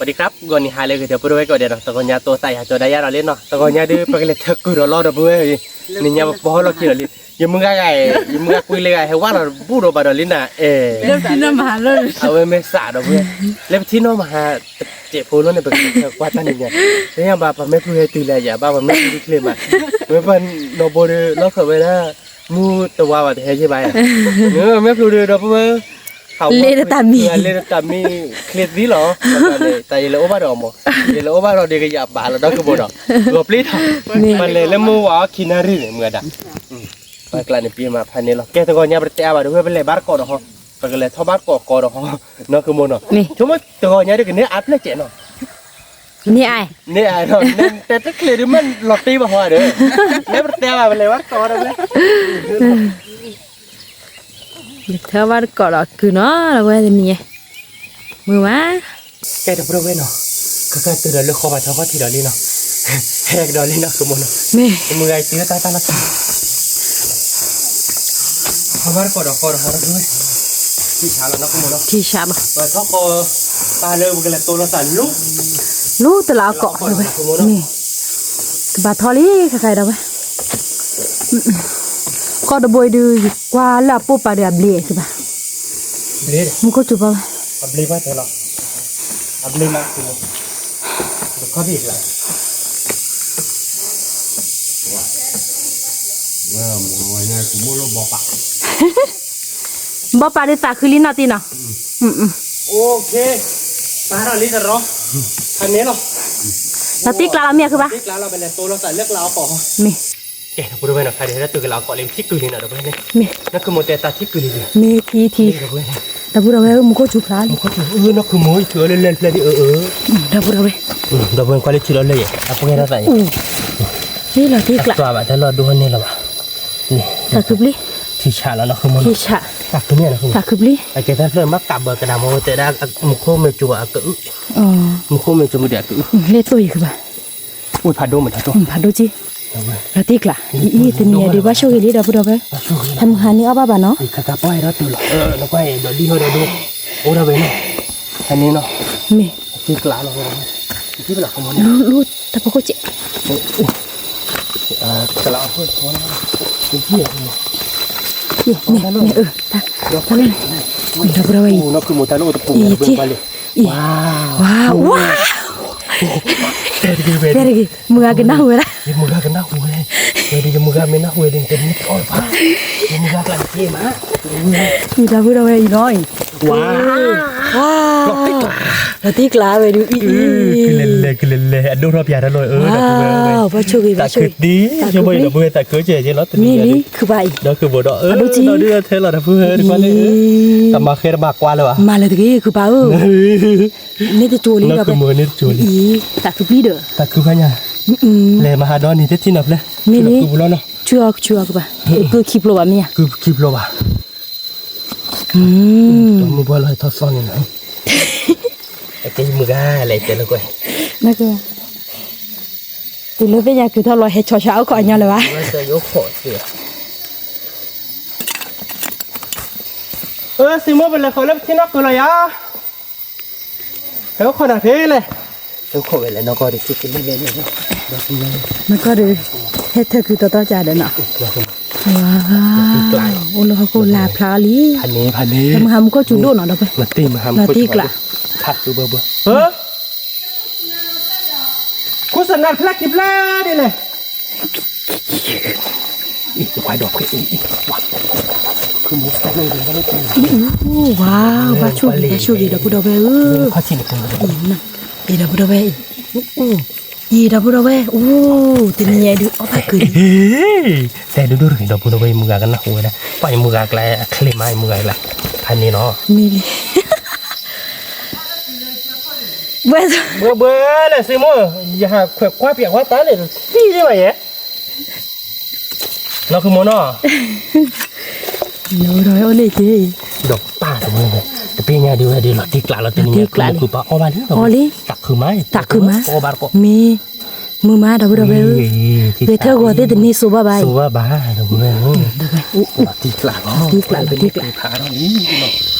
สวัสดีครับ ဂီၤနံၤဟါလၢအဂ့ၤ ဒီပုၢ်ဝဲၢ်ကိးဂၤဒဲးနီၤ, တဂီၤညါတိသးယၤကၠီဒၣ်ယၤဒီးလံနီၤ, တဂီၤညါဒီး ပကလဲၤထၢကုၢ်ဒီးလီဒီပုၢ်ဝဲၢ်, နံၤညါပပီၢ်ဟီၣ်လီၢ်ခံဒီးလံ, ယမုၢ်ဂၤဂၤ, ယမုၢ်ဂၤကွံလၢဂၤ ဟဲဝါလီၤဘူၣ်ဒီးဘၣ်ဒီးလံနၤ, အဲ, အဝဲမ့ၢ်စးဒီပုၢ်ဝဲၢ်, လၢပထံၣ်နီၢ်မဟါ, တစဲးဖိလီၤန့ၣ် ပကလဲၤထၢကွၢ်တၢ်နံၤညါ, လၢညါဘၣ် ပမ့ၢ်ဖုဟဲတုၤလၢယၤဘၣ် ပမ့ၢ်ဖုချ့မး, မ့ၢ်ပနီၢ်ဘိဒီး လီၢ်ခၢၣ်ဝဲဒၣ် မုၢ်တဝါဘၣ်တဟဲယ့ၢ်ဘၣ်ယၤ, မ့ၢ်ဖုဒီးဒီပုၢ်ဝဲၢ် ဟးဝဲ, လ့တတၢ်မံ, လ့တတၢ်မံ, ချ့သံလီၤ, တၢ်ယလဲၤအိၣ်ဘၣ်ဒီးအီၤမး, ယလဲၤအိၣ်ဘၣ်ဒီးဒ်ကယၤဘၣ်လီၤ ဒီကဘိဒီး, ဂီၤပျံၤထီၣ်, ပလဲၤလၢမုၢ်ဝါအီၣ်ခံနၣ်ရံၣ်န့ၣ် မုၢ်ဂၤဒၣ်, ပကျးန့ၣ်ပံၤမးဖးန့ၣ်လီၤ, ကဲတဂီၤညါပတတဲအါဘၣ် ဒီပုၢ်ဝဲၢ် ပလဲၤဘၣ်တကိးဒီးဟီ, ပကလဲၤထီၣ်ဘၣ်တကိးကိးဒီးဟီ, နီၢ်ခမီနီၤ, ဆိကမိၣ်တဂီၤညါဒ်ကန့ၢ်အါဖျၢၣ်စဲးနီၤ မ့ၢ်အါ, မ့ၢ်အါ, တဲတချ့ဒုးမ့ၢ်လီၤတ့ၢ်ဘၣ်ဟီဒီး, လၢပတဲဘၣ်ပလဲၤဘၣ်တကိးဒီး, လဲၤထၢဘၣ်တကိးဒီးကုၢ်နီၤ ဒီပုၢ်ဝဲၢ်တနံၤ, မုၢ်ဝါ, ကဲဒီပုၢ်ဝဲၢ်နီၤ, ကကတုၤဒီးလၢဃီဘၣ်ထီၣ်ခီၣ်ထံးဒီးလံနီၤ, ဟဲကဒီးလံနီၢ်ခမီနီၤ, မ့ၢ်, မုၢ်ဂၤတုၤတၢ်တၢ်လီၤခါ ထီၣ်ဘၣ်တကိးဒီးဃီဒီးဟီဒီပုၢ်ဝဲၢ်, ထံဆးလီၤနီၢ်ခမီနီၤ, ထံဆးလီၤ, ပထီၣ်ဃီ, ပာ်လၢပကလဲၤတိလီၤသးလၢ, လၢတလးအကီၢ်, မ့ၢ်, ကဘၣ်ထီၣ်လံ ခဲခါဒီပုၢ်ဝဲၢ်, ဃီတဘိအံၤဒုး ကွၢ်လၢအပိၢ်ပာ်ဒီးအဘျ့ကဘၣ်, မူခိၣ်စူၤပာ်ဝဲ, အဘျ့ဘၣ်တဲလီၤ, အဘျ့မး, ခီၣ်ထံးလီၤ ဘီပာ်ဒုးသးခုလံနီၢ်တံၢ်နီၤ, ပာ်ထီၣ်လံတရီ, ဖးန့ၣ်လီၤ, လီၤတံၢ်ကျးလီၤမ့ၢ်အခုဘၣ်, မ့ၢ်, ကဲဒီပုၢ်ဝဲၢ်နီၤ ခါဒံးဟဲဒၣ်တုၤကလးအကီၢ်လံ ထံကုၢ်လံနီၤ ဒီပုၢ်ဝဲၢ်န့ၣ်, မ့ၢ်, နီၢ်ခမီတဲတၢ်ထံကုၢ်လံ, မ့ၢ်ထံထံ, ဒီပုၢ်ဝဲၢ်, မူခိၣ်စူၤဖျါလံ, မူခိၣ်စူၤ, နီၢ်ခမီ ယထုးအီၤလၢလဲၤဖျဲၣ်ဒံးအၢအၢ, ဒီပုၢ်ဝဲၢ်, ဒီပုၢ်ဝဲၢ်ကွၢ်လၢထံလီၤလၢယဲၢ် အပှဲၤထီၣ်သးအံၤ, လီၤတံၢ်ကျး, အသွၣ်ဘၣ်တၢ်လီၢ်ဒိဟီၣ်န့ၣ်လီၤဘၣ်, သးခုပျံၤ, ထံဆးလီၤနီၢ်ခမီနီၤ, သးခုပျံၤ, သးခုပျံၤ, အကဲတၢ်ဖျၢၣ်မ့ၢ်ကးဘၢကနၣ်မ့ၢ်ဝဲတဲဒၣ်, မူခိၣ်မ့ၢ်စူၤအကအု, မူခိၣ်မ့ၢ်စူၤမ့ၢ်ဒံးအကအု, လဲၤတိၢ်ယံၤကဘၣ် အိၣ်ဖးဒိၣ်မးတၢ်တိၢ်, ဖးဒိၣ်က့, လီၤတံၢ်ကျး, အံၤ တနံၤအံၤဒုးဘၣ်ဆိၣ်ဂ့ၤလံ ဒီပုၢ်ဒီပုၢ်ဝဲၢ်, ဖဲမုၢ်ဟါန့ၣ်အီၣ်ဘၣ်ဘၣ်နီၤ, အိၣ်ဒၣ်ဝဲနီၤ, မ့ၢ်, လူလူတၢ်ဖီခိၣ်ကဲး, ဒီပုၢ်ဒီပုၢ်ဝဲၢ်အံၤ, အံၤ, ဝါ, ဝါ, တဲတဂ့ၤ, မုၢ်ဂၤကနၢ်ဟူဝဲဒၣ်, ယမုၢ်ဂၤကနၢ်ဟူဝဲ, ဝဲဒၣ်ယမုၢ်ဂၤမ့ၢ်နၢ်ဟူဝဲဒၣ် တမ့ၢ်တအီၣ်ဘၣ်, ယမုၢ်ဂၤကျါတက့ၢ်မး, အံၤ ဒီပုၢ်ဒီပုၢ်ဝဲၢ်အံၤနီၤအံၤ, ဝါ, လီၤတံၢ်ကျးဝဲဒၣ်အံၤ, ကလဲၤလဲၤကလဲၤလဲၤ အဒိၣ်ထီၣ်ပၠးတၢ်လီၤအၢ, သးခုတံၢ်, ဆိကမိၣ်ဒီပုၢ်ဝဲၢ်သးခုကဲးလီၤ တနံၤညါဒ်, ဒီပုၢ်ဒီပုၢ်ဝဲၢ်သးခုကဲး, တမၤဃဲတမၤကွၢ်လၢၤဘၣ်, မၤလၢၤတဂ့ၤ ခုၣ်ပၢ်ဧၢ, န့ၣ်တကၠိလံဒီး, သးခုပျံၤဒီး, သးခုဖးညါ, လဲၤမၤဟးဒီးန့ၣ် တထံၣ်နီၤဖျဲၣ်, မ့ၢ်န့ၣ်, ဆူအီၤဆူအီၤကဘၣ်, ကခံဖျိဘၣ်မ့ၢ်ဧါ, ကခံဖျိဘၣ်, မုၢ်ဘှီလီၤထီၣ်သီန့ၣ်နီၤ, အကဲယမုၢ်ဂၤလဲၤတဲလၢကွဲ, တုၤလၢသ့ၣ်ညါကုၤထီၣ်လီၤဟဲဆီၣ်ဆါအိၣ်ခိးအညီလၢၤဘၣ်, စံမိၣ်ပလဲၤဃီၤလၢပထံနီၢ်ကုၤလီၤယၤ, ဟဲအိၣ်ခိးနၤဖဲလဲၣ်, ဟဲအိၣ်ခိးဝဲလဲၣ် နီၢ်ကီၢ်ဒီး, နီၢ်ကီၢ်ဒီး, ဟဲထၢကုၤတီတီကဒီးနီၤ, ဝါ, အိၣ်လၢဟီၣ်ခိၣ်လၢ်ဖျါလံ, ဖဲမုၢ်ဟါမူခိၣ်စူၤဒိၣ်နီၤဒီး, လီၤတံၢ်ကျး, ခိၣ်စနၢ်ဖျၢၣ်ခံဖျၢၣ်ဒ်လဲၣ်, ဝါ, ဘၣ်ဆိၣ်ဂ့ၤ ဘၣ်ဆိၣ်ဂ့ၤ ဒီပုၢ်ဒီပုၢ်ဝဲၢ်ဧၢ, အံၤ ဒီပုၢ်ဒီပုၢ်ဝဲၢ်အံၤ, အံၤ ဒီပုၢ်ဒီပုၢ်ဝဲၢ်, အိၣ် တနံၤညါအံၤဒုးအီၣ်ဘၣ်ကုၤလံ, တဲဒိၣ်ဒိၣ်တဂ့ၤ ဒီပုၢ်ဒီပုၢ်ဝဲၢ် ယမုၢ်ဂၤကနၢ်ဟူဝဲဒၣ်, ပှၤယမုၢ်ဂၤကျါအချ့မး ယမုၢ်ဂၤကျါ, ဖးန့ၣ်နီၤ, မ့ၢ်လံ ဘှဲဘှဲလဲၣ် စံမိၣ်, ယဟးခွဲးကွၢ်ပၠးဝဲတၢ်န့ၣ် သံလံဘၣ်ယဲ, နီၢ်ခုမိၣ်နီၤ, ဒီးပၢ်တဝဲ, တပ့ၤညါဒ်ဝဲဒ်လီၤတံၢ်ကျးလီၤတံၢ်ကျးလီၤ, တနံၤညါ ခုပာ်အီၣ်ဘၣ်လံ, အီၣ်လံ, သးခုမး, သးခုမး, အီၣ်ဘၣ်တကိး, မ့ၢ်, မုာ်မး ဒီပုၢ်ဒီဝဲၢ်ဧၢ, ဂဲၤထၢၣ်ဂီၤသ့ၣ်တန့ၢ်စိဘၣ်ဘၣ်အံၤ, စိဘၣ်ဘၣ်, ဒီပုၢ်ဝဲၢ်ဧၢ, တံၢ်ကျးလီၤ, တံၢ်ကျးလီၤ, တံၢ်ကျးလီၤ,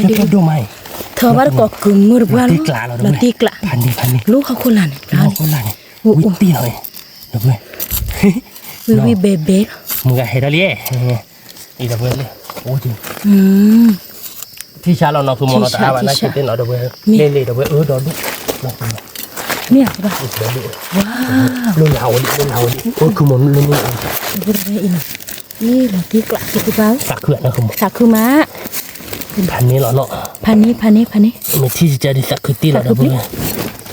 ဖျၢၣ်ဖျၢၣ်ဒိၣ်မးအံၤ, ထီၣ်ဘၣ်တကိးကုၤမုၢ်တပှၢ်လီၤ, လီၤတံၢ်ကျးလီၤ, လီၤတံၢ်ကျး, ဖးန့ၣ်ဖးန့ၣ်, လီၢ်ဟီၣ်ခိၣ်လာ်န့ၣ်, လီၢ်ဟီၣ်ခိၣ်လာ်န့ၣ်, ဝံၤတံၢ်လီၤ, ဝံၤဝံၤဘဲဘဲလီၤ, မုၢ်ဂၤဟဲထီၣ်လံ, အံၤဒီးဝဲလၢ, အိၣ်က့ၤ ထံဆါလီၤနီၤ ဖုမိၢ်နီၤ တအါဘၣ်နာ်က့ၤသ့ၣ်နီၤ ဒီးဝဲ, လဲၤလဲၤဒီးဝဲအၢဒီးဒူၣ်, မ့ၢ်ဧါ, လၢနၤဝဲလံ လၢနၤဝဲလံ အိၣ်ဖုမိၢ်လၢနၤဝဲလံ, အံၤလီၤတံၢ်ကျးက့ၤကဘၣ်, သးခုနီၤ သးခုမး, ဖးန့ၢ်လီၤနီၤ, ဖးန့ၢ် ဖးန့ၢ် ဖးန့ၢ်, မ့ၢ်ထံၣ်ကကါဒ်သးခုတ့ၢ်လီၤ ဒီးဝဲ,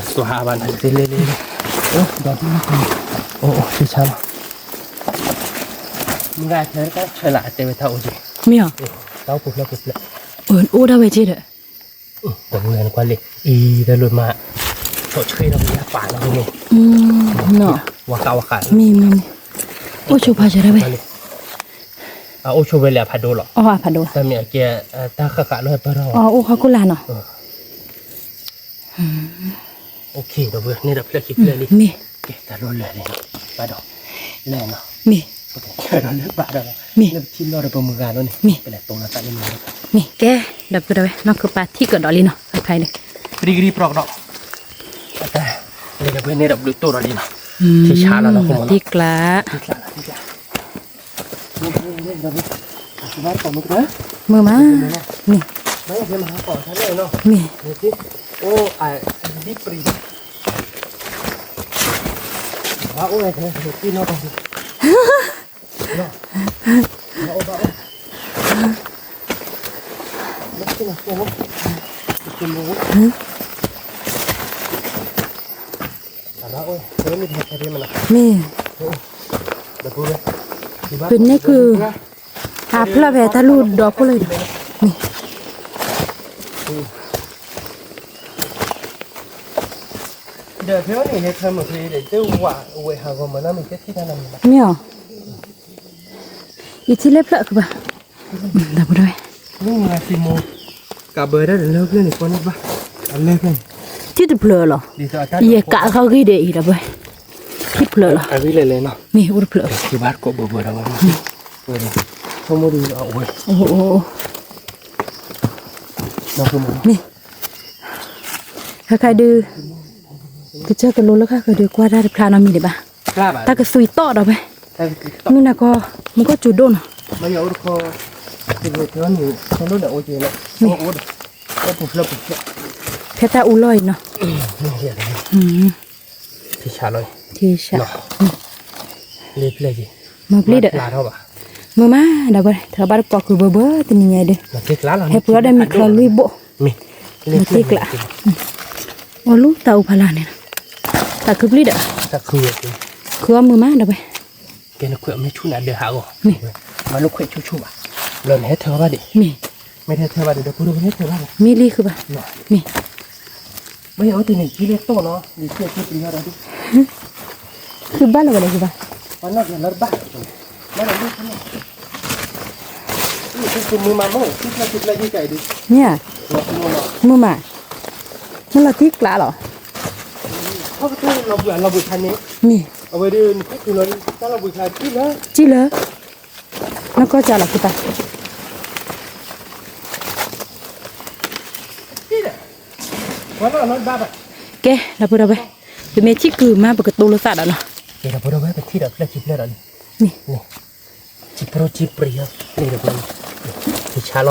သွါဘၣ်နာ်က့ၤသ့ၣ်လဲၤလဲၤ, ဒီးဒူၣ်, အိၣ်အိၣ် ထံဆါလီၤ မုၢ်ဂၤထဲတၢ်ဆၢလၢအတဲဝဲတၢ်အိၣ်က့ၤ, မ့ၢ်ဧါ, တၢ်အိၣ်ပူၤဖျၢၣ်ပူၤဖျၢၣ်, အိၣ်ဒၣ်ဝဲက့ၤဒီး, ဒီပုၢ်ဝဲၢ်နကွၢ်လံ, အံၤတၢ်လိၣ်မး, ဆီၣ်ဆှ့ဒီးပယါပာ်လီၤန့ၣ်, ဝါဃးဝါဃး, မ့ၢ်မ့ၢ်မ့ၢ်, အိၣ်ဆိဖးစၢၤဒၣ်ဝဲ, အအိၣ်ဆိဝဲလၢအဖးဒိၣ်လီၤ, အဖးဒိၣ်, တၢ်မ့ၢ်အကဲ, တၢ်ဃၣ်ဃၣ်လၢပၢၢ်ထီၣ်, အိၣ်ဟီၣ်ခိၣ်လာ်နီၤ OK ဒီပုၢ်ဝဲၢ် န့ၣ်ဒီးဖျၢၣ်ခံဖျၢၣ်လံ, မ့ၢ်, ကဲတၢ်လိၣ်လၢာ်လံနီၤ, ဘၣ်ဒီး, လၢာ်နီၤ, မ့ၢ်, ဒီးလၢဘၣ်ဒီး, မ့ၢ်, လၢပထံၣ်လီၢ်ဒီးပမုၢ်ဂၤလီၤန့ၣ်, မ့ၢ်, ပလဲၤတိလီၤသးလၢမုၢ်ဂၤ, မ့ၢ်, ကဲ, ဒီပုၢ်ဝဲၢ် နီၢ်ခုပာ်ထံၣ်ကဒီးလံနီၤ အခါအံၤန့ၣ်, ပရံကရံပြီကဒီး, အတၢ်, လၢဒီပုၢ်ဝဲၢ်န့ၣ်ဒီးဘျုးတိၢ်ဒီးလံနီၤ, ထံဆါလီၤနီၤ တံၢ်ကျး မုာ်မး, မ့ၢ်, မ့ၢ်, မ့ၢ်, ပန့ၢ်ကုၢ်, အဖျၢၣ်ဖဲတၢ်လူၢ်ဒီးဖိလၢဒီး, မ့ၢ်, ဒီးဖဲန့ၣ်ဟဲထၢမုၢ်ဖဲဒီး တဝဲဟးဂီၤမးနီၤ မ့ၢ်ကဲထံၣ်တၢ်နီၤမ့ၢ်ဘၣ်, မ့ၢ်ဧါ, ယထံၣ်လၢဖျၢၣ်ကဘၣ်, ဒီပုၢ်ဝဲၢ်, မ့ၢ်မၤစံမိၢ်, ကးဘၢတၢ်ဒီးလၢဖျၢၣ်န့ၣ် ကွၢ်န့ၢ်ဘၣ်, အလၢဖျၢၣ်န့ၣ်, ထံၣ်တဖျၢၣ်လီၤ, ယကးဃီဂ့ၤဒီးအံၤဒီပုၢ်ဝဲၢ်, ထံၣ်တဖျၢၣ်လီၤ, အဂ့ၢ်လဲၣ်လဲၣ်နီၤ, မ့ၢ်အိၣ်တဖျၢၣ်, ကဘၣ်တကိးဘၢဘၢဒီးဝဲ, ဝဲ, ဆိကမိၣ်ဒ်အဝဲ, အိၣ် မ့ၢ်, ခါခါဒုး, ကစၢၢ်ကလိလၢခါခါဒုး ကွၢ်တၢ်တဖျါနီတမံၤဒံးဘၣ်, တၢ်ကသွံတီၣ်ဒီးဝဲ, မုၢ်နၤကီၢ်, မုၢ်ကီၢ်စူၤဒိၣ်နီၤ, မ့ၢ်, ဖဲတၢ်အူလီၢ်အံၤနီၤ, ထံဆးလီၤ, ထံဆး, မၤပျံၤဒီး, မုာ်မးဒီးဝဲ ထီၣ်ဘၣ်တကိးကုၢ်ဘၢဘၢတနံၤညါအံၤဒီး, ဟဲပှၤဒီးမံၤချီလွံၢ်ဘိၣ်, မၤတံၢ်ကျး, အိၣ်လူၤတၢ်အူဖးလၢ်န့ၣ်, သးခုပျံၤဒီး, ခုအီၣ်မုာ်မးဒီးဝဲ, ကဲနခွဲးမ့ၢ်ဆူၣ်န့ၣ်အဒၢးဟးဂီၤ, မၤလိခွဲးဆူၣ်ဆူၣ်ဘၣ်, ဘျီနဟဲထၢဘၣ်ဒံး, မ့ၢ်, မ့ၢ်ထဲထၢဘၣ်ဒံးဒီး ပူၤဒီးပဟဲထၢဘၣ်လီၤ, မ့ၢ်လံခုဘၣ်, မ့ၢ် မ့ၢ်အဝဲတန့ၣ်ကံလၢတီၢ်နီၤ, ယကဲကံပျံၤဟီဒီးဒုး, ခုဘၣ်လၢၤဝဲလဲၣ်ခုဘၣ်, ပှၤနီၢ်ကလၢဘၣ်, မ့ၢ်, မ့ၢ်, မုာ်မး, မ့ၢ်လီၤတံၢ်ကျးလီၤ, မ့ၢ်, ကံလၢ, နီၢ်ကီၢ်ကလီၤခုဘၣ် ကဲ, ဒီပုၢ်ဒီဝဲၢ်, ပမ့ၢ်ထံၣ်ကုၢ်မး ပကတိၤလိာ်သးဒီးနီၤ, ကဲ, ဒီပုၢ်ဒီဝဲၢ် ပထံၣ်ဒီးဖျၢၣ်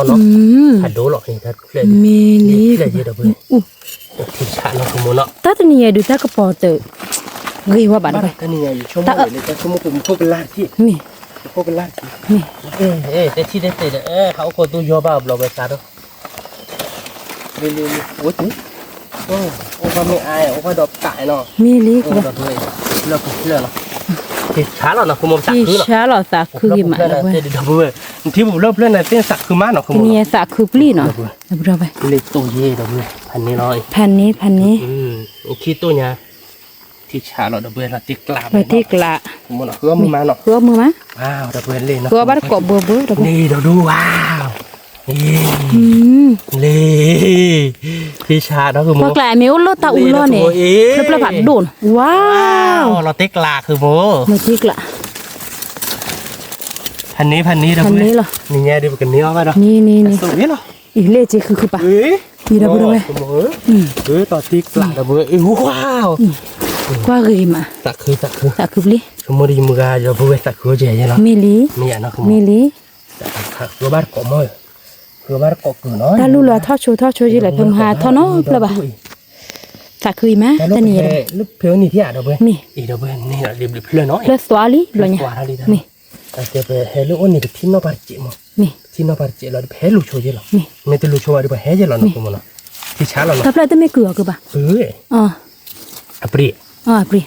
ခံဖျၢၣ်ဒီးန့ၣ်, ထံပြိထံပြံၤ, ထံဆါလီၤနီၤ, ဖးဒိၣ်လီၤ, မ့ၢ်လံ, ဒီပုၢ်ဝဲၢ်, ထံဆါလီၤကမိၢ်နီၤ, တၢ်တနံၤညါဒုး တၢ်ကပီၤတဂ့ၤဝဲဘၣ်ဒီး, တၢ်တနံၤညါယဆိကမိၣ်န့ၣ် တၢ်ဆိကမိၣ်ပမူခိၣ်ကလါတထံၣ်, မ့ၢ်, မ့ၢ်, တထံၣ်တသ့ဒီး ဟးအိၣ်ခိၣ်သူယီၤဘၣ်ဘျီဝဲသးဒီး လံလံလံ, အိၣ်က့, အိၣ်ဘၣ်မ့ၢ်အါအိၣ်ဘၣ်ဒီးပာ်နီၤ, မ့ၢ်လံ, ဖျၢၣ်ဖျၢၣ်လီၤ, ထံဆါလီၤနီၤ ခီမီ ထံဆါလီၤသးခုဂ့ၤမး, ဒီပုၢ်ဝဲၢ်, နထံၣ်ပူၤဖျၢၣ်ဖျၢၣ်န့ၣ် သ့ၣ်သးခုမးနီၤ ခီမီ, တနံၤညါသးခုပျံၤနီၤ, ဒီပုၢ်ဝဲၢ်, လ့တိၢ်ယဲ ဒီပုၢ်ဝဲၢ်, ဖးန့ၢ်လီၤ, ဖးန့ၢ် ဖးန့ၢ်, ခံတိၢ်ညါ ထံဆးလီၤဒီပုၢ်ဝဲၢ် လီၤတံၢ်ကျး လီၤတံၢ်ကျး, ဃုအီၣ်မုာ်မးနီၤ, ဃုအီၣ်မုာ်မး, ဒီပုၢ်ဝဲၢ်လ့ၣ်နီၤ, ဃုအီၣ်ဘၣ်တကိးဘၢဘၢ ဒီပုၢ်ဝဲၢ်, လ့ၣ်ဒီဒူၣ်ဝါ, လ့ၣ်, ထံဆးဒီးဃုမိၢ်, ပှၤကျးအမ့ၢ်အိၣ်လၢတၢ်အူလီၢ်န့ၣ်, ဖျၢၣ်ဖျၢၣ်ဖးဒိၣ်နီၤ, ဝါ, လီၤတံၢ်ကျးဃုမိၢ်, လီၤတံၢ်ကျး, ဖးန့ၢ်ဖးန့ၢ်ဒီပုၢ်ဝဲၢ်, နညါဒီးပကန့ၢ်အီၣ်ဘၣ်ဒီး, န့ၣ်န့ၣ်န့ၣ်, အံၤလ့ၣ်က့ၤဃုဃုပၤ, အံၤဒီပုၢ်ဝဲၢ်, လီၤတံၢ်ကျးဒီပုၢ်ဝဲၢ်, ဝါ, ကွၢ်ဂ့ၤမး, သးခုသးခု, သးခုပျံၤ, ဆိကမိၣ်ဒီးယမုၢ်ဂၤဒီပုၢ်ဝဲၢ်သးခုအိၣ်ကဲယဲလီၤ, မ့ၢ်လံ, မ့ၢ်ယနီၤ, မ့ၢ်လံ, ဃုဘၣ်တကိးမီၢ်, ဃုဘၣ်တကိးကုၢ်နီၤ, တၢ်လူၢ်လီၤထီၣ်ဆိထီၣ်ဆိယံၤလၢဖဲမဟါထီၣ်နီတဖျၢၣ်ဘၣ်, သးခုအံၤမး, တနံၤညါဒီး, မ့ၢ်, ဖဲန့ၣ်ထံၣ်ဒီပုၢ်ဝဲၢ်, အံၤဒီပုၢ်ဝဲၢ်န့ၣ်ဒီးလံဘျုးဖျၢၣ်နီၤ, ဖျၢၣ်သွါလံဘျီညါ, မ့ၢ် ပဟဲလၢအိၣ်န့ၣ် ပထံၣ်နီၣ်ပၢ်တစဲးမး, ပထံၣ်နီၣ်ပၢ်တစဲးလီၤ ပဟဲလူၤဆိယဲလီၤ, မ့ၢ်တလူၤဆိဘၣ်ဒီး ပဟဲယဲလီၤနီၤ မ့ၢ်, ထံဆးလီၤနီၤ, တၢ်ဖျၢၣ်တမ့ၢ်ကုၢ်အီၤကဘၣ်, အ့, အပြံၣ်, အပြံၣ်, အပြံၣ်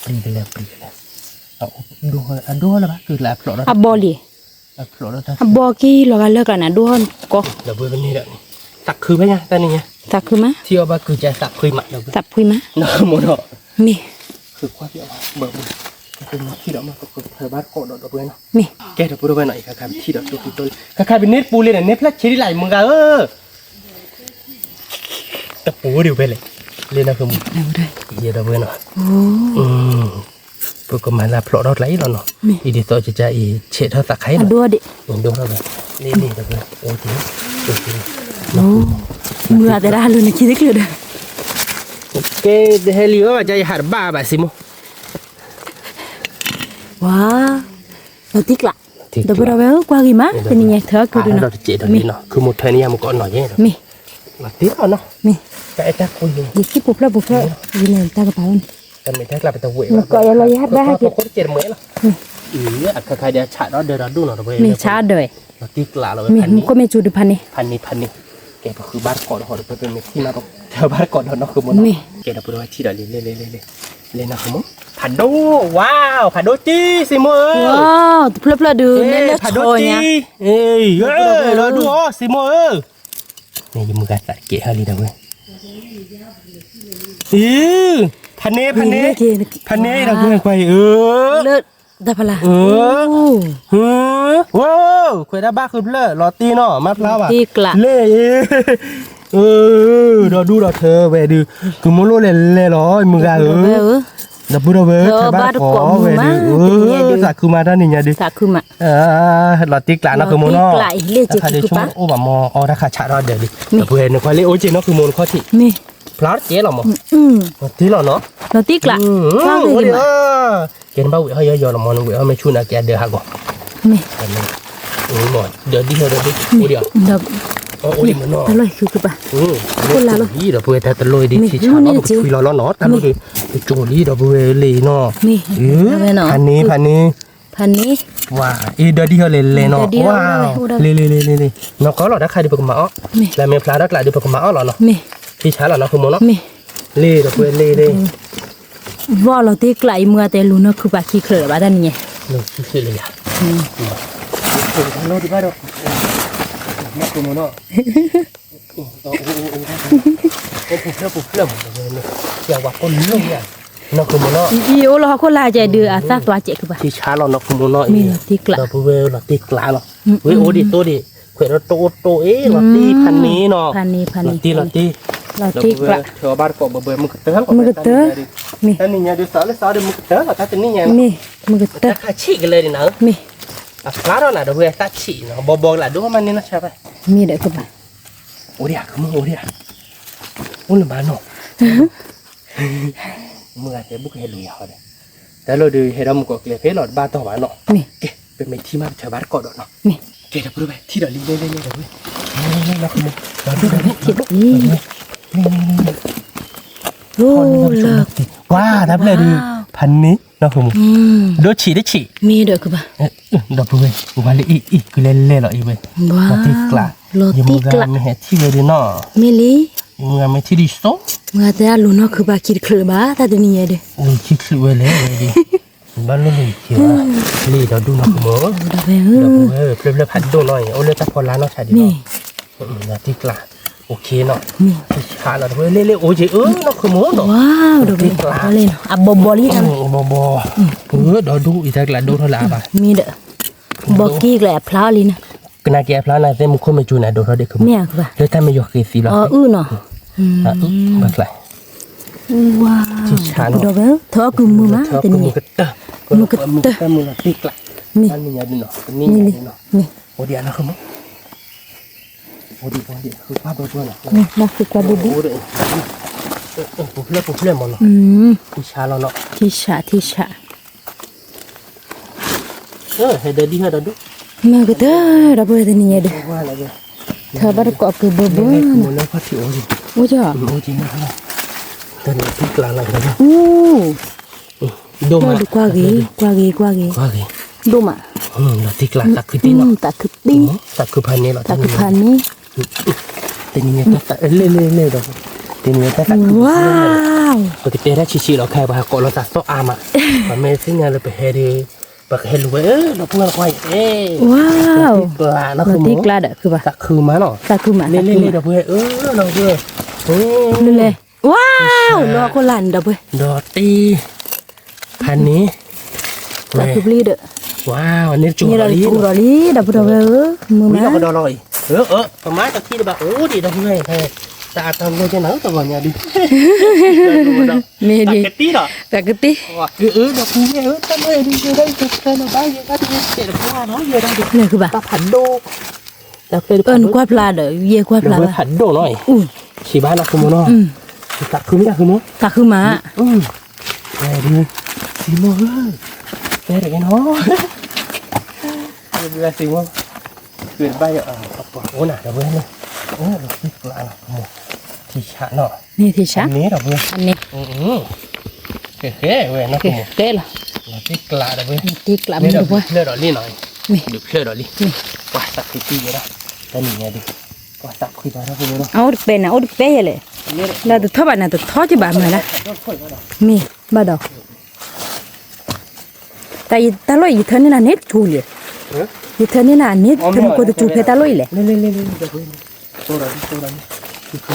ကလဲၣ် အပြံၣ်ကလဲၣ်, အဒိၣ်လၢၤဘၣ် ကုၢ်လၢအဖျိးဒီး, အဘီလံ, အဘီကံလီၤဂာ်လၢကလးန့ၣ် အဒိၣ်ကီး, ဒီပုၢ်ဝဲၢ်န့ၣ်ဒီး, သးခုဖဲညါတၢ်န့ၣ်ညါ, သးခုမး, ထံၣ်အီၣ်ဘၣ်ကုၢ်ကသးဖှံမး, သးဖှံမး, နီၤမိၢ်နီၤ, မ့ၢ် မ့ၢ်, ကဲဒီပုၢ်ဝဲၢ်နီၤ အံၤခါခါပထံၣ်ဒီးတိတိတိလံ ခါခါပန့ၢ်တပူၤလံဒီး န့ၢ်ဖျၢၣ်ဆံးဒ်လဲၣ် မုၢ်ဂၤဧၢ, တပူၤဒံးဖဲလဲၣ်, လၢနီၤ ယဲဒီပုၢ်ဝဲၢ်နီၤ, ပကမၤလၢဖျိးထီၣ်ကျါအံၤလီၤနီၤ, အံၤဒ်သိးကကါအံၤ ဆဲးထီၣ်သးခါအံၤလီၤ, ဒိၣ်ထီၣ်ဘၣ်, လ့လ့ဒီပုၢ်ဝဲၢ်, မုၢ်ဂၤတဲဒၣ်ဟးလူၤန့ၣ်ခံတချုးဒီး, ကဲ တဟဲလံၤအၢဘၣ် ကယဟးတဘၣ်ဘၣ်စံမိၢ် ဝါ, လီၤတံၢ်ကျး, ဒီပုၢ်ဝဲၢ်ဧၢ ကွၢ်ဂ့ၤမး တနံၤညါထၢအကုၢ်ဒုနီၤ, မ့ၢ်, ခုမိၢ်ထၢန့ၢ်ယၤမူကီးနီၤယဲ, မ့ၢ်, လီၤတံၢ်လီၤနီၤ, မ့ၢ်, တၢ်အဲၣ်တၢ်ကွံ, ယံၤန့ၣ်တၢ်ကပၤလီၤန့ၣ်, မ့ၢ်တၢ်ကျးပတဝဲၢ်, မူကီးယဲလီၤယဲဒၣ်ဟဲက့ၤ, အခါခါဒ်ဆးဒီးဒၢးဒီးဒိၣ်နီၤ ဒီပုၢ်ဝဲၢ်, မ့ၢ်ဆးဒၢး, လီၤတံၢ်ကျးလီၤဝဲ, မ့ၢ်မူခိၣ်မ့ၢ်စူၤဒုဖးန့ၣ်, ဖးန့ၢ်ဖးန့ၢ်, ကဲပဃုဘၣ်တကိးဒီးဟီဒီး ပမ့ၢ်ထံၣ်နီၤ ပထၢဘၣ်တကိးဒီးနီၤ ခုမိၢ်နီၤ, မ့ၢ်, ကဲဒီပုၢ်ဝဲၢ်ထံၣ်ဒီးလံ လံ လံ လံ လံနီၤ ခုမိၢ်, ဖးဒိၣ်, ဝါ, ဖးဒိၣ်ကံ စံမိၢ်ဧၢ, တဖျၢၣ်ဖျၢၣ်ဒုး, ဖးဒိၣ်ကံ, လီၤဒူၣ်အီၤ စံမိၢ်ဧၢ, န့ၣ်ယမုၢ်ဂၤသးကဲဟဲလံဒီပုၢ်ဝဲၢ်, ဖးန့ၢ် ဖးန့ၢ်, ဖးန့ၢ်ဒီပုၢ်ဝဲၢ်ကွၢ်အံၤ, လၢတၢ်ဖးလၢ်, ခွဲးတၢ်ဘၣ်ဃုဖျၢၣ် လီၤတံၢ်နီၤ မါဖျါဘၣ်, လ့ၣ်, ဒီဒူၣ်ဒီထၢဝဲဒုး, ကမူလိၣ်လဲၤလဲၤလီၤ မုၢ်ဂၤဧၢ, ဒီပုၢ်ဒီဝဲၢ် ထၢဘၣ်တကိးဝဲဒုး, သးခုမးတၢ်နံၤညါဒုး, လီၤတံၢ်ကျးနီၤ ခုမိၢ်နီၤ, တခါဒုးဆိကမိၣ်အိၣ်ဘၣ်မီၤ အီတၢ်ခးဆးထီၣ်ဒၢးလံ, ဒီပုၢ်ဝဲၢ်န့ၣ် ခွါလ့ၣ်အိၣ်က့ၤနီၤ ခုမိၢ်နခီၣ်ထံး, ဖျါတကဲလီၤမီၤ, လီၤတံၢ်လီၤနီၤ, လီၤတံၢ်ကျး, အိၣ်ဒံး, ကဲနဘၣ်ဝဲဟီၣ်ယီယီလီၤမီၤ နဝဲဟီၣ်မ့ၢ်ဆူၣ်န့ၣ် ကဲဒၢးဟးဂီၤ, ဒီးဒ်ဟီၣ်ဒီးဒ်အိၣ်ဒံး, အိၣ်ဒံးမနီၤ, တၢ်လီၢ်ဃုကပၤ, အိၣ်လၢလီၤ, ဒီပုၢ်ဝဲၢ်တၢ်တလိၣ်အံၤဒ်ထံဆးလီၤ ပကထွံလီၤလီၤနီၤ တၢ်လီၢ်ဒ်, ပကၠိလံဒီပုၢ်ဝဲၢ်လံနီၤ, ဖးန့ၢ် ဖးန့ၢ်, ဖးန့ၢ်, ဝါ, အ့ ဒီးဒ်ဟီၣ်လဲၤလဲၤနီၤ, ဝါ, လ့လ့လ့လ့လ့, နီၢ်ကီၢ်လီၤတၢ်ခါဒ်ပကမၤအီၣ်, လၢမ့ၢ်ဖျါထီၣ်ကျးဒ်ပကမၤအီၣ်လီၤနီၤ, ထံဆးလီၤနီၤ ခုမိၢ်နီၤ, လ့ဒီပုၢ်ဝဲၢ်လ့လ့ ဘီၣ်လီၤတံၢ်ကျးအံၤ မုၢ်ဂၤတဲလူၤနီၢ်ခုၣ်ပာ်ခံချုးလၢၤဘၣ်တၢ်နံၤညါ, နီၢ်ခိမိၢ်နီၤ, အံၤအိၣ်လၢဟီၣ်ခိၣ်လာ်ကဲဒုး အသၣ်သွါကဲးခုၣ်ဘၣ်, ထံဆးလီၤနီၢ်ခိမိၢ်နီၤ, မ့ၢ်လီၤတံၢ်ကျး, ဒီပုၢ်ဝဲၢ်လီၤတံၢ်ကျးလီၤ, ဝဲအိၣ်ဒံးတိၢ်ဒံး, ခွဲးဒီးတိၢ်အိၣ်တိၢ်အ့ၣ် လီၤတံၢ်ဖးန့ၢ်နီၤ, လီၤတံၢ်လီၤတံၢ်, လီၤတံၢ်ကျး, မုၢ်ကတၢၢ်, မုၢ်ကတၢၢ်, မ့ၢ်, မုၢ်ကတၢၢ်, မ့ၢ်, မုၢ်ကတၢၢ်, တၢ်ဆံးကလဲာ်ဒံးနၤဧၢ, မ့ၢ်, အဖျါထီၣ်နၤဒီပုၢ်ဝဲၢ်သၣ်ဆံးနီၤ ဘီဘီကလးဒိၣ်မးန့ၣ်နီၤဆါဘၣ်, မ့ၢ်ဒီးကဘၣ်, အိၣ်ဒံးဧါ ကမုၢ်အိၣ်ဒံးဧါ, အိၣ်လၢမၤနီၤ, မုၢ်ဂၤတဲဘုကဟဲလူၤယၤဟီဒီး, တၢ်လီၢ်ဒုးဟဲဒီးမုၢ်ကီးကျဲဖဲလီၤ တဘၣ်တီၢ်ဘၣ်နီၤ, ကဲ ပမ့ၢ်ထံၣ်မးပထၢဘၣ်တကိးဒီးနီၤ, ကဲဒီပုၢ်ဝဲၢ်ထံၣ်ဒီးလံလံလံလံဒီပုၢ်ဝဲၢ်, လီၤဒိၣ်ဒီးဒိၣ်, အိၣ်လၢ, ကွၢ်တၢ်ဖျၢၣ်ဒုး, ဖးန့ၢ် နီၢ်ခိမိၢ်, ဒိၣ်ဆံးတဆံး, မ့ၢ်ဒီးကဘၣ်, ဒီပုၢ်ဝဲၢ် ဝါလၢအံၤအံၤ ကလဲၤလဲၤလီၤအံၤဝဲ, လီၤတံၢ်ကျး, ယမုၢ်ဂၤမ့ၢ်ဟဲထံၣ်ဝဲဒုးနီၤ, မ့ၢ်လံ, ယမုၢ်ဂၤမ့ၢ်ထံၣ်ဒုးစိ, မုၢ်ဂၤတဲအလူၤနီၢ်ခုၣ်ပာ်ခံတချုးလၢၤဘၣ် တၢ်တနံၤညါဒီး, အိၣ်ခံချုးဝဲလဲၣ်ဝဲဒုး, ဘၣ်လိၣ်လၢယခံဘၣ်, လံဒီးဒိၣ်နီၢ်ခိမိၢ်, ဒီပုၢ်ဝဲၢ် ဖျၢၣ်ဖျၢၣ်ဖးဒိၣ်နီၤအံၤ အိၣ်လၢတၢ်ဖီလာ်နီၢ်ဆါဒံးနီၤ, လီၤတံၢ်ကျး အိၣ်ခ့နီၤ, ဆါလီၤတဝဲ လ့လ့အိၣ်က့ၤအၢနီၢ်ခိမိၢ်နီၤ, ဝါဒီးဝဲကျါလ့နီၤ အဘီဘီလံတၢ်လၢ, အဘီဘီ, အၢဒီးဒူအံၤတၢ်ကျါဒိၣ်ထီၣ်လၢအါဘၣ်, မ့ၢ်ဒီး, ဘီက့ၤကျဲအဖျါလံနီၤ, ကနၣ်က့ၤအဖျါနၤသ့ၣ်မူခိၣ်မ့ၢ်ကၠူနၤဒိၣ်ထီၣ်ဒံးခိမိၢ်, မ့ၢ်ဧါ, လၢတၢ်မ့ၢ်ယီၤဃ့သံလီၤ, အအုနီၤ, ဘၣ်ကျါ, ဝါ, ဒီးဝဲ, ထီအီၣ်ကုၢ်မုာ်မးတနံၤ, မုာ်ကတၢၢ်, မုာ်လီၤတံၢ်ကျါ, မ့ၢ်, မ့ၢ်, မ့ၢ်, အိၣ်ဒံးအနီၢ်ခိမိၢ် ပူၤဖျဲးပူၤဖျဲးမ့ၢ်နီၤ, ထံဆးလီၤနီၤ, ထံဆး ထံဆး, ဟဲဒၢးဒံဟဲဒီးဒူၣ်, မုာ်ကတၢၢ်ဒီပုၢ်ဝဲၢ်တနံၤညါဒီး, ထီဘၣ်တကိးကုၢ်ဘိဘိ, အိၣ်ကီ, ဒိၣ်မး, ကွၢ်ဂ့ၤ, ကွၢ်ဂ့ၤ, ကွၢ်ဂ့ၤ, ဒိၣ်မး, လီၤတံၢ်ကျါ သးခုတံၢ်နီၤ, သးခုတံၢ်, သးခုဖးန့ၣ်လီၤ, သးခုဖးန့ၣ်, တနံၤညါတၢ်သးလ့ၣ်လ့ၣ်လ့ၣ်ဒီး, တနံၤညါတၢ်သးခု, ပကတဲတၢ်ဆံးဆံးလီၤ ခဲပှၤဟးကိးလီၤသးသီၣ်အါမး, ပှၤမ့ၢ်သ့ၣ်ညါလၢပဟဲဒီး, ပကဟဲလူၤဝဲ ဒီပုၢ်ဝဲၢ်ကွၢ်အံၤ, လီၤတံၢ်ကျါဒီး, သးခုမးနီၤ, သးခုမး လ့ၣ်လ့ၣ်လ့ၣ်ဒီပုၢ်ဝဲၢ်, လၢလဲၣ်, ဝါ, လီၤခိၣ်လၢ်န့ၣ်ဒီပုၢ်ဝဲၢ်, ဒီးတံၢ် ဖးန့ၣ်, သးခုပျံၤဒီး, ဝါ, န့ၣ်တကီၤလီၤလံ, ဒီပုၢ်ဝဲၢ်ဧၢ, မုာ်မး, ပမၤတခံတဘၣ် အိၣ်ဒံးဒီပုၢ်ဝဲၢ်, တၢ်အတၢ်လိၣ်ကဲနၤတဂီၤညါဒုး, မ့ၢ်ဒံး, သးကတံၢ်, သးကတံၢ်, လၢခုဘၣ် နကွၢ်ဖျါဒီး ယဲကွၢ်ဖျါဘၣ်, ဖးဒိၣ်နီၤ, သးခုမးနီၤ, သးခုမး, စံမိၢ်ဧၢ, တဲတက့ၢ်နီၤ, စံမိၢ်, ဘၣ်ယၤ, ပှၤအိၣ်နၤဒီပုၢ်ဝဲၢ်န့ၣ်, လီၤတံၢ်ကျါနီၤ, ထံဆးနီၤ, န့ၣ်ထံဆး, န့ၣ်ဒီပုၢ်ဝဲၢ်, န့ၣ်, ဃဲဃဲဝဲနီၤ, ဃဲလီၤ, လီၤတံၢ်ကျါဒီပုၢ်ဝဲၢ်, လီၤတံၢ်ကျါမ့ၢ်ဒီပုၢ်ဝဲၢ်, ဖျၢၣ်ဒီးလံနီၤ, မ့ၢ်, ဖျၢၣ်ဒီးလံ, မ့ၢ်, ပှၤသးခုတံၢ်ဝဲဒၣ်, တနံၤညါဒုး, ပှၤသးခုတံၢ်ဝဲဒၣ်, အအိၣ်တပဲနၤ အိၣ်တပဲယဲလဲၣ်, လၢတထီၣ်ဘၣ်နၤ တထီၣ်ကဘၣ်မၤဒၣ်, မ့ၢ်, ဘၣ်ဒီး တၢ်ယတၢ်လိၣ်အံၤ ယထၢန့ၢ်နၤန့ၣ်တကၠိၤလဲၣ်, ယထၢန့ၢ်နၤန့ၣ် တမူခိၣ်တကၠိၤဖဲတၢ်လိၣ်အံၤလဲၣ်, တၢ်လိၣ်အသၣ်သွါ, လီၤတံၢ်ကျါနီၤ, လီၤတံၢ်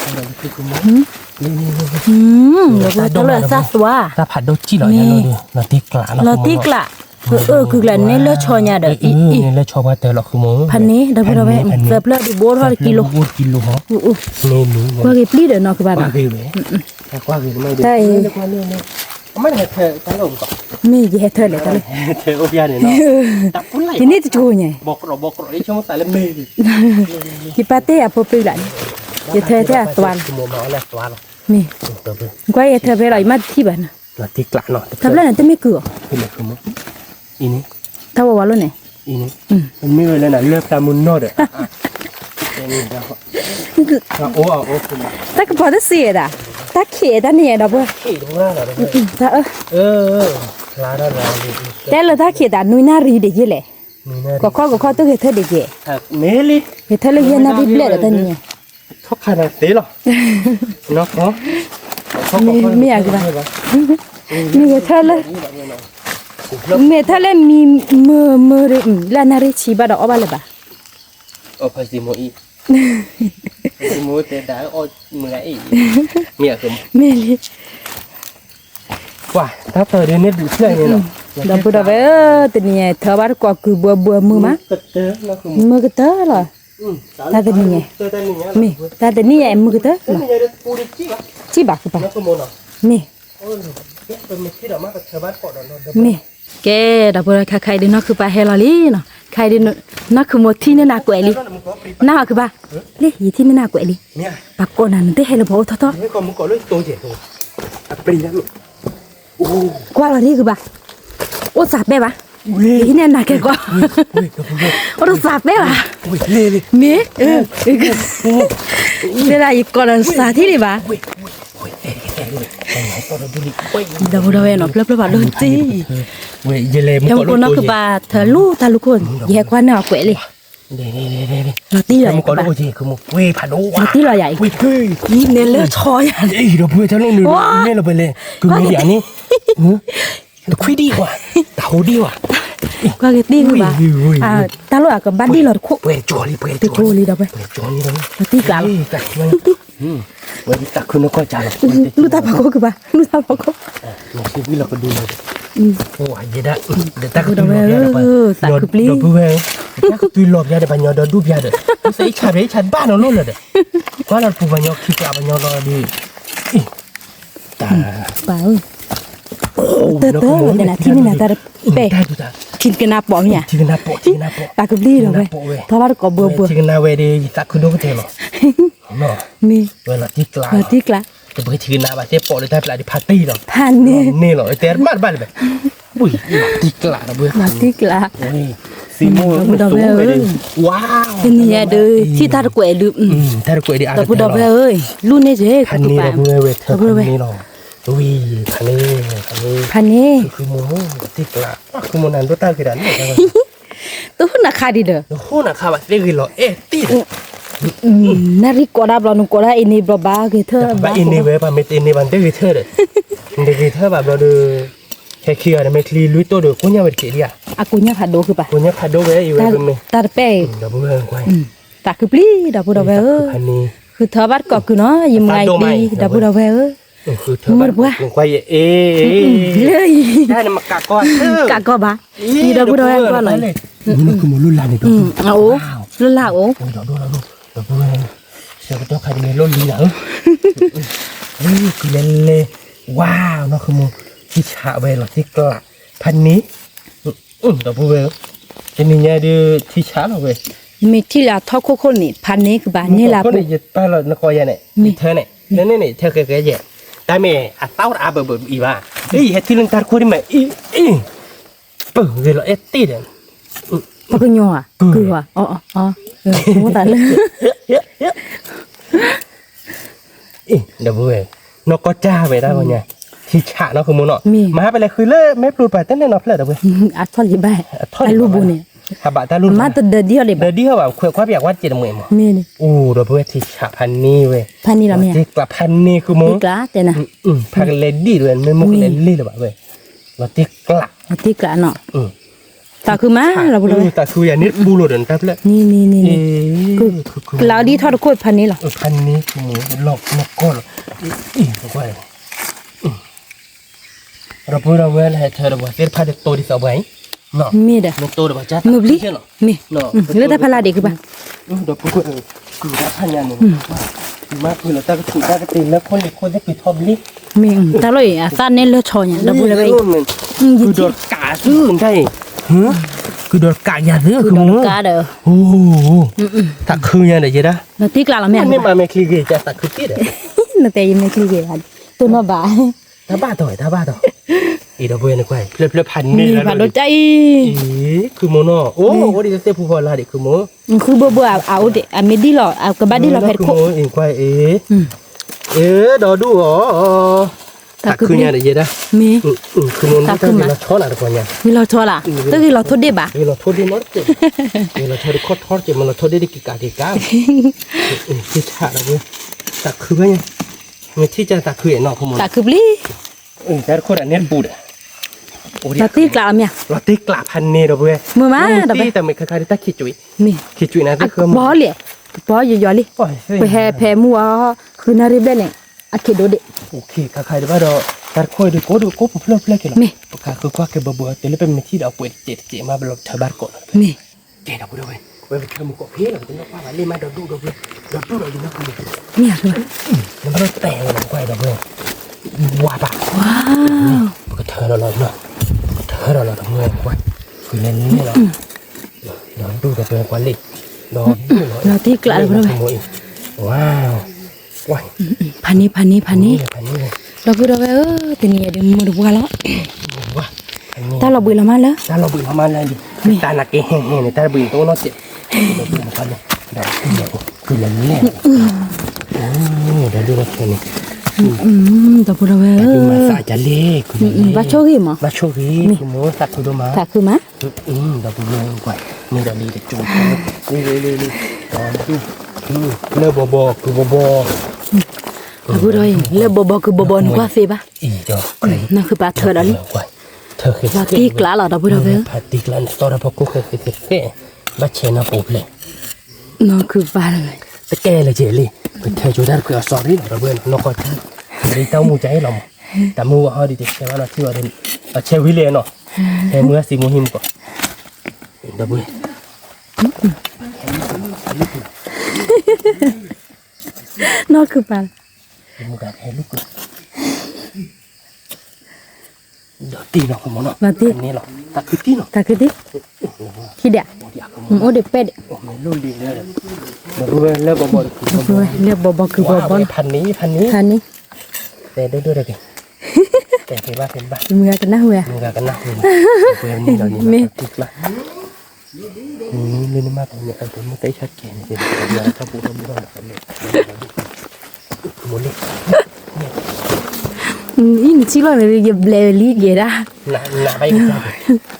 ကျါ, အၢ ကုၢ်ကျါန့ၣ်လၢဆီညါဒီး, ဖးန့ၣ် ဒီပုၢ်ဝဲၢ်, သၢဖျၢၣ်ဒုးဘိထီၣ်တကံလိၤ, ကွၢ်က့ၤပျံၤဒီးနီၢ်ကဘၣ်ဘၣ်, တၢ်အံၤ မ့ၢ်ယဟဲထၢလဲၣ်တၢ်လၢ, ယန့ၢ်တကၠိၤညါ, ယပာ်တဲအဖိပ့ၢ်လၢ်န့ၣ်, ယထၢတဲအသွါလီၤ, မ့ၢ်, ကွၢ်ယထၢဖဲလီၤ ယမ့ၢ်တထံၣ်ဘၣ်နၤ, တၢ်ဖျၢၣ်န့ၣ် တမ့ၢ်ကုၢ်အီၤ, တၢ်ဝဲဝဲလိၣ်န့ၣ်, မ့ၢ်ဝဲလၢနၤလၢပတၢ်မုၢ်နီၢ်ဒီး, တၢ်ကပီၤတစံးဝဲဒၣ်, တၢ်ခံးတၢ်န့ၣ်ဒီပုၢ်ဝဲၢ်, တၢ်အၢ, တဲလၢတၢ်ခံးတၢ်နွံနၣ်ရံၣ်ဒံးယဲလဲၣ်, ကခီကခီတိၢ်ဂဲၤထၢၣ်ဒံးယဲ, ဂဲၤထၢၣ်လၢယဲၢ်နၣ်ရံၣ်ဘျဲၣ်ဒီးတၢ်န့ၣ်, မ့ၢ်အကဘၣ်, မ့ၢ်ဂဲၤထၢၣ်လၢ, မ့ၢ်ဂဲၤထၢၣ်လၢမံမုၢ်မုၢ်ရံၣ် လၢအနၣ်ရံၣ်ဆံဘၣ်ဒီးအီၣ်ဘၣ်လၢၤဘၣ်, မ့ၢ်လံ, တၢ်တၢ်ဒ်န့ၣ်ဒုးဖျၢၣ်န့ၣ်လီၤ, ဒီပုၢ်ဒီဝဲၢ်ဧၢ, တနံၤညါထၢဘၣ်တကိးကုၢ်ဘှၢဘှၢမုာ်မး, မုာ်ကတၢၢ်လီၤ, တၢ်တနံၤညါ, မ့ၢ်, တၢ်တနံၤညါမုာ်ကတၢၢ်လီၤ, စံၣ်ဘၣ်ကပၤ, မ့ၢ် မ့ၢ်, ကဲ, ဒီပုၢ်ဝဲၢ်ခဲခါအံၤဒုးနီၢ်ခုပၢ်ဟဲလီၤလံနီၤ, ခဲအံၤဒုး, နီၢ်ခုမိၢ်ထံၣ်န့ၢ်နၤကွဲးလံ, နၢ်ဟီၣ်ခုပၢ်, လၢယထံၣ်န့ၢ်နၤကွဲးလံ, ပှၤကိးနၤနတဟဲလၢပှၤအိၣ်ထီၣ်ထီၣ်, ကွၢ်လီၤဒ်ခုပၢ်, အိၣ်သးပဲဘၣ်, ယထံၣ်န့ၢ်နၤကဲကီး, အိၣ်တသးပဲဘၣ်, မ့ၢ်, တဲဒၣ်ယကိးနၤနသးထံၣ်လံဘၣ် ဒီပုၢ်ဒီဝဲၢ်နီၤ ဖျၢၣ်ဖျၢၣ်ဖးဒိၣ်တံၢ်, ဟဲကိးနီၢ်ကပၤထၢလူၢ်တၢ်လူၢ်ခိၣ် ယဟဲကွၢ်န့ၢ်အီၤကွဲးလံ, လီၤတံၢ်လီၤယၤ, လီၤတံၢ်လီၤယၤအံၤ, န့ၣ်လၢဆီယၤ, ကွၢ် တခွံဒံးဝဲ, တၢ်ဟူဒံးဝဲ, ကွၢ်က့ၤသ့ၣ်ဂ့ၤဘၣ်, တၢ်လီၢ်အကဘၣ်ဒံးလီၤတခိၣ်, ပှဲၤကၠီလံ, ပှဲၤကၠီလံ, ပှဲၤကၠီလံ, တံကျးလီၤ, ဝဲတၢ်ခုနီၢ်ကီၢ်ကၢ်လီၤ, လူၢ်တၢ်ဖးခိၣ်ကဘၣ်, လူၢ်တၢ်ဖးခိၣ်, ဝဲယဲဒၣ်, ဒီပုၢ်ဝဲၢ်, တၢ်ကပျံၤလီၤပျါဒီး ပှၤညီဒီဒူၣ်ပျါဒီး, ဆဲးအံၣ်ဆၣ်ဖဲအံၣ်ဆၣ်ဘၣ်နီၤလိၣ်လၢၤဒီး, ကွၢ်လီၤတပူၤပှၤညီခံကျးပှၤညီလီၤဒီး တၢ်, တၢ်တၢ်တၢ် ထံၣ်မ့ၢ်နၤတၢ်တပဲၢ်, ထံၣ်ကနါပိာ်မ့ၢ်ဧါ, ထံၣ်ကနါပိာ်, တၢ်ကပျံၤလီၤဝဲ, ထီဘၣ်တကိးဘှီဘှီ, ထံၣ်ကနါဝဲဒီး ယသးခုဒိၣ်ကတၢၢ်လီၤ, ဝဲလီၤတံၢ်ကျး, လီၤတံၢ်ကျး, တပှ့ၤထံၣ်ကနါဘၣ်သ့ၣ်ပိာ်လၢတၢ်ပျၢ်ဒံးဖးတံၢ်လီၤ, ဖးန့ၣ်, န့ၣ်လီၤ တဲမးတဘၣ်လၢၤဘၣ်, လီၤတံၢ်ကျးလီၤဝဲ, လီၤတံၢ်ကျး, သံမိၢ်ဝဲ, တနံၤညါဒီး ထံၣ်တၢ်တကွဲးဒုး, တၢ်တကွဲးဒုး, ဒီပုၢ်ဒီဝဲၢ်ဧၢ, လူၢ်န့ၢ်က့ၤ, ဖးန့ၣ်လီၤ, ဝံၤ, ဖးန့ၣ်, ဖးန့ၣ်, ဃုမူ, တံၢ်ကျး, ဃုမူနၤဒိၣ်တၢ်ဂ့ၤဒၣ်လၢ တဟိၣ်နၤခါဒံးဒီး, တဟိၣ်နၤခါဘၣ်သ့ၣ်ဂ့ၤလီၤအဲၣ်တံၢ်ဒီး, နၣ်ရံၣ်ကိးဒၣ်ဘျီ နကိးဒၣ်အ့န့ဘျီဘၣ်ဂ့ၤထၢၣ်, ဘၣ်အ့န့ဝဲ ပှၤမ့ၢ်တအ့န့ဘၣ်နတဂ့ၤထၢၣ်ဒီး, နတဂ့ၤထၢၣ်ဘၣ်ဘျီဒီး, ဟဲခံဂၤဒီးမ့ၢ်ချံလွံၢ်တိၢ်ဒီး ကိညၢ်ဝဲတကဲးလံဧါ, အကိညၢ်ဖးဒိၣ်ကဘၣ်, ကိညၢ်ဖးဒိၣ်ဝဲအံၤဝဲ, တၢ်တပဲၢ်အံၤ, ဒီပုၢ်ဝဲၢ်ကွၢ်, သးခုပျံၤ ဒီပုၢ်ဒီဝဲၢ်ဧၢ, ဃုထၢဘၣ်တကိးကုနီၤ ယမၤဒံး ဒီပုၢ်ဒီဝဲၢ်ဧၢ, မုၢ်တပှၢ်, ကွၢ်ယအဲ, တၢ်နမကးကီ, ကးကီဘၣ်, ယဒီပုၢ်ဒီဝဲၢ်ကွၢ်နီၤ, မုၢ်လၢ်န့ၣ်ဒီး, အအိၣ်, လၢ်လၢ်အိၣ်, ဒီပုၢ်ဝဲၢ်, ဆၢကတီၢ်ခါဒ်န့ၣ်လိၣ်လံနၤဧၢ, ဝံၤကုလဲၤလဲၤ, ဝါ, နီၢ်ဃုမူ, ထံဆးဝဲလီၤတံၢ်ကျး, ဖးန့ၣ်, ဒီပုၢ်ဝဲၢ်, တနံၤညါဒုး ထံဆးလီၤဝဲ, မ့ၢ်ထံၣ်လၢအထီၣ်ခိၣ်ခိၣ်န့ၣ် ဖးန့ၣ်ကဘၣ်န့ၣ်လၢပူၤ, ယပာ်လီၤနကိးယၤန့ၣ်, ယထၢန့ၣ်, န့ၣ်န့ၣ် ထၢဃဲဃဲယဲၢ်, တၢ်မ့ၢ်အသးအိၣ်တအါဘၢဘၢအံၤဘၣ်, ယဟဲထံၣ်လၢတၢ်တခိၣ်ဒ်မးအံၤ, အံၤ, ပဂ့ၤလီၤအဲၣ်တ့ၢ်ဒီး, ပှၤကညီဧါ, ကုၤဧါ, အီၤ, အီၤ, အီၤ, ဒီပုၢ်ဝဲၢ်, နီၢ်ကီၢ်တၢ်ဝဲဒၣ်ဂီၢ်ညါ, ထံဆးနီၢ်ဃုမူနီၤ, မဟါပလဲၤဃုလၢမဲာ်ပျိပၤတဲလဲၣ်နီၤဖျၢၣ်ဒီပုၢ်ဝဲၢ်, အထီၣ်လံဘၣ်, အထီၣ်လံဘၣ်, ဟးဘၣ်တၢ်လူၢ်, မၤတဒၢဒ်အီၤဒံးဘၣ်, ဒၢဒ်အီၤဘၣ် ခွဲးခွါပယၤကွၢ်တကဲးတမှဲးမး, မ့ၢ်န့ၣ်, အိၣ်ဒီပုၢ်ဝဲၢ် ထံဆးဖးန့ၢ်ဝဲ, ဖးန့ၢ်လီၤမ့ၢ်, တ့ကျးဖးန့ၢ်ဃုမူ, တ့ကျးတဲနၤ, ဖးကလဲၤဒံးဝဲ မ့ၢ်မူကလဲၤလ့ၢ်လၢၤဘၣ်ဝဲ, လီၤတ့ကျး, လီၤတ့ကျးနီၤ သးခုမးလီၤပူၤလီၤဝဲ, သးခုယၤန့ၣ်ပူၤလိာ်ဒီးနတၢ်ဖျၢၣ်, န့ၣ်န့ၣ်န့ၣ်, ကလးဒ်ထီၣ်တခိၣ်ဖးန့ၢ်လီၤ, ဖးန့ၢ်, လီၤနီၢ်ကီၢ်လီၤ, ဒီပုၢ်ဒီဝဲၢ်လၢဟဲထၢဒီးပှၤသ့ၣ်တဖၣ်ဒ်တိၢ်ဒ်သိးပှၤအံၤ, မ့ၢ်ဒီး, မ့ၢ်တိၢ်ဒီးပှၤကၢ်သးဘျံး, မ့ၢ်, လၢတၢ်ဖးလၢ်ဒံးကဘၣ်, ဒီပုၢ်ဝဲၢ်, ကုၤတၢ်ဖးညါန့ၣ်, မၤကုၤလီၤတၢ်ကဆူးတၢ်ကတ့ၤလၢခိၣ်လံၤခိၣ်သ့ၣ်က့ၤထီဘျ့, မ့ၢ်, တၢ်လီၢ်အံၤ အသၣ်န့ၣ်လၢဆီညါ ဒီပုၢ်ဝဲၢ်, ကုၤဒီးကးသုတၢ်အံၤ, ကုၤဒီးကးယၤသု, ကုၤဒီးကးဒီး, သးခုညါဒီးယဲဒၣ်, လီၤတံၢ်ကျးလီၤမ့ၢ်, နမ့ၢ်မၤမဲာ်ချံဂ့ၤကသးခုတ့ၢ်ဒီး, နတဲယမဲာ်ချံဂ့ၤဘၣ်, တိၢ်နီၣ်ဘၣ် တၢ်ဘၣ်တီၢ်ဝဲ တၢ်ဘၣ်တီၢ်, အံၤဒီပုၢ်ဝဲၢ်န့ၣ်ကွၢ် ဖျၢၣ်ဖျၢၣ်ဖးန့ၢ်လီၤ, ဖးဒိၣ်တၢ်အံၤ, အံၤ ခုမိၢ်နီၢ်, အိၣ် အိၣ်ဒ်သ့ၣ်ဖူဖီလာ်ဒံး ခုမိၢ်, ဃုဘိဘိအအိၣ်ဒံး အမ့ၢ်ဒ်လီၤ အကဘၣ်ဒ်လီၤဖဲတခိၣ်, အံၤကွၢ်အံၤ, အ့ ဒီဒူၣ်အီၤ, သးခုညါဒီးယဲဒၣ်, ခုမိၢ်နီၢ်တၢ်ဂ့ၤလီၤဆီနၤတကီၢ်ညါ, ဂ့ၤလီၤဆီလီၤ, တၢ်ဂ့ၤလီၤထိၣ်ဒ့ၣ်ဘၣ်, ဂ့ၤလီၤထိၣ်ဒ့ၣ်နီတစဲး, ဂ့ၤလီၤဆီတခီထီတစဲး မ့ၢ်လီၤထိၣ်ဒ့ၣ်ဒ်က့ၤကးက့ၤကး, သ့ၣ်ဆးဒီးဝဲ, သးခုဘၣ်ညါ, မ့ၢ်ထံၣ်ကသးခုအဲၣ်နီၢ်ခိမိၢ်, သးခုပျံၤ တၢ်တခိၣ်ဒၣ်နဲတပူၤဒီး, လီၤတံၢ်ကျးလီၤမ့ၢ်, လီၤတံၢ်ကျးဖးန့ၢ်ဒီပုၢ်ဝဲၢ်, မ့ၢ်မးဒီးဝဲ, တမ့ၢ်ခါခါဒ်တၢ်ခံးကွံာ်, ခံးကွံာ်နၤသ့ၣ်ဃၢမး, ပီလံ, ပီယီၤယီၤလံ, ပဟဲဖဲမုၢ်အီၤ, ဃုနၣ်ရံၣ်ဘျဲၣ်န့ၣ်, အခ့ဒိၣ်ဒံး, ခါခါဒံးဘၣ်ဒီး, တၢ်တခိၣ်ဒုးကိးဒုးကိးပူၤဖျၢၣ်ဖျၢၣ်က့ၤလီၤ, ပကဃုကွၢ်က့ၤဘၢဘၢ တုၤလၢပမ့ၢ်ထံၣ်ဒီးအပှဲၤတစဲးတစဲးမး ပလီၤထၢဘၣ်တကိးလီၤ, မ့ၢ် ကဲဒီပုၢ်ဝဲၢ်, ဝဲပထၢမုၢ်ကိးဖဲလီၤ ပတနီၣ်ပၢ်ဘၣ်လံမး ဒီဒူၣ်ဒီပုၢ်ဝဲၢ်, ဒီဒူၣ်ဒီးယနီၢ်ခိမိၢ်, မ့ၢ်ဧါ, နဘၣ်ဒီးတဲာ်ဝဲလီၤကွၢ်ဒီပုၢ်ဝဲၢ်, ဝါဘၣ်, ပကထၢဒီးလီၤ, ပကထၢဒီးလီၤဒီပုၢ်ဝဲၢ်ကွၢ်, ဃုလဲၤန့ၣ်လီၤ, ဒီဒူၣ်ဒီပုၢ်ဝဲၢ်ကွၢ်လံ, ဒီဒူၣ်လီၤ, လီၤတံၢ်ကျးလီၤဒီပုၢ်ဝဲၢ်, ဝါ ကွၢ်, ဖးန့ၢ် ဖးန့ၢ် ဖးန့ၢ်, ဒီပုၢ်ဒီဝဲၢ်ဧၢ, တနံၤအံၤဒုးမုၢ်တပှၢ်လီၤ, တၢ်လီၤဘှံးလီၤမးလၢ, တၢ်လီၤဘှံးလီၤမးလၢ, မ့ၢ်တၢ်နာ်က့ဟဲဟဲန့ၣ် တၢ်ဘှံးတအိၣ်နီတစဲး, ဒီပုၢ်ဝဲၢ်, ဒီပုၢ်ဒီဝဲၢ်, ဘၣ်ဆိၣ်ဂ့ၤမး, ဘၣ်ဆိၣ်ဂ့ၤ, သးခုဒိၣ်မး, သးခုမး, ဒီပုၢ်ဝဲၢ်ကွၢ်, မ့ၢ်ဒီးလံတကၠိ, လၢဘီဘီကုၤဘီဘီ, အဃိဒီးအံၤ လၢဘီဘီကုၤဘီဘီန့ၣ်ကွၢ်သ့ဘၣ်, နဃုပာ်ထၢဒီးလံ, ကွၢ်, ထၢဃဲၤဃဲၤ တံၢ်ကျးလီၤ ဒီပုၢ်ဒီဝဲၢ်ဧၢ, ဖးတံၢ်ကျးန့ၣ် တီၢ်တၢ်ဖီခိၣ်ဃဲၤဃဲၤဃဲၤဃဲၤ, ဘၣ်ဆဲးနီၢ်ပူၤဖျဲး, နီၢ်ခုၣ်ပၢ်တဂၤ, တကဲလၢာ်က့ၤလံ, ပထၢကၠိတၢ်တခွဲးအီၤ sorry လီၤ ဒီပုၢ်ဝဲၢ်နီၤ, နီၢ်ကီၢ်တၢ်, လၢတၢ်အိၣ်မူကါအံၤလီၤမး, တၢ်မုၢ်ဝါဟီဒ်တဆဲးဘၣ်နီၤ ထံၣ်ဝဲဒီး, အဆဲးဝံၤလံနီၤ, ဟဲမုၢ်ဂၤစံးမူဟံၣ်မူကီး, ဒီပုၢ်ဝဲၢ် နီၢ်ခုၣ်ပၢ်လီၤ, မုၢ်ဂၤဟဲလူၢ်ကၢ, ဒီးတံၢ်နီၤ မ့ၢ်နီၤ, တံၢ်နီၤ, တၢ်ခုတံၢ်နီၤ, တၢ်ခုတံၢ်, ခံဒံး, အိၣ်ဒံးပဲဒံး, လၢဘီဘီ, လၢဘီဘီကုၤဘီဘီလီၤ, ဖးန့ၣ် ဖးန့ၣ်, ဖးန့ၣ်, တဲဒိၣ်ဒိၣ်တက့ၢ်, တဲဖဲဘၣ်ဖဲဘၣ်, မုၢ်ဂၤကနၣ်ဝဲ, မုၢ်ဂၤကနၣ်ဝဲ, မ့ၢ် လၢနမၤတၢ်န့ၣ် အတမ့ၢ်တၢ်အံးဆၢကဲၤန့ၣ်, ထီၣ်ပူၤထီၣ်ပူၤထီၣ်, အံၤနထံၣ်လီၤန့ၣ် ယဘျဲးဝဲလံကဲဒၣ်, နဘၣ်ယက,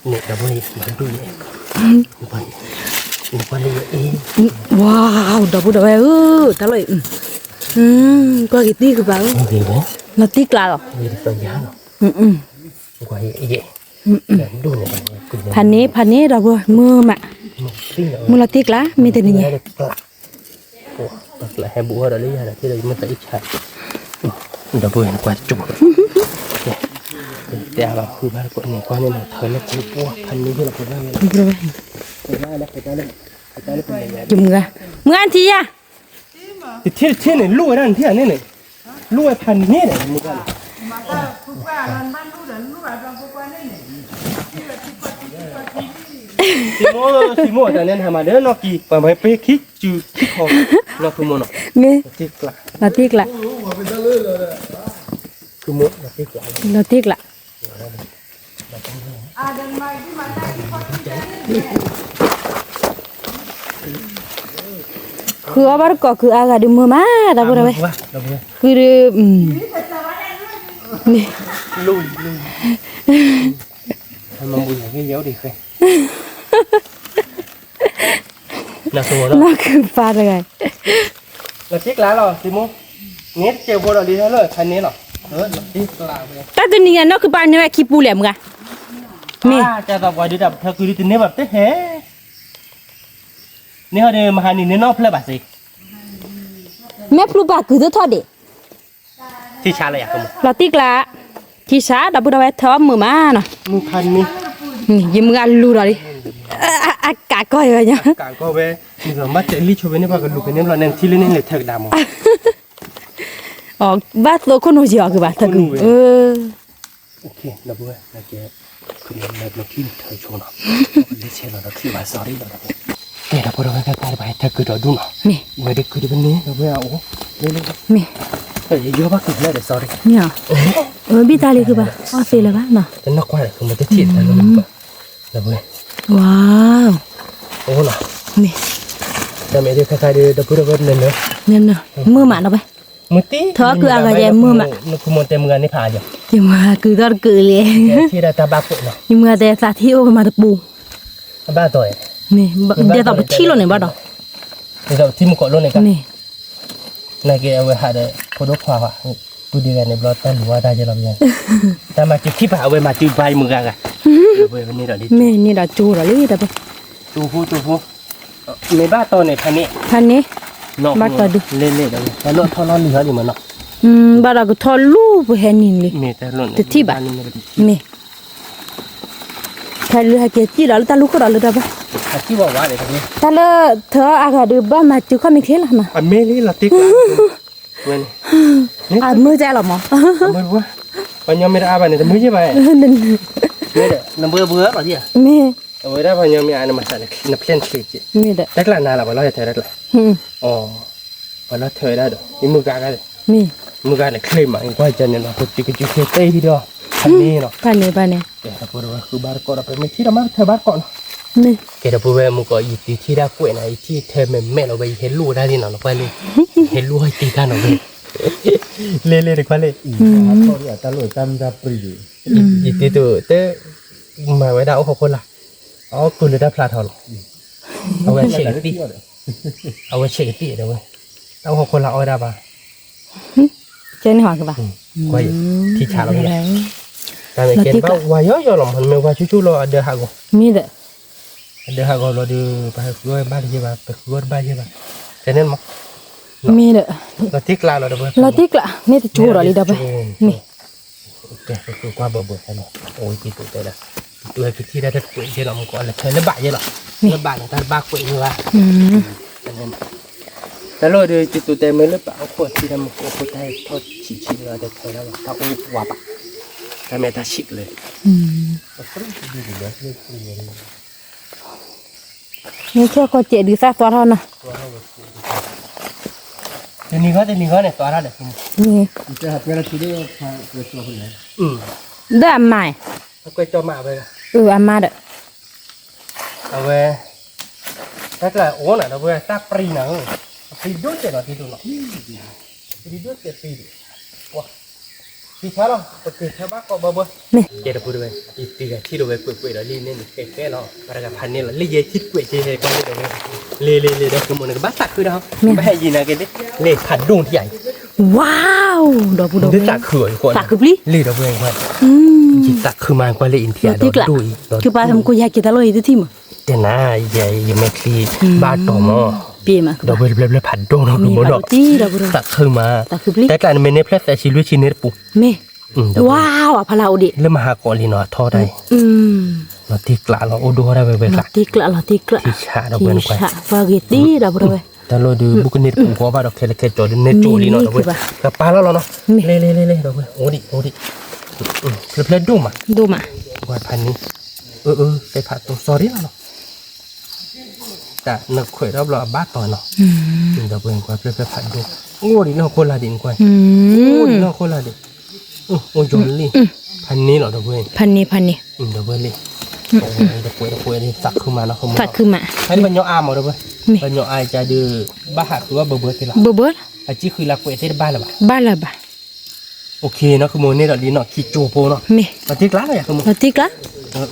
န့ၣ်ဒီပုၢ်ဝဲၢ်, ဝါ, ဒီပုၢ်ဒီဝဲၢ်ဧၢ, တၢ်လီၢ်အံၤ, ကွၢ်က့ၤတံၢ်ကပၤဧၢ, လီၤတံၢ်ကျးလီၤ, ဖးန့ၣ် ဖးန့ၣ် ဒီပုၢ်ဝဲၢ် မုၢ်မး, မုၢ်လီၤတံၢ်ကျး မ့ၢ်တနံၤညါ, ဟဲဘူးအီၤဒီးလၢယၤဒီး ထဲဒီးယမ့ၢ်သးအံးဆါ, ဒီပုၢ်ဝဲၢ် နကွၢ်ကၠိ, တဲအဘၣ်ဃုဘၣ်တကိးန့ၣ် ကွၢ်န့ၣ်နီၤ ထၢလၢပူၤပှၢ်ဖးန့ၣ်လီၤ ပှၢ်န့ၣ်, ယမုၢ်ဂၤ, မုၢ်ဂၤထံၣ်ယၤ, တထံၣ်တထံၣ်န့ၣ် လူၢ်ဝဲဒၣ်နထံၣ်ဧါန့ၣ်န့ၣ်, လူၢ်ဝဲဖးန့ၣ်ဒီး မုၢ်ဂၤန့ၣ် စံမိၣ် စံမိၣ် တၢ်န့ၣ်နဟးမၤဒီးနီၢ်ကံၢ် ပှၤမၤပ့ခံစုခံခီ, နီၢ်ဖုမိၢ်နီၤ, မ့ၢ်, လီၤတံၢ်ကျး, ဖုမိၢ် လီၤတံၢ်ကျး, လီၤတံၢ်ကျး, ဃုအီၣ်ဘၣ်တကိး ဃုအါဂၤဒုးမုာ်မး ဒီပုၢ်ဒီဝဲၢ်, ဃုဒုး, နီၢ်ခုၣ်ပၢ်တဂၤ, လီၤတံၢ်ကျးလီၤ စံမိၣ်, န့ၣ်တကဲးဖိဒီးလံလၢဖးန့ၣ်လီၤ, တၢ်တနံၤညါ နီၢ်ခုၣ်ပၢ်န့ၢ်ဝဲခံပူၤလဲၣ် မုၢ်ဂၤ, မ့ၢ်, ကၢ်သးပှၤဒုးတၢ်ပထၢကုၤဒုးတန့ၢ်ဘၣ်ပတဟဲ, န့ၣ်ဟီဒီးမဟါနံၤန့ၣ်နီၢ်ဖျၢၣ်ဘၣ်စ့ မ့ၢ်ဖျိပာ်ကုၤသထီၣ်ဒံး, ထံဆါလၢယၤ, လီၤတံၢ်ကျး, ထံဆါ ဒီပုၢ်ဒီဝဲၢ် ထၢအီၣ်မုာ်မးနီၤ, ယမုၢ်ဂၤလူၤဒီးလံ, အကးကီၢ်ဝဲညါ, ဘၣ်တဲလံဆိဖဲန့ၣ် ပှၤကလူၤဖဲန့ၣ်ဘျီန့ၣ် ထံလၢန့ၣ်လဲၤထၢကဒါမး, ဘၣ်သိခိၣ်နူာ်ယံၤအီၤကဘၣ်ထၢကုၤ, ကဲဒီပုၢ်ဝဲၢ် ကဲ, လၢခံနထၢဆိနီၤ, လၢဆဲးလီၤဒီးချံဘၣ် sorry လီၤဒီပုၢ်ဝဲၢ်, ကဲဒီပုၢ်ဒီဝဲၢ် ကဲသးတဘၣ်ဟဲထၢကုၤဒီးဒူၣ်နီၤ, မ့ၢ်, ဝဲဒုးကုၤတကန့ၢ် ဒီပုၢ်ဝဲၢ်အအိၣ်, မ့ၢ်, ယဘၣ်ကုၤဖျဲၣ်ဒီး sorry, မ့ၢ်, ဝဲဘံၣ်တၢ်လံကဘၣ် အီၣ်သ့လၢၤဘၣ်နီၤ, တနီၢ်ကွၢ်ဒီး ကမၤတထံၣ်တၢ်လီၤ, ဒီပုၢ်ဝဲၢ်, ဝါ, အိၣ်နီၤ, မ့ၢ်, တၢ်မ့ၢ်ဒ်ခဲခါဒီး ဒီပုၢ်ဒီဝဲၢ်နၢၤနၢၤ, မုာ်မးနီၤဝဲ မုာ်တံၢ်, ထၢအီၣ်ကုၤအါဂၤယဲမုာ်မး, နမုၢ်တဲမုၢ်ဂၤန့ၣ်ဖးယၤ, ယမုၢ်ဂၤကုၤသီၣ်တကုၤလံ, ထံၣ်ဒၣ်တၢ်ဘၣ်ကိးနီၤ, ယမုၢ်ဂၤတဲသးထံၣ်အိၣ်ကမၤတပူၤ, အဘၣ်တီၤ, မ့ၢ်, ဒ်သိးပထံၣ်လိာ်န့ၣ်ဘၣ်ဒီး, ဒ်သိးပထံၣ်မုၢ်ကိးလိာ်န့ၣ်က, မ့ၢ်, နာ်က့အဝဲဟးဒီး ဖိဒိၣ်ခွါ, ပုၢ်ဒ့ဂၤန့ၣ်ဘျီတၢ်လူၤဝဲတၢ်ယဲလီၤ, တၢ်မၤစၢၤခံပာ် အဝဲမၤစၢၤဘၣ်ယမုၢ်ဂၤဂၤ, မ့ၢ်န့ၣ်ဒီးကၠိဒီးလံ, ကၠိဖိကၠိဖိ, မ့ၢ်ဘၣ်တီၤန့ၣ် ဖဲန့ၣ်, ဖဲန့ၣ်, ဘၣ်တီၤဒုး, လဲၤလဲၤဒီး တၢ်လီၢ်ထီၣ်လီၢ်လံၤဟီဒံးမးနီၤ, ဘၣ်ဒီးကထီၣ်လူၤပဟဲနံၤလံ, တထံၣ်ဘၣ်, မ့ၢ်, ဖဲလၢဟဲက့ၤစံၣ်ဒီးလၢတၢ်လူၤခိၣ်ဒီးလၢတၢ်ဘၣ်, တၢ်လၢထၢအါဂၤဒုးဘၣ်မၤစၢၤခီၣ်မ့ၢ်ချ့လီၤနီၤ, အမ့ၢ်လံလီၤတံၢ်ကျး အမုာ်ကဲလီၤမး, ပှၤညီမ့ၢ်တအါဘၣ်န့ၣ် တမုာ်ယ့ၢ်ဘၣ်, နဘှၢဘှၢလီၤဒံး, မ့ၢ်, အဝဲဒၣ်ပှၤညီမ့ၢ်အါန့ၣ် မၤစၢၤနဖျဲၣ်နချ့က့, တၢ်ကျးနၤလီၤ ပှၤလီၤဟဲထၢတၢ်ကျး, ပှၤလီၤထၢဝဲဒၣ်ဒီး ယမုၢ်ဂၤဂၤဒီး, မုၢ်ဂၤန့ၣ်ချ့မး ကွၢ်ကန့ၣ်လီၤ ပကကကၠူၤချ့သ့ဒံးဒီး, ဖးန့ၣ်နီၤ, ဖးန့ၣ်ဖးန့ၣ်, ကဲဒီပုၢ်ဝဲၢ် ဃုဘၣ်တကိးဒီး ပမ့ၢ်ထံၣ်ဒီးမ့ၢ်ပထၢဘၣ်တကိးနီၤ, ကဲဒီပုၢ်ဝဲၢ် မုၢ်ကီး ယတထံၣ်တၢ်ကွဲးနၤ ယထံၣ်ထၢမဲာ်မဲာ်လီၤဝဲ ယဟဲလိၣ်ဝဲဒၣ်လံနီၤ နကွၢ်လံ, ယဟဲလိၣ်ဟဲတ့တၢ်နီၤဝဲ, လဲၤလဲၤတခွါလဲၣ်, တၢ်လိၣ်တၢ်မုၢ်တၢ်ပြံၤ, ယတ့တိၢ်တ မၤဝဲဒၣ်အိၣ်ခိးခိၣ်လာ်, အအီၣ်ကုၤလၢတၢ်ဖျါထီၣ်လီၤ, အဝဲဆဲးကသံၣ်, အဝဲဆဲးကသံၣ်ဒီးဝဲ, တၢ်အိၣ်ခိးခိၣ်လာ်အီၣ်ဝဲဒၣ်ဘၣ်, ကဲန့ၣ်ဟီကဘၣ်, ကွၢ်ယံၤ, ထံဆါလီၤ, တၢ်မ့ၢ်ကဲဘၣ်ဝါယီယီလီၤမး နမ့ၢ်ဝါဆူၣ်ဆူၣ်လီၤ အဒၢးဟးဂီၤ, မ့ၢ်ဒီး, အဒၢးဟးဂီၤလီၤဒီး ပှၤဟဲဃုအီၣ်ဘၣ်တယဲၢ်ဘၣ် ပဃုအီၣ်တဘၣ်ယဲၢ်ဘၣ်, တဲန့ၣ်မး, မ့ၢ်ဒီး, လီၤတံၢ်ကျးလီၤဒီး လီၤတံၢ်ကျး မ့ၢ်တကၠိဒီးလံဒီး မ့ၢ် ကဲ ပကကွၢ်ဘၢဘၢဖဲလီၤ အိၣ်တံၤတူၣ်တဲလၢ တုၤဟဲက့ၤထံၣ်ဒၣ်တကွဲးယဲၢ်လီၤ မူကီၢ်လဲၤဖဲလၢဘၣ်ယဲၢ်လီၤ လၢဘၣ်န့ၣ် တၢ်တဘၣ်ကွဲးယဲၢ်ဘၣ် တၢ်လီၢ်ဒီး တံၤတူၣ်တဲမ့ၢ်လၢပှၤအိၣ်ခိးထံတၢ်မူကီၢ်ဖိတၢ်ထီၣ်ဆံးဆံးလီၤ တၢ်ထဲလီၤ တၢ်အိၣ်ဝးဘၣ် တၢ်မ့ၢ်တၢ်ဆံးကလဲာ် မ့ၢ်ခဲကီၢ်စဲးဒုးသၣ်သွါထီၣ်နီၤ တနံၤဂီၢ်တနံၤဂီၢ်န့ၣ် သွါထီၣ်ဒီး လၢအမါ, အကွဲးကၠီမးဝဲ, အဝဲ, တၢ်ကျါအိၣ်နၤဒီးဝဲတၢ်ပြံနၤဧၢ, အပြံဒိၣ်စဲးလီၤတံၤဒိၣ်လီၤ, ပြံဒိၣ်စဲးပြံဒိၣ်, ဝါ, ထံဆါလီၤ ပက့ၤထၢဘၣ်ကိးဘၢဘၢ, ကဲတပူၤတဝဲ, ယတံၤဂၤထံၣ်ဒီးဝဲကွဲးကွဲးဒီးလံန့ၣ် နကဲကဲလီၤ ပှၤတဂၤဖးန့ၢ်လီၤ လၢယဲထံၣ်ကွဲးက့ၤဟဲကွၢ်န့ၣ်ဒီးဝဲ, လ့လ့လ့ဒီး မ့ၢ်နကဘၣ်သးခုဒီး, ဘၣ်ဟဲယံၤနၤက့ၤလ့, လ့ဖးဒိၣ်ထံၣ်အံၤ, ဝါ, ဒီပုၢ်ဒီဝဲၢ်, သးခုပျံၤ, လ့ဒီပုၢ်ဝဲၢ်, ယသးခုမးကွၢ်လၢအံၤထံၣ်အံၤဒီးဒိၣ်အံၤ, ကဘၣ်မူခိၣ်ယၤက့ၤတၢ်လီၢ်အံၤတထံၣ်မး, တဲနၤ, ယမဲာ်ချံ, ဘၣ်တီၤမး, ဒီပုၢ်ဝဲၢ်ဖျၢၣ်ဖျၢၣ်ဖးဒိၣ်နီၤ မ့ၢ်မ့ၢ်နီၤ, သးခုမး, တၢ်ကျါနမ့ၢ်န့ၢ်ဖျၢၣ်သးဆံလွံၢ်ဆံန့ၣ်တပူၤ, မ့ၢ်, ဝါ, ဝါဖးလၢအိၣ်ဒံး, လၢမဟါကီးလံနီၤ အထီၣ်တၢ်အံၤ, လီၤတံၢ်ကျးလီၤ အိၣ်ဒိၣ်ထီၣ်ဒၣ်ဝဲဝဲကျါ, လီၤတံၢ်ကျးလီၤတံၢ်ကျး, ထံဆးဒီပုၢ်ဝဲၢ်, ကွၢ်ဂ့ၤတံၢ်ဒီပုၢ်ဝဲၢ်, တၢ်လီၢ်ဒုး ဘူးကန့ၢ်တပူၤဃီဘၣ်ဒီး ခဲလၢာ်ခဲဆ့ဒီး နဲကိးလံနီၤ ဒီပုၢ်ဝဲၢ်, ကပာ်လီၤလီၤနီၤ, လ့လ့လ့လ့ ဒီပုၢ်ဝဲၢ်, အိၣ်ဒံးအိၣ်ဒံး, ဖျၢၣ်ဖျၢၣ်ဒိၣ်မး, ဒိၣ်မး, ဝဲဖးန့ၣ်, အၢအၢ သဲဖးတိၢ် sorry လီၤနီၤ တၢ်နခွဲးထီၣ်ဘျီအဘၣ်တီၤနီၤ, ဒီပုၢ်ဝဲၢ်ကွၢ်ဖျၢၣ်ဖျၢၣ်ဖးဒိၣ်, အိၣ်ဒံးလၢဟီၣ်ခိၣ်လာ်ဒံးနကွၢ်, အိၣ်ဒံးလၢဟီၣ်ခိၣ်လာ်ဒံး, အိၣ်ယီၤလံ, ဖးန့ၢ်လီၤဒီပုၢ်ဝဲၢ်, ဖးန့ၢ်ဖးန့ၢ်, ဒီပုၢ်ဝဲၢ်လံ, တကွဲးတကွဲးဒံး သးခုမးနီၤ သးခုမး, ဖဲန့ၣ်ပညီအါမးဒီပုၢ်ဝဲၢ်, ပညီအါကဒုး, ဘၣ်ဟးဃုအီၣ်ဘၢဘၢသ့လီၤ, ဘၢဘၢ, အစံၣ်ဃုလၢကွဲးသ့ၣ်တဘၣ်လၢၤဘၣ်, ဘၣ်လၢၤဘၣ် OK နီၤ ဃုမိၢ်န့ၢ်ဒီးလံနီၤ ခံကၠိဖိနီၤ မ့ၢ် လီၤတံၢ်ကျါလီၤယၤ ဃုမိၢ် လီၤတံၢ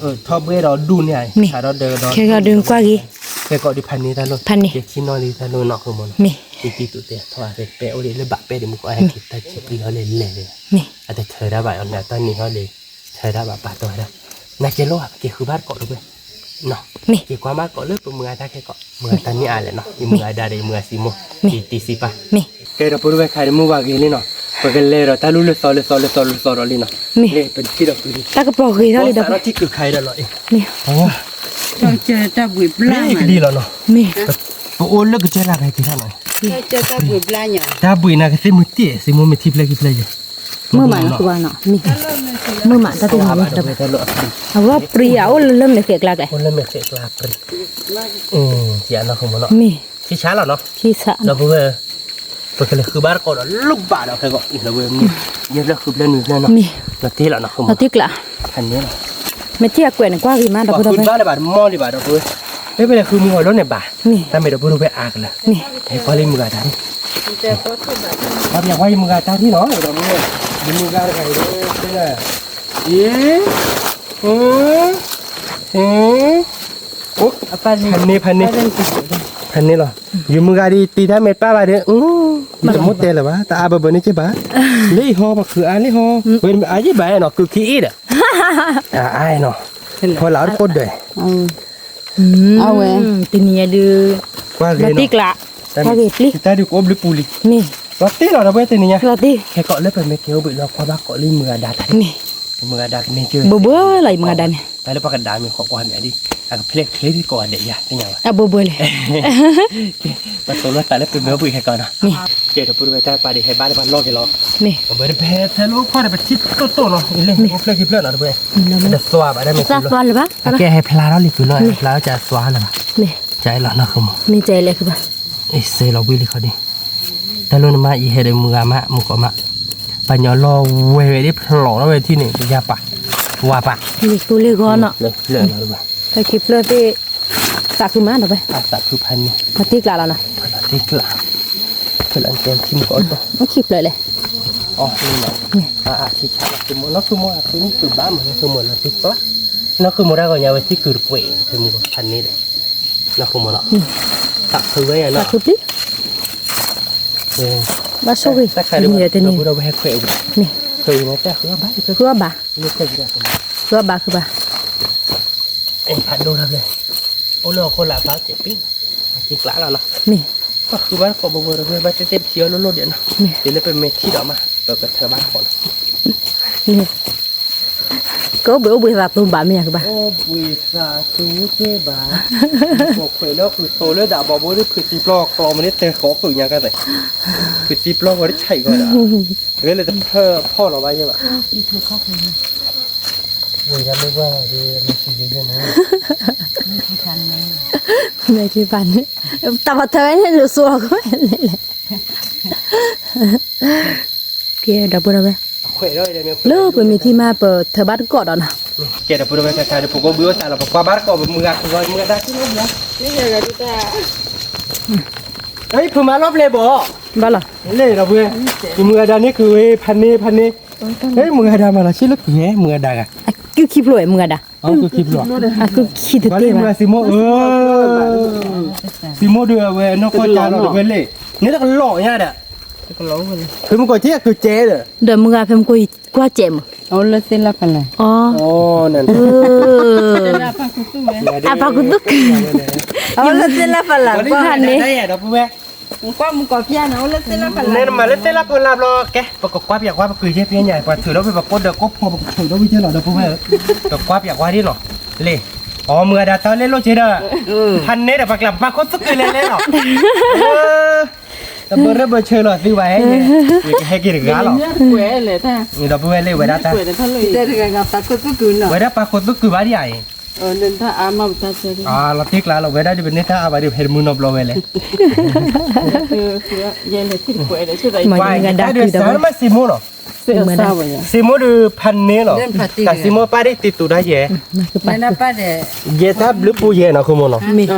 ်ကျါ ထီၣ်ဘှဲဒီးဒူၣ်န့ၣ် မ့ၢ် ခဲကီးဒုးကွၢ်ဂ့ၤ ခဲကိးဒုးဖးန့ၢ်တၢ်လိၣ် ဖးန့ၢ် ကဲခံနီၣ်လံတၢ်လိၣ်နီၤ ဃုမိၢ်နီၤ မ့ၢ် တံၤတံၤတူၢ်တဲထီၣ် ပဲအိၣ်ဒံးလၢဘၣ်ပဲဒံးမူကီး ဟဲက့ၤတၢ်ဆံးပျံၤဟီၣ်လဲၣ်လဲၣ်လဲၣ် မ့ၢ် အတထၢဒၣ်ဘၣ်အီၤန့ၣ် အတၢ်နံၤဟီၣ်လံ ထၢဒၣ်ဘၣ်ပာ်တီၢ်ဝဲဒၣ် နကဲလိၣ်ဧါ ပက့ၤဃုဘၣ်တကိးတဝဲ မ့ၢ် က့ၤကွၢ်ဘၣ်ကိးလၢပမုၢ်ဂၤတၢ်ခဲကိး မုၢ်ဂၤတၢ်န့ၢ်အါလဲၣ်နီၤ ယမုၢ်ဂၤဒါဒီးယမုၢ်ဂၤစံမိၢ် တံၤတံၤစံးပာ် မ့ၢ် ကဲဒီးပဒိၣ်ဝဲၢ်ခါန့ၣ် မုၢ်ဝါဂ့ၤလံနီၤ ပကလဲၤဒီးတၢ်လူၢ်လၢသီလၢသီလၢသီဒီးလံနီၤ မ့ၢ် လၢပထံၣ်ဒီးပူၤလံ တၢ်ကပီၤဂ့ၤထီၣ်လံဒီး ပသးထီၣ်ထံၣ်ကုာ်ခါအံၤဒီးလီၤအံၤ မ့ၢ် တၢ်ကစၢၢ်တၢ်ဘှံးဘျါမး လံလီၤနီၤ မ့ၢ် ပအိၣ်လၢကစၢၢ်လၢ်ဖဲက့ၤထီၣ်နီၤ တၢ်ဘှံးနၤကသ့ၣ်မုၢ်တ့ၢ် စံမိၢ်မ့ၢ်ထံၣ်ဖျၢၣ်ခံဖျၢၣ်ယဲၢ် မုၢ်မးလီၤကဘၣ်နီၤ မ့ၢ် မုၢ်မး တၢ်တမုၢ်ဝဲတဘၣ် အဝဲပြံအအိၣ်လၢလၢမဲာ်ဃဲးကျါကဲ အိၣ်လၢမဲာ်ဃဲးကျါပြံ မ့ၢ် ထံဆးလီၤနီၤ ထံဆးလီၤ ပကလဲၤဃုဘၣ်တကိးဒီးလိၣ်ဘၣ်ဒီးခဲကိး ယဲၢ်ဖျၢၣ်ဃုဖျၢၣ်နွံဖျၢၣ်နီၤ လီၤတံၢ်လီၤနီၤ လီၤတံၢ်ကျါ ဖးန့ၢ်လီၤ မ့ၢ်ထံၣ်အကွဲးန့ၣ် ကွၢ်ဂ့ၤမးဒီး ပှၤဃုတဘၣ်လၢၤဘၣ်တမီၢ်လံဘၣ်ဒီး ပဝဲ ပဝဲလဲၤဃုမုၢ်ဂီၤလီၤန့ၣ်ဘၣ် တၢ်မ့ၢ်ဒီးပဒိၣ်ဝဲၢ်အါကလၢာ် ဟဲကွၢ်လၢယမုၢ်ဂၤတၢ်ထံၣ် ကွၢ်ပျးကွၢ်ယမုၢ်ဂၤတၢ်ထံၣ်နီၤ ဒီးပဝဲ ယမုၢ်ဂၤတဂၤအံၤ အ့ ဖးန့ၢ် ဖးန့ၢ် ဖးန့ၢ်လီၤ ယမုၢ်ဂၤဒ်တံၤတၢ်မ့ၢ်ပၢ်ဘၣ်ဒီး ယတမိၣ်တဲလၢၤဘၣ် တအါဘၢဘၢန့ၣ်က့ဘၣ် လၢဟီ ပှၤဃုအါလၢဟီ ဝဲအါယံၤဘၣ်နီၤ ကုာ်ခံအ့ၣ်ဒီး အါနီၤ ဖီလာ်တကိးဒဲး အဝဲ တနံၤညါဒုး ကွၢ်ဂ့ၤနီၤ တံၢ်ကျါ ကွၢ်ဂ့ၤပျံၤ တၢ်ဒုးကအိၣ်ဘျုးပူၤလံ မ့ၢ် လီၤတံၢ်လီၤဒီးပဝဲတနံၤညါ လီၤတံၢ် ခဲကိးလၢပမ့ၢ်ကဲအိၣ်ဘှံးလီၤ ကွၢ်ဘၣ်ကိးလၢယမုၢ်ဂၤဒါတၢ်ထံၣ် မ့ၢ် ယမုၢ်ဂၤဒါကန့ၢ်ကၢ ဘိဘိလီၤ ယမုၢ်ဂၤဒါန့ၣ် တၢ်လၢပှၤကဒါမ့ၢ်ဃီကွၢ်မ့ၢ်အဒံး အကဖျဲၣ်ချ့ကိးဂၤဒဲးယၤ သ့ၣ်ညါဘၣ် အဘိဘိလဲၣ် ပသိးလီၤသးလၢပမ့ၢ်အိၣ်ဘှံးခဲကိးနီၤ မ့ၢ် ကဲတပူၤတဝဲတၢ်ပာ်ဒံးဟဲဘၣ်လၢပှၤလီၢ်က့ၤလီၤ မ့ၢ် အဝဲတဖဲထဲလိၣ်ခီၣ်ဒီးပထံၣ်တိၢ်တိၢ်နီၤ အံၤလၢအိၣ်ဖျဲၣ်ခံဖျၢၣ်နီၤတပူၤ တသွါဘၣ်တၢ်မ့ၢ်သွါလၢၤဘၣ် အကဲဟဲဖျါထီၣ်လံကုာ်နီၤ ဟဲဖျါထီၣ်ကသွါလၢၤဘၣ် မ့ၢ် ကဲလီၤနီၤ မ့ၢ် ကဲလၢၤဘၣ် အ့ၣ် စဲးလီၤဝံၤလံခီဒံး တၢ်လိၣ်န့ၣ်မး ယဟဲဒီးမုၢ်ဂၤမး မုၢ်ကီးမး ပှၤညီလီၢ်ဝဲဝဲဒ်ဖျိးထီၣ်ဝဲထံၣ်န့ၣ် ယၤပာ် ဝၤပာ် လံာ်သူလ့ၢ်ဂီၤနီၤ လၢလၢလၢ တၢ်ခံဖျၢၣ်သ့ၣ် သးခုမးဒီးဝဲ သးခုဖးန့ၣ် သးခုဖးန့ၣ် သးခုဖးန့ၣ် သးခုဖးန့ၣ် ခံဖျၢၣ်လဲၣ် အီၤ နီၢ်ခိမိၢ် အီၤ နီၢ်ခိမိၢ် အီၤ နီၢ်ခိမိၢ် အီၤ နီၢ်ခိမိၢ် အီၤ နီၢ်ခိမိၢ် တၢ်ဂီၤညါဝဲထံကုာ်တကွဲး ဖဲမုၢ်ဂီၤဖးန့ၣ်ဒီး နီၢ်ခိမိၢ်နီၤ သးခုဝဲယၤနီၤ သးခုပျံၤ ဘၣ်ဆိၣ်ဂ့ၤ တနံၤဒီးတနံၤ မ့ၢ် ဃုအီၣ်ဘၣ်, ဃုအီၣ်ဘၣ်, ဃုဘၣ်, ဃုဘၣ်. ဖးဒိၣ်လီၤဘျဲၣ်, အိၣ်လၢဟီၣ်ခိၣ်လာ်ဖျါစဲးပ့, အစ့ကျးလီၤနီၤ, မ့ၢ်, ပဃုဘၣ်တကိးဘၣ်ဝဲဒီး ဘၣ်တဲတဲပထံအီၤလိၣ်လိၣ်ဒဲးနီၤ, မ့ၢ်, တုၤလၢပမ့ၢ်ထံၣ်ဒီးမး ပကထၢဘၣ်တကိးနီၤ, မ့ၢ်, ကအိၣ်ဘှံးအိၣ်ဘှံးသးသိဘၣ်မ့ၢ်ယၤကဘၣ်, အိၣ်ဘှံးသးသိတ့ၢ်ဘၣ်, ပှၤခွဲးလၢဃုာ်သိးလၢဒၣ်ဘီဘိဒ်ဖုးသံပျီၢ်ကျီမ့ၢ်န့ၣ် တဲဃီၤဃုာ်ညါကသ့, ဖုးသံပျီၢ်ဝဲတဆံးဂီၤဒၣ်, ဂ့ၤလၢတဖၢၣ်ဖီၣ်လီၤဘၣ်ယဲဘၣ်. ဝဲဒၣ်မ့ၢ်ဝဲဒီး မဲာ်ချံဖးန့ၣ်, မဲာ်ချံဖးန့ၣ်, တၢ်ပှၤထၢဝဲန့ၣ်လူၤစိအီၤကဝဲလဲၣ်လဲၣ်, ကဲဒီပုၢ်ဒီဝဲၢ်, လၢပမ့ၢ်ထံၣ်မး ပထၢဘၣ်တကိးဒီးနီၤ, ကဲဒီပုၢ်ဒီဝဲၢ် ခဲခါဒီး ပကအိၣ်ဘှံးအိၣ်သးလီၤ ပကွၢ်ဘၣ်တကိး ပမုၢ်ဂၤခုဂီၤ မုၢ်ဂၤဒါ, ဖုးမၤလီၤပျဲၢ်ဘၣ်, ဘၣ်လီၤ, လ့ၣ်ဒီပုၢ်ဝဲၢ်, ယမုၢ်ဂၤဒါန့ၣ် ခုးဝဲ ဖးန့ၣ် ဖးန့ၣ်, မုၢ်ဂၤဒါမၤလီၤ ဆံလၢကဟဲ မုၢ်ဂၤဒါဂၤ, အကုခံဖျိဝဲ မုၢ်ဂၤဒါ, အကုခံဖျိ, အကုခံတသ့ဘၣ်, စံမိၣ်ဧၢ, စံမိၣ်ဒုးအဝဲနီၢ်ကီၢ်ကၢ်လီၤတဝဲလ့ၣ်, န့ၣ်တကလီၤညါဒီး, ဖဲမုၢ်ကီၢ်ကဲအကုကဲဒီး, ဒီးမုၢ်ဂၤဖဲမုၢ်ကီၢ်ကွၢ်စဲးမး, အအိၣ်လၢသ့ၣ်လၢ်ဖးလၢ်, အ, အဖးခူသူၣ်, အအိၣ်လၢသ့ၣ်လၢ်ဖးလၢ်, န့ၣ်, မၤလၢသ့ၣ်လၢ်ဖးလၢ်ဘျီ ကဲ ပကကွၢ်ပၠးကွၢ် ပကုၤယဲၢ်ပညါ ပှၤထုးထီၣ်ဖဲပကိးဒီးကိးဖီ ပကထုးထီၣ်ဝံၤကဲလီၤ ဒီပုၢ်ဝဲၢ်, ပကွၢ်ပၠးကွၢ်ဒ်နီၤ, လ့ၣ်, အီ မုၢ်ဂၤဒၣ်တၢ်လ့ၣ်လိၣ်က့ဒီး, ဖးန့ၣ်ဒီး ပှၤကျးပာ်ခိၣ်သူၣ်ကုာ်လဲၤလဲၣ်လီၤ, တဘၢရၢၢ်ဘၢဆၢလီၤသုဘၣ်ဟဲ, ယကဟဲက့ၤတဂၤလီၤ, ဒီပုၢ်ဝဲၢ်လ့ၣ်ဝဲဒၣ်တၢ်, ဝဲဒၣ်ပာ်ခိၣ်သူၣ်ကုာ်ဘၣ်ဒ်အံၤ, လီၤတ့ၢ်ကျါလီၤ ဝဲဒၣ်ဒ်ပန့ၢ်တၢ်အါဘၣ်ဒီး ပဟဲတမုၢ်နီတဘျီဝဲလဲၣ်, ပှၤတၢ်ဒုးစၢ်မးစံမိၣ်လီၤ, စံမိၣ်ဒုးဖးန့ၣ်လီၤ, တၢ်စံမိၣ်ပၢ်ဒ်တံၤတူာ်ဒၣ်ယဲ, ယဲတၢ်ဘျုးပူၤယဲနီၢ်ဃုမိၣ်နီၤ,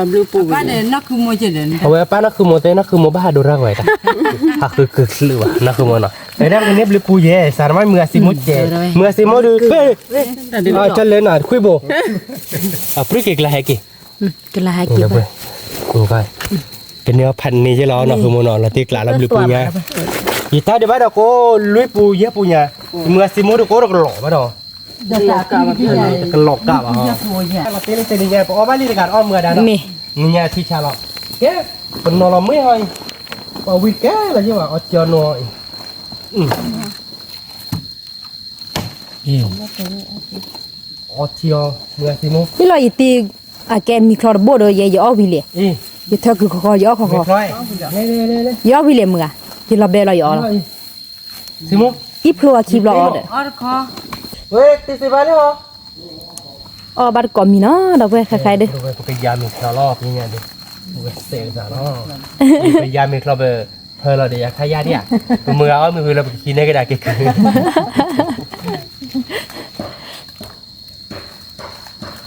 အဝဲပၢ်နီၢ်ဃုမိၣ်သ့ နီၢ်ဃုမိၣ်ဘၣ်ဟးဒိရၣ်ဝဲတၢ်, ဟးဃုကချုးဘၣ် နီၢ်ဃုမိၣ်နီၤ, ဝဲဒၣ်ပန့ၢ်ဘျုးပူၤယဲ စးတမံၤမုၢ်ဂၤစံမိၣ်ကဲ, မုၢ်ဂၤစံမိၣ်ဒုး, ကလဲၤနီၤခွံဘိ, အပြံက့ၤကျါဟဲက့ၤ ကလၤဟဲက့ၤဘၣ်, ကန့ၢ်အီၤဖးန့ၣ်ယဲလီၤ နီၢ်ဃုမိၣ်နီၤ လီၤတ့ၢ်ကျါလီၤဘျုးပူၤညါ, ယတၢ်ဒုးဘၣ်ဒီးကိးလွံၢ်ပူၤ ယဲၢ်ပူၤညါ, မုၢ်ဂၤစံမိၣ်ဒုးကိးတကလီၤဘၣ်ဒီး, တကလီၤကၣ်ဘၣ်, လီၤတ့ၢ်လၢတနံၤညါ ပအီၣ်ဘၣ်လံတဂၤတအီၣ်မုၢ်ဂၤဒၣ်နီၤ, မ့ၢ်, နံၤညါထံဆါလီၤ, ကဲ, ပနီၤလီၤမ့ၢ်အီၤအံၤ, ပှၤဝံၤကဲလီၤယဲၢ်ဘၣ် အီထံအီနိအံၤ အီထံအီ, မုၢ်ဂၤစံမိၣ်, ဟ့ၣ်လီၤယတ့, အကဲမံၤချီတဘိၣ်ဒီး ယဲယအီၣ်ဝံၤလဲၣ်, ယထၢကုၤခီခီ ယအီၣ်ခီခီ, ယအီၣ်ဝံၤလဲၣ်မုၢ်ဂၤ, ယလီၤဘဲလီၤယအီၣ်လီၤ, အံၤဖျိအခံဘျီအီၣ်ဒီး, ဝဲတ့စံဘၣ်လံဟီ အီၣ်ဘၣ်တကိးမံၤနီၤ ဒီပုၢ်ဝဲၢ်ခဲခါဒီး, ပကယၤမ့ၤချီလီၤ ပကညါဒီး, ပကစဲးကစးလီၤ, ပကယၤမ့ၤချီပဖၢလီၤဒီးယၤခါယါဒံးဧါ, ပမုၢ်ဂၤအီၣ်မ့ၤဝံၤလီၤ ပကဟံးန့ၢ်ကဒါက့ၤကုၤ,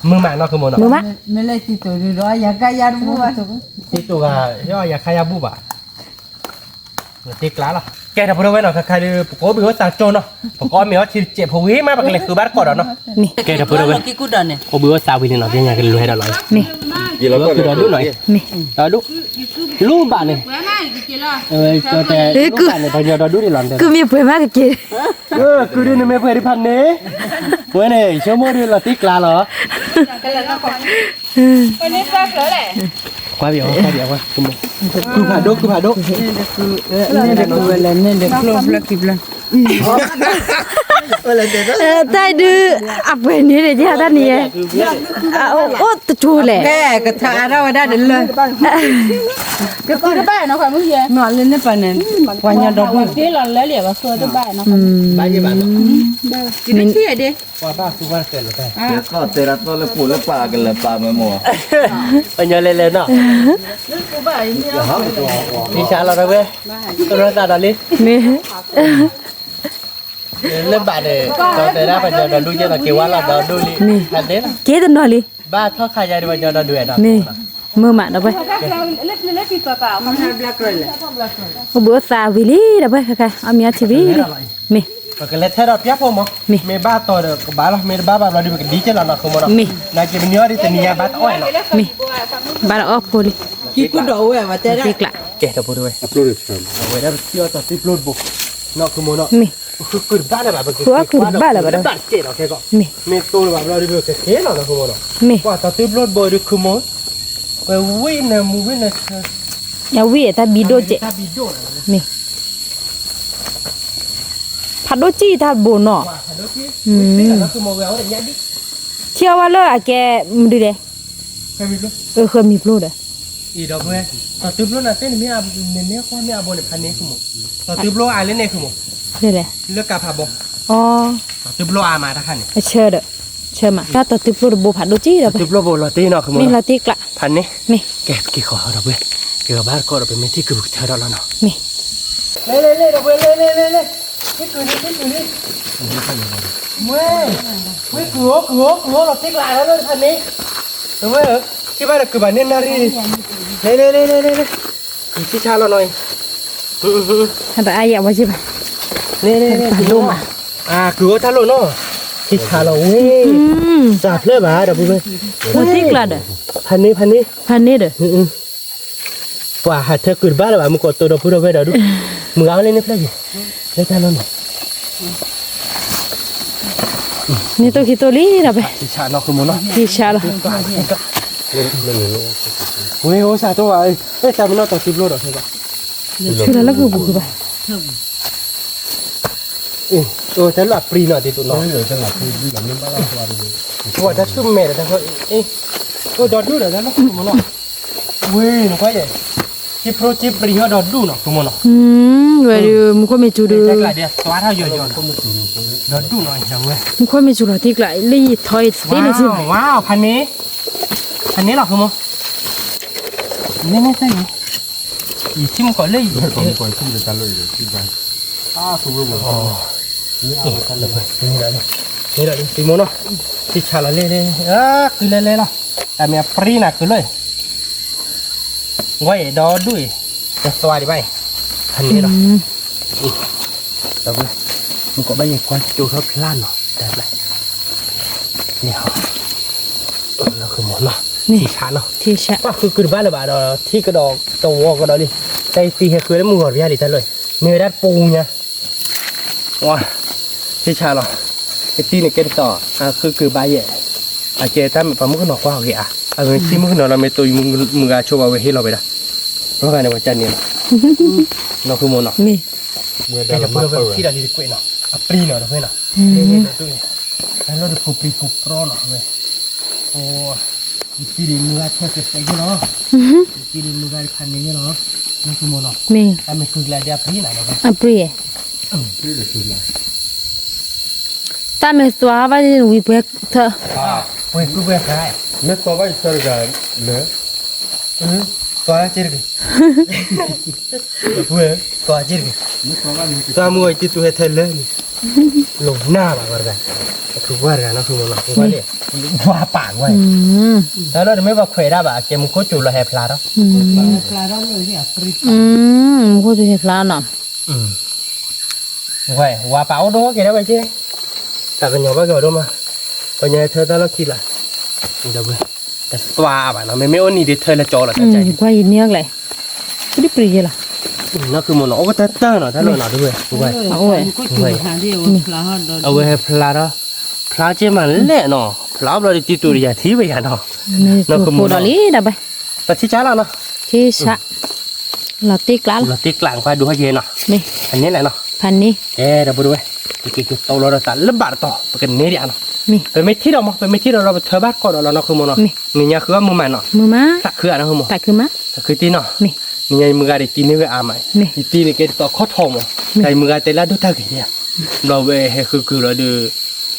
မုာ်မးနီၢ်ဃုမိၣ်နီၤ, မ့ၢ်လဲၤတံၤတိာ်ဒုးဒီးယၤခါယါတဘူၣ်ဘၣ်, တံၤတိာ်ဂၤ, ယၤခါယါဘူၣ်ဘၣ် တ့ကျါလီၤ, ကဲဒီပုၢ်ဝဲၢ်နီၤ ခဲခါဒီး ပကအိၣ်ဘှံးအိၣ်သးကၠိနီၤ, ပကအီၣ်မ့ၤအီထံတစဲးဖိဝံၤမး ပကလဲၤဃုဘၣ်တကိးဒီးနီၤ, ကဲဒီပုၢ်ဝဲၢ်, အိၣ်ဘှံးအိၣ်သးဝံၤလံနီၤ ပညါကလဲၤဒီးလီၤ, မ့ၢ်, ဒီဒူၣ်, လူဘၣ်န့ၣ်, လူဘၣ်န့ၣ် ပညီဒီဒူၣ်န့ၣ်လီၤ, ကုမ့ၢ်ပှဲၤမးကက့ၤ, ကုဒုးနမ့ၢ်ပှဲၤဒုးဖးန့ၣ်, ဝဲန့ၣ် ဆိကမိၣ်ဒုးလီၤတ့ကျါလီၤ ကွၢ်ပၠး, ကွၢ်ပၠး, ကုဖးဒိၣ်, ကုဖးဒိၣ်, န့ၣ်ဒီးကုဝဲလဲၣ်, န့ၣ်ဒီးကျိဖျၢခံဖျၢ, တၢ်ဒုး, အပှဲၤန့ၣ်န့ၣ် ယတၢ်န့ၣ်ယဲ, အိၣ်တကၠိလဲၣ်, ကထါအါထီၣ်ဝဲဒၣ်ဒီးလၢ, ကသံတဘၣ်နီၤ, မ့ၢ်လၢန့ၣ်ပၤန့ၣ်, ပှၤညီဒီဒူၣ်, ဘၣ်ယဘၣ်နီၤ, ပှၤဘၣ်သူဘၣ်ကဲလီၤတၢ်, တဲသီၣ်တဲဒၣ်သီၣ်လၢပူၤလၢပာ်ကလၢၤပာ်မ့ၢ်မ့ၢ်, ပညီလဲၤလဲၤနီၤ, ဖံဆါလီၤတဝဲ, ကရၢသးဒီးလံ, မ့ၢ်, လၢဘၣ်န့ၣ်, ဒီးတဲဒၣ်ပှၤညီဒီဒူၣ်ကဲလီၤက့ၤဝါလီၤဒီဒူၣ်လံ, မ့ၢ်, က့ၤတနီၤလံ, ဘၣ်ထီၣ်ခါယါဒီးပှၤညီဒီဒူၣ်နီၤ, မ့ၢ်, မုာ်မးဒီပုၢ်ဝဲၢ်, အိၣ်ဘှံးအိၣ်သးဝံၤလံ ဒီပုၢ်ဝဲၢ်ခဲခါ, အီၣ်မ့ၤအီထံဝံၤလံ, မ့ၢ်, ပကလဲၤထဲဒီးပျၢ်ဖိမး, မ့ၢ်, မ့ၢ်ဘၣ်တီၤဒီးကဘၣ်လီၤ, မ့ၢ်တဘၣ်ဘၣ်ဘျီဒီး ပကဒံကဲလီၤနီၤ ဃုမိၣ်နီၤ, မ့ၢ်, နာ်က့ၤပနံၤအီၤဒ်တနံၤညါဘၣ်တအီၣ်လီၤ, မ့ၢ်, ဘၣ်တအီၣ်ဖိလံ, က့ၤကျါ, ကဲဒီပုၢ်ဝဲၢ်, အဝဲဒၣ်ပထံၣ်အီၣ်တၢ်သ့ၣ်ပျိတဘိ, နီၢ်ဃုမိၢ်နီၢ်, မ့ၢ်, ဃုကုၢ်တဘၣ်လၢၤဘၣ်, ပကဃုအကုၢ်တဘၣ်လၢၤဘၣ်ဒီး, ဘၣ်တကဲးလီၤခဲကီး, မ့ၢ်, မ့ၢ်တိၢ်လၢၤဘၣ်ဘျီဒီး ပကကဲလီၤနီၢ်ဃုမိၢ်နီၢ်, မ့ၢ်, ပှၤတၢ်တဘျီတဘိဒီး ဃုမိၢ်, ပဝံၣ်နမူဝံၣ်နဆၢ, အဝံၣ်တၢ်ဘံဒိၣ်ကဲး, မ့ၢ်, ဖးဒိၣ်ကံၢ်တၢ်ဘိနီၢ်, ထံအဝဲလၢအကဲမနုၤလဲၣ်, ဃၢမံၤပျိဒီး, အံၤဒီးပဝဲ, တၢ်တဘျီနၤသ့ၣ်နမ့ၢ်, နမ့ၢ်ဃီမ့ၢ်အဘိန့ၣ် ဖးန့ၢ်ဃုမိၢ်, တၢ်တဘျီအါလဲၣ်န့ၣ်ဃုမိၢ်, လၢကးဖးဘီ, တၢ်တဘျီအါမးတခါန့ၣ်, အဆၢဒီး, ဆၢမး, တၢ်တဘျီတဘိဖးဒိၣ်ကံၢ်ဒီး, တဘျီဘိလီၤတ့ၢ်နီၢ်ဃုမိၢ်, မ့ၢ်လီၤတ့ၢ်ကျး, ဖးန့ၢ်, မ့ၢ်, ကဲပက့ၤဃီဒီးပဝဲ, က့ၤဂီၤဘၣ်တကီၢ်ဒီး ပမ့ၢ်ထံၣ်ကုၢ်ပကထၢထီၣ်လီၤနီၢ်, မ့ၢ်, လဲၤလဲၤလဲၤဒီးပဝဲ လဲၤလဲၤလဲၤလဲၤ, ထံၣ်ကုၢ်န့ၣ် ထံၣ်ကုၢ်န့ၣ် ဝဲ, ဝဲကုၢ်ဧိၤ ကုၢ်ဧိၤ ကုၢ်ဧိၤလီၤတ့ၢ်ကျးလီၤလၢတဖၣ်န့ၣ်, အဝဲ, က့ၤဘၣ်ဒီးကုၢ်ဘၣ်န့ၢ်နၣ်ရံၣ်, လဲၤလဲၤလဲၤလဲၤလဲၤလဲၤ, ကုၢ်ထံဆးလီၤနီၢ်အံၤ, ဟဲဘၣ်အါယၤဝဲက့ၤဘၣ်, လဲၤလဲၤလဲၤ, ကုၢ်ဧိၤ, အကုၢ်ဧိၤတၢ်လိၣ်နီၢ်, ထံဆးလီၤဝဲ, စးဖျၢၣ်ဘၣ်ဒီးပဝဲ, လီၤတ့ၢ်ကျးဒီး, ဖးန့ၢ် ဖးန့ၢ်, ဖးန့ၢ်ဒီး ပှၤဟးထၢကုၢ်တဘၣ်လၢၤဘၣ် မုၢ်ကီးတိၤဒီပုၢ်ဒီဝဲၢ်ဒီးဒူၣ်, မုၢ်ဂၤဝဲလၢန့ၣ်ဖျၢၣ်ယံၤ, လၢတၢ်လီၢ်န့ၣ်, န့ၣ်တိၢ်ခံတိၢ်လံဒီးဖဲ, ထံဆးနီၢ်ဃုမိၢ်နီၢ်, ထံဆးလီၤ, ဝဲအိၣ်စးတိၢ်ဘၣ်, အဲၣ်တၢ်မ့ၢ်နီၢ်တၢ်စုဘျီဒီးဖဲဘၣ်, ဆူလၢလၢပူၤပူၤဃုဘၣ် တၢ်လၢအပြံနီၤ ဒ်သိးနီၤ, တၢ်ဆူၣ်မဲာ်ဒီးတၢ်ဃီ, အိၣ်ဒီဒူၣ်ဒီးတၢ်လၢမနီၤ, ဝ့ၢ်နကွၢ်ယဲ, က့ပြိက့ပြံဟီဒီဒူၣ်နီၤ ကမနီၤ, ဝဲဒၣ်မူခိၣ်မ့ၢ်စူၤဒီး, တၢ်ကျးဒ်သွါထီၣ်ယီၤယီၤနီၤ, ဒီဒူၣ်နီၤဝဲ, မူခိၣ်မ့ၢ်စူၤလီၤတံၢ်ကျးလၢယထီအံၤသ့န့ၣ်, ဝါ ဖးန့ၣ်, ဖးန့ၣ်လီၤ ကမ, န့ၣ်န့ၣ်တၢ်ယံၤ, ယထံၣ်မူခိၣ်လၢယံၤ, န့ၣ်ဒီး, န့ၣ်ဒီး, တံၤမူနီၤ, တံၤဆးလီၤလဲၣ်လဲၣ်, ကုလဲၣ်လဲၣ်လီၤ, တၢ်မ့ၢ်အပြံနၤကုလၢ, ဝဲအံၤဒီဒူၣ်အံၤ, တသွါဒံးဘၣ်အံၤ, ဖးန့ၣ်လီၤ, မူခိၣ်ဘၣ်ယဲၢ်ကွၢ်ကၠိထီၣ်ဖျါနီၤ, တၢ်ဘျါ, န့ၣ်ဟီ, လီၤဃုမနီၤ, ထံဆးနီၤ, ပှၤဃုကုၢ်တဘၣ်လၢၤဘၣ်ဒီး ထံကဒီးတဝီကဒီးလံ, တၢ်အံၤသံဟဲဃုလၢမုၢ်ဂီၤရံၤလံတၢ်လီၢ်, မ့ၢ်ဝဲဒၣ်တပူၤညါ ဝါ, ထံဆးလီၤ, ကတံၢ်န့ၣ်ကဲတတီၤ, အဃုကုၢ်ဘၣ်ယဲၢ်, အကဲတၢ်မ့ၢ်ပှၤမုၣ်ကနီၤကွၢ်အဂ့ၤဧါ, အဂ့ၤထံမုၣ်ကနီၤလီၤ မ့ၢ်တိၢ်မုၢ်ဂၤဆိပာ်ဝဲဟ့ၣ်လီၤဝဲဒၣ်, ဘၣ်ဂၤန့ၣ်ပှၤကန့ၣ်လီၤ, လီၤဃုမနီၤ, မ့ၢ်, ထံဒီးလံတကွဲးနီၤ, အပြံနီၤတဖဲနီၤ, တၢ်လီၢ်တဖိပြံဖိပြီနီၤဝဲ ယတံၤဒံးမုၢ်ဂၤဆၢကစဲးက့ၤလီၤ, ယတံၤဒံးမုၢ်ဂၤတဖးန့ၣ်က့ၤလီၤ, နကမနီၤ, မ့ၢ်, တၢ်မ့ၢ်ကုၢ်ကျါဒ်အပြံနၤ, အပြံ, တၢ်မ့ၢ်သွါဘၣ်ဒ်ဝံၤပှဲၤထၢ, ပှဲၤကုၢ်ပှဲၤဃါ, မ့ၢ်သွါဘၣ်ယဆၢတဂၤလၢ, သွါက့ၤတဂ့ၤ, သွါက့ၤတဂ့ၤ, သွါမုၢ်အံၤတံၤတူၢ်ဟဲထၢလၢန့ၣ် လိာ်နၢ်ဘၣ်ဝဲတဂၤ, အဝဲန့ၣ်, ဝါပာ်ဝဲ, တၢ်လီၢ်တမ့ၢ်ပှၤခွဲးဒၣ်ဘၣ် ကဲမူခိၣ်စူၤလီၤဟဲဖျါထီၣ်, မူခိၣ်စူၤဟဲဖျါနီၤ, ဝဲ ဝါပာ်အိၣ်ဒိၣ်ကဲဒၣ်ဝဲက့, တၢ်ကညီၤဘၣ်က့ၤအီၤဒိၣ်မး, ပညီဟဲထၢတၢ်လီၢ်ခံလၢ, တသွါဘၣ်နီၤ မ့မ့ၢ်အိၣ်နံၤဒံးထၢလၢကၠီလီၤ, ကွၢ်ယံၤန့ၢ်အီၤကလဲၣ်, ပဒံပဒံယဲလီၤ, နီၢ်ခုမနီၤ အိၣ်ကတၢၢ်တၢၢ်နီၤ တၢ်လီၢ်နီၤ တဝဲ, အဝဲဟဲဖျါထီၣ်, ဖျါက့ၤမးလဲၣ်နီၤ ဖျါဘျီဒ်တံၤတူၢ်တယၤထံဝဲယၤနီၤ, နီၢ်ခုမနီၤ, ပထံၣ်ဆါလီၤနီၤ, ထံၣ်ဆါ, လီၤတ့ကျးလီၤ, လီၤတ့ကျးကွၢ်ဒိဟဲက့ၤနီၤ, ဖးန့ၣ်လဲၣ်နီၤ, ဖးန့ၣ်, ကဲဒီပုၢ်ဝဲၢ်, ပက့ၤက့ၤတိလီၤဒီးသးလၢဘၣ်တတီၤ ပကန့ၢ်ဒံးဧါနီၤ, ပမ့ၢ်ထံၣ်ဒီးမး ပမ့ၢ်ထံၣ်ဒီးလီၤ ပထၢဘၣ်တကီၢ်ဒီးလီၤ နီၢ်ခုမနီၤ, မ့ၢ်ညါဃုအီၣ်မုၢ်မးနီၤ, သးခုဧါနီၢ်ခုမနီၤ, သးခုတ့ၢ်နီၤ, မ့ၢ်ညါယမုၢ်ဂၤဒံးတံၤန့ၢ်ဝဲအါမး, ယတံၤန့ၣ်ကဲတတီၤခီထီၣ်မး, တၢ်ယမုၢ်ဂၤတဲလၢအဒိၣ်တၢ်ဂ့ၤန့ၣ်, ဘျီဝဲဟဲဃုကုၢ်လီၤဒီး,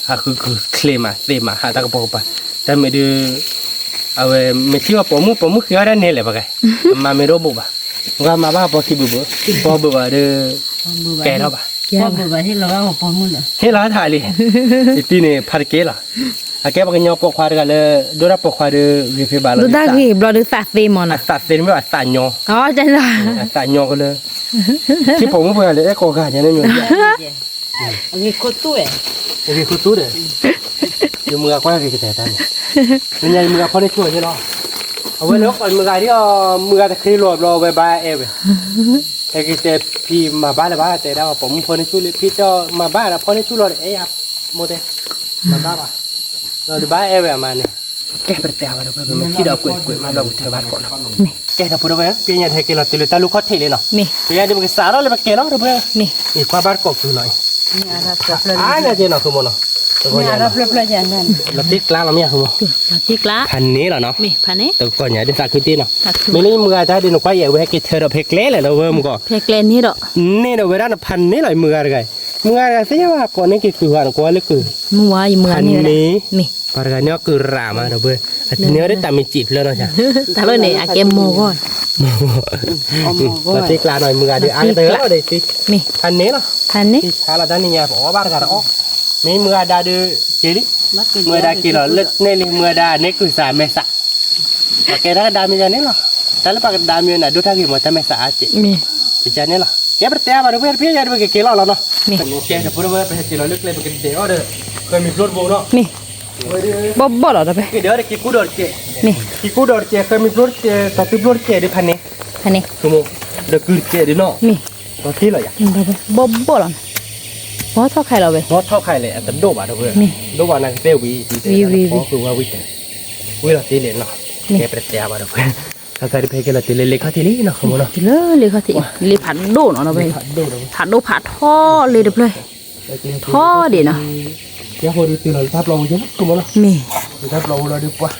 ဟးဃုကုၢ်ချ့မး သ့မး ဟးတၢ်ကပိာ်ကပၤ, တၢ်မ့ၢ်ဒုး အဝဲမ့ၢ်ထံၣ်ဝဲပိာ်မုၣ် ပိာ်မုၣ်ဃ့အီၣ်ဒၣ်န့ၣ်လဲၣ်ပှၤဂၤ, မၤမ့ၢ်တအိၣ်ဘူးဘၣ်, ပှၤမၤဘၣ်ပိာ်ခံဘုးဘုး, ပိာ်ဘုးဘၣ်ဒီး, ကဲထီၣ်ဘၣ်, ဟ့ၣ်လီၤထးလံ, ယတံၤန့ၣ်ဖးတက့ၢ်လီၤ, အကဲပှၤကညီပိာ်ခွါတဂၤလၢ, ဒိၣ်တၢ်ပိာ်ခွါဒီးဂ့ၤဖဲဘၣ်လီၤ, ဒိၣ်တၢ်ဂ့ၤဘျီဒီးသးသ့မးနီၤ, အသးသ့မ့ၢ်ဘၣ်သးညီ, အသးညီကလၢ, ထံၣ်ပိာ်မုၣ်ပှၤဂၤလၢအဲၣ်ကိးဂၤညါန့ၣ်မ့ၢ် အဂ့ၤခိၣ်သူဒီး, အဂ့ၤခိၣ်သူဒီး, ယမုၢ်ဂၤကွၢ်ဂ့ၤကတဲာ်တၢ်န့ၣ်, မ့ၢ်ညါယမုၢ်ဂၤဖီၣ်န့ၢ်ဆိၣ်အီၤယဲလီၤ, အဝဲလၢကိးမုၢ်ဂၤဒ်အီၤ မုၢ်ဂၤတချ့လီၤဘျီဝဲဘၣ်အဲၣ်ဝဲ, ဟဲက့ၤတဲဖံမၤဘၣ်လၢၤဘၣ် တဲဒၣ်ပှၤပိာ်မုၣ်ဖီန့ၢ်ဆူၣ်လံ ဖံတဲမၤဘၣ်ဒီးဖီန့ၢ်ဆူၣ်လီၤဒီး အဲၣ်ယၤ မိၢ်တဲ မၤဘၣ်ဘၣ် လီၤဒုးဘၣ်အဲၣ်ဝဲအမါန့ၣ် ကဲပတဲဘၣ်ဒီးပမ့ၢ်ထံၣ်ဒီးကွဲးကွဲးမးဒီးပထၢဘၣ်တကိးနီၤ ကဲဒီးဖိတဝဲ ပညါတဟဲက့ၤလီၤတုၤလၢတၢ်လူၢ်ခီၣ်ထံးလံနီၤ ပညါဒ်ပကစးထီၣ်လၢပကဲလီၤဒီးပ အံၤကွၢ်ဘၣ်တကိးကုၤနီၤအံၤ အါန့ၢ်က့ၤနီၤ ဃုမိၢ်နီၤ လီၤတံၢ်ကျါလီၤမ့ၢ်ဃုမိၢ် ဖးန့ၣ်လီၤနီၤ တကီၢ်ညါဒ်သးခုတ့ၢ်နီၤ မ့ၢ်လၢယမုၢ်ဂၤတၢ်ဒ်နကွၢ်ယဲၢ် အဝဲဟဲက့ၤထၢဒီးဖဲကျဲလဲၣ်ဒီးဝဲမုၢ်ကီၢ် ဖဲကျဲန့ၣ်ဒီး န့ၣ်ဒီးဝဲဒၣ်နဖးန့ၣ်လီၤ ယမုၢ်ဂၤတဂၤအံၤ မုၢ်ဂၤတဂၤသ့ၣ်ညါဘၣ်ကိးန့ၢ်က့ၤကုၤဂၤနကွၢ်လၢကုၤ မုၢ်ဝါယမုၢ်ဂၤန့ၣ်ဝဲဒၣ် ဖးန့ၣ် ပှၤတဂၤန့ၣ်အီၣ်ကုၤရၤမးဒီးဝဲ အတန့ၢ်အီၣ်ဒ်တၢ်မ့ၢ်စံးဖျၢၣ်နီၤ တၢ်လီၢ်န့ၣ် အကဲမိၢ်ဂီၢ် လီၤတံၢ်ကျါနီၤ မုၢ်ဂၤဒ်အါကတၢၢ်လီၤဒီး ဖးန့ၣ်လီၤ ဖးန့ၣ် လီၤတံၢ်ကျါလီၤတၢ်နံၤညါ ပအီၣ်ဘၣ်တဂၤတအီၣ် မ့ၢ်မုၢ်ဂၤဒါဒုး က့ၤလံ မုၢ်ဂၤဒါက့ၤလီၤလၢန့ၣ်လံ မုၢ်ဂၤဒါန့ၢ်ကုၤစးမဲာ်ဆှး ပှၤကဲတၢ်ကဒါမ့ၢ်ယၤန့ၣ်လီၤ တၢ်လၢပှၤကဒါမ့ၢ်နၤဒိၣ်တၢ်ဂ့ၤမး တၢ်မဲာ်ဆှးအါကဲး ကကန့ၣ်လီၤ ကဲပတဲဘၣ်ဒီး ပှဲၤတဖဲယၤဒီး ပကက့ၤလီၤလီၤနီၤ ကဲတဖိတဝဲ ပဟဲက့ၤလီၤလၢကျဲ ပကဒဲးအီၤဒီး ဃၢမံၤဖျိတဘိနီၤ ဘီၣ်ဘီၣ်လီၤတပှဲၤ ကဒဲးအီၤဒီးက့ၤကူဒီးတကဲး က့ၤကူဒီးတကဲး ဃၢမံၤဖျိတကဲး သးသုဖျိတကဲးဒ်ဖးန့ၣ် ဖးန့ၣ် ဒီးကုၤတကဲးဒ်နီၤ မ့ၢ် ဒီးတ့ၢ်လီၤယၤ ဘီၣ်ဘီၣ်လီၤ ဘီထီၣ်ခါလီၤဝဲ ဘီထီၣ်ခါလဲၣ် အတဒိၣ်ဘၣ်ဒီးပှဲၤ မ့ၢ် ဒိၣ်ဘၣ်နၤကသ့ဝံၤ ဝံၤဝံၤဝံၤ ဃုဝဲဝံၤတဲ ဝံၤလီၤတ့ၢ်လဲၣ်နီၤ ကဲပတဲဘၣ်ဒီးပှဲၤ သးသးဒ်ပဟဲက့ၤလီၤတုၤလၢလ့ခီၣ်ထံးလံနီၤ ဃုမိၢ်နီၤ တုၤလၢလ့ခီၣ်ထံး လ့ဖးဒိၣ်နီၤဒီးပှဲၤ ဖးဒိၣ်ဖးထီလ့တဖျၢၣ် ထီဒံးနီၤ ကဲဖိဒုးတုၤလီၤလၢတၢ်ပျီပူၤကဲလီၤ ဃုမိၢ်နီၤ မ့ၢ် လၢတၢ်ပျီပူၤလီၤဒုးပှၤ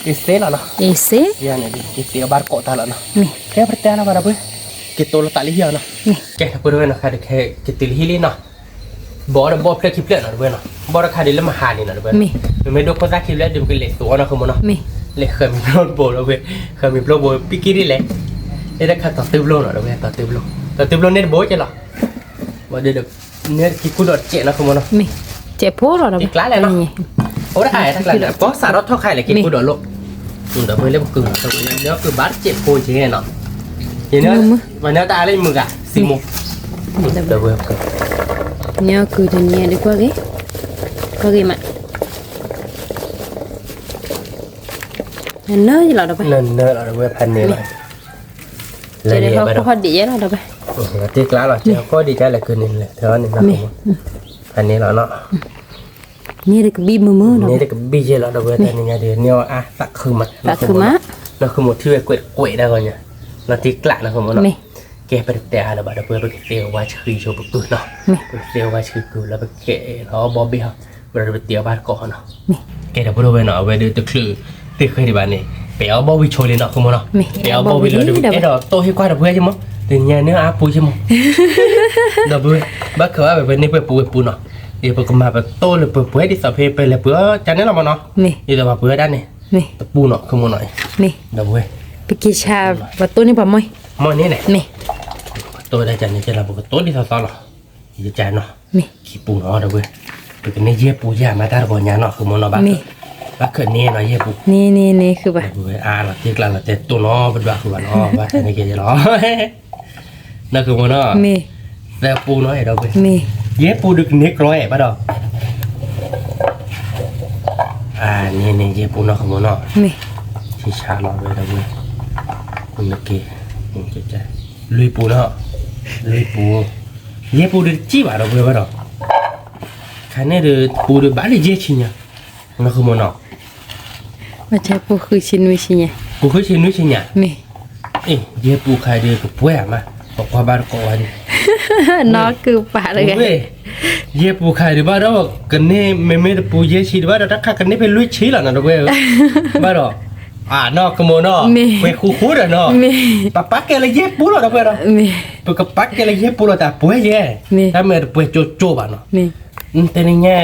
အ့စ့လီၤနီၤ အ့စ့ ယၤန့ၣ်ဒုး က့ၤသ့အဘၣ်တကိးတၢ်လီၤနီၤ မ့ၢ် ကဲပတဲလီၤဘၣ်ဒီးပှဲၤ က့ၤတိၢ်လီၤသးလၢဟံၣ်အီၤနီၤ မ့ၢ် ကဲတဖိတဝဲနီၤ ခါဒုးက့ၤတုၤလၢဟံၣ်လံနီၤ ဘီဒီးဘီၣ်ဖျၢၣ်ခံဖျၢၣ်နီၤတဝဲနီၤ ဘီတခါဒုးလၢမဟါန့ၣ်နီၤတဝဲ မ့ၢ် မ့မ့ၢ်ဒိၣ်ခိၣ်သၣ်ခံဖျၢၣ်ဒုး ပကလဲၤသိးအီၤနီၤ ဃုမိၢ်နီၤ မ့ၢ် လဲၤဃၢမံၤဖျိတဘိလီၤဝဲ ဃၢမံၤဖျိဘိ ပံကံဒ်လဲၣ် လၢတၢ်ခါသးသုဖျိနီၤတဝဲ သးသုဖျိ သးသုဖျိန့ၣ်တဘိကဲလီၤ ဘီဒီး န့ၣ်က့ၤကူဒီးတကဲးနီၤ ဃုမိၢ်နီၤ မ့ၢ် ကဲးဖိလီၤတဝဲ တံၢ်ကျါလဲၣ်နီၤ အိၣ်တခါတခါလၢ ပီစးထီၣ်ထီၣ်ခါလဲၣ် က့ၤကူဒီးလိၣ် ဒီးပှဲၤလၢပကုၤနီၤ ပှဲၤလၢပကုၤဘၣ်တကဲးဖိကဲနီၤ ယန့ၣ် ပှၤန့ၣ်တၢ်အါလၢယမုၢ်ဂၤ စံမိၢ် ဒီးပှဲၤ န့ၣ်ကုၤတနံၤအံၤဒုး ကွၢ်က့ၤ ကွၢ်က့ၤမး နနၢလီၤဒီးပှဲၤ နနၢလီၤဒီးပှဲၤ ဖးန့ၣ်လီၤ လၢယဲၢ်လီၤဒီးပှဲၤ လီၤတံၢ်ကျါလီၤ ကဲဃီဒံးကလဲၣ်ကုၤန့ၣ်လဲၣ် ထၢန့ၣ်နီၤ ဖးန့ၣ်လီၤနီၤ န့ၣ်တကဘံၣ်မုာ်မုာ်နီၤ န့ၣ်တကဘံၣ်ယဲၢ်လီၤဒီးပှဲၤ တနံၤညါဒုး န့ၣ်အါသးခုမး သးခုမး နီၤ ဃုမိၢ်ထံၣ်ဝဲကွဲးကွဲးဒၣ်ဂီၢ်ညါ လီၤတံၢ်ကျါနီၤ ဃုမိၢ်နီၤ ကဲပတဲအါလၢၤဘၣ်ဒီးပှဲၤ ပကသ့ဝဲဆှံဆိပကုၤနီၤ ပကသ့ဝဲဆှံကုၤလၢပကဲလီၤအီၣ်ဘီဘ့ၣ်ဟီ ပဒီးပတဲအီၤဘၣ်တကိးနီၤ ကဲဒီးဖိတဝဲနီၤ အဝဲဒုးတချုးသ့ၣ်ဃဲဒံးဘၣ်န့ၣ် ပအဲၣ်အီၣ်ဘီဝံၤဆိလံနီၤ ဃုမိၢ်နီၤ ပအဲၣ်အီၣ်ဘီဝံၤလီၤဒီး အဲၣ်ဒိးတိၢ်ဟ့ၣ်ကွၢ်ဒီးပှဲၤက့မး တနံၤညါန့ၣ်အါပူၤက့မး ဒီးပှဲၤ ဘၣ်ခၢၣ်ဘၣ်ဝဲပှဲၤန့ၢ်ပှဲၤပူၤဝဲပူၤနီၤ ဒ်ပကမၤပတိၢ်လၢပှဲၤပှဲၤဒ်သိးဖဲပလဲၤပှဲၤအီၤကန့ၣ်လီၤမးနီၤ ဒ်သိးပှဲၤဝဲဒၣ်န့ၣ် တပူၤနီၤ ဃုမိၢ်နီၤ ဒီးပှဲၤ ပက့ၤဆါ ပတိၢ်န့ၢ်ပှၤမီၢ် မီၢ်န့ၣ်န့ၣ် ပတိၢ်ဝဲဒၣ်ကန့ၣ်ကဲလီၤ ပကတိၢ်ဒ်သိးသိးလီၤ ယကနီၤ ခံပူၤနီၤဒီးဝဲ ပကန့ၢ်ယဲၢ်ပူၤယဲၢ်မၤတၢ်တဂီၤညါနီၤ ဃုမိၢ်နီၤ ဘၣ် ဘၣ်ခၢၣ်န့ၢ်နီၤ ယဲၢ်ပူၤ န့ၣ်န့ၣ်န့ၣ် ဃုဘၣ် ဝဲအါလီၤတံၢ်ကျါလီၤတဲတိၢ်နီၤ ပဒွးဃုဘၣ်နီၤ ဘၣ်ခၢၣ်န့ၢ်ကဲယဲၢ်လီၤ နီၤ ဃုမိၢ်နီၤ သၢပူၤနီၤ အဲၣ်ဒိးဝဲ ယဲၢ်ပူၤဒုးကန့ၢ်ကြီအဲၣ်ဘၣ်ဒီး အန့ၣ်န့ၣ် ယဲၢ်ပူၤနီၤ ဃုမိၢ်နီၤ ဆံဆါလီၤဝဲဒီးဝဲ နက့ၤ လွံၢ်ပူၤနီၤ လွံၢ်ပူၤ ယဲၢ်ပူၤဒုးတစံၣ်ဘၣ်ဒီးဝဲဘၣ်ဒီး ခါန့ၣ်ဒီး ပူၤဒုးဘၣ်လၢယဲၢ်ဆံညါ နီၤ ဃုမိၢ်နီၤ ပူၤဃုဆံနွံဆံညါ ပူၤဃုဆံနွံဆံညါ မ့ၢ် အ့ ယဲၢ်ပူၤခါဒုးကပှဲၤအါမး ပကွၢ်ဘၣ်တကိးဝဲဒၣ် နီၢ်ကုၢ်ပာ်တဂၤ ယဲၢ်ပူၤခါဒုးဘၣ်ဒီး ကန့ၢ်မ့မ့ၢ်တပူၤယဲၢ်ဆံဒုးဘၣ်ဒီး တၢ်ခါကန့ၢ်ဖဲလွံၢ်ဆံလီၤနီၤ တဝဲဧၢ ဘၣ်ဒီး အနီၤ ကမိၢ်နီၤ ပှဲၤဃူဃူဒီးနီၤ ပပာ်ကဲလၢယဲၢ်ပူၤလီၤ တဝဲဒီး ပကပာ်ကဲလၢယဲၢ်ပူၤလီၤ တၢ်ပှဲၤယဲၢ် တၢ်မ့ၢ်တပှဲၤကၠိကၠိဘၣ်နီၤ တနံၤညါ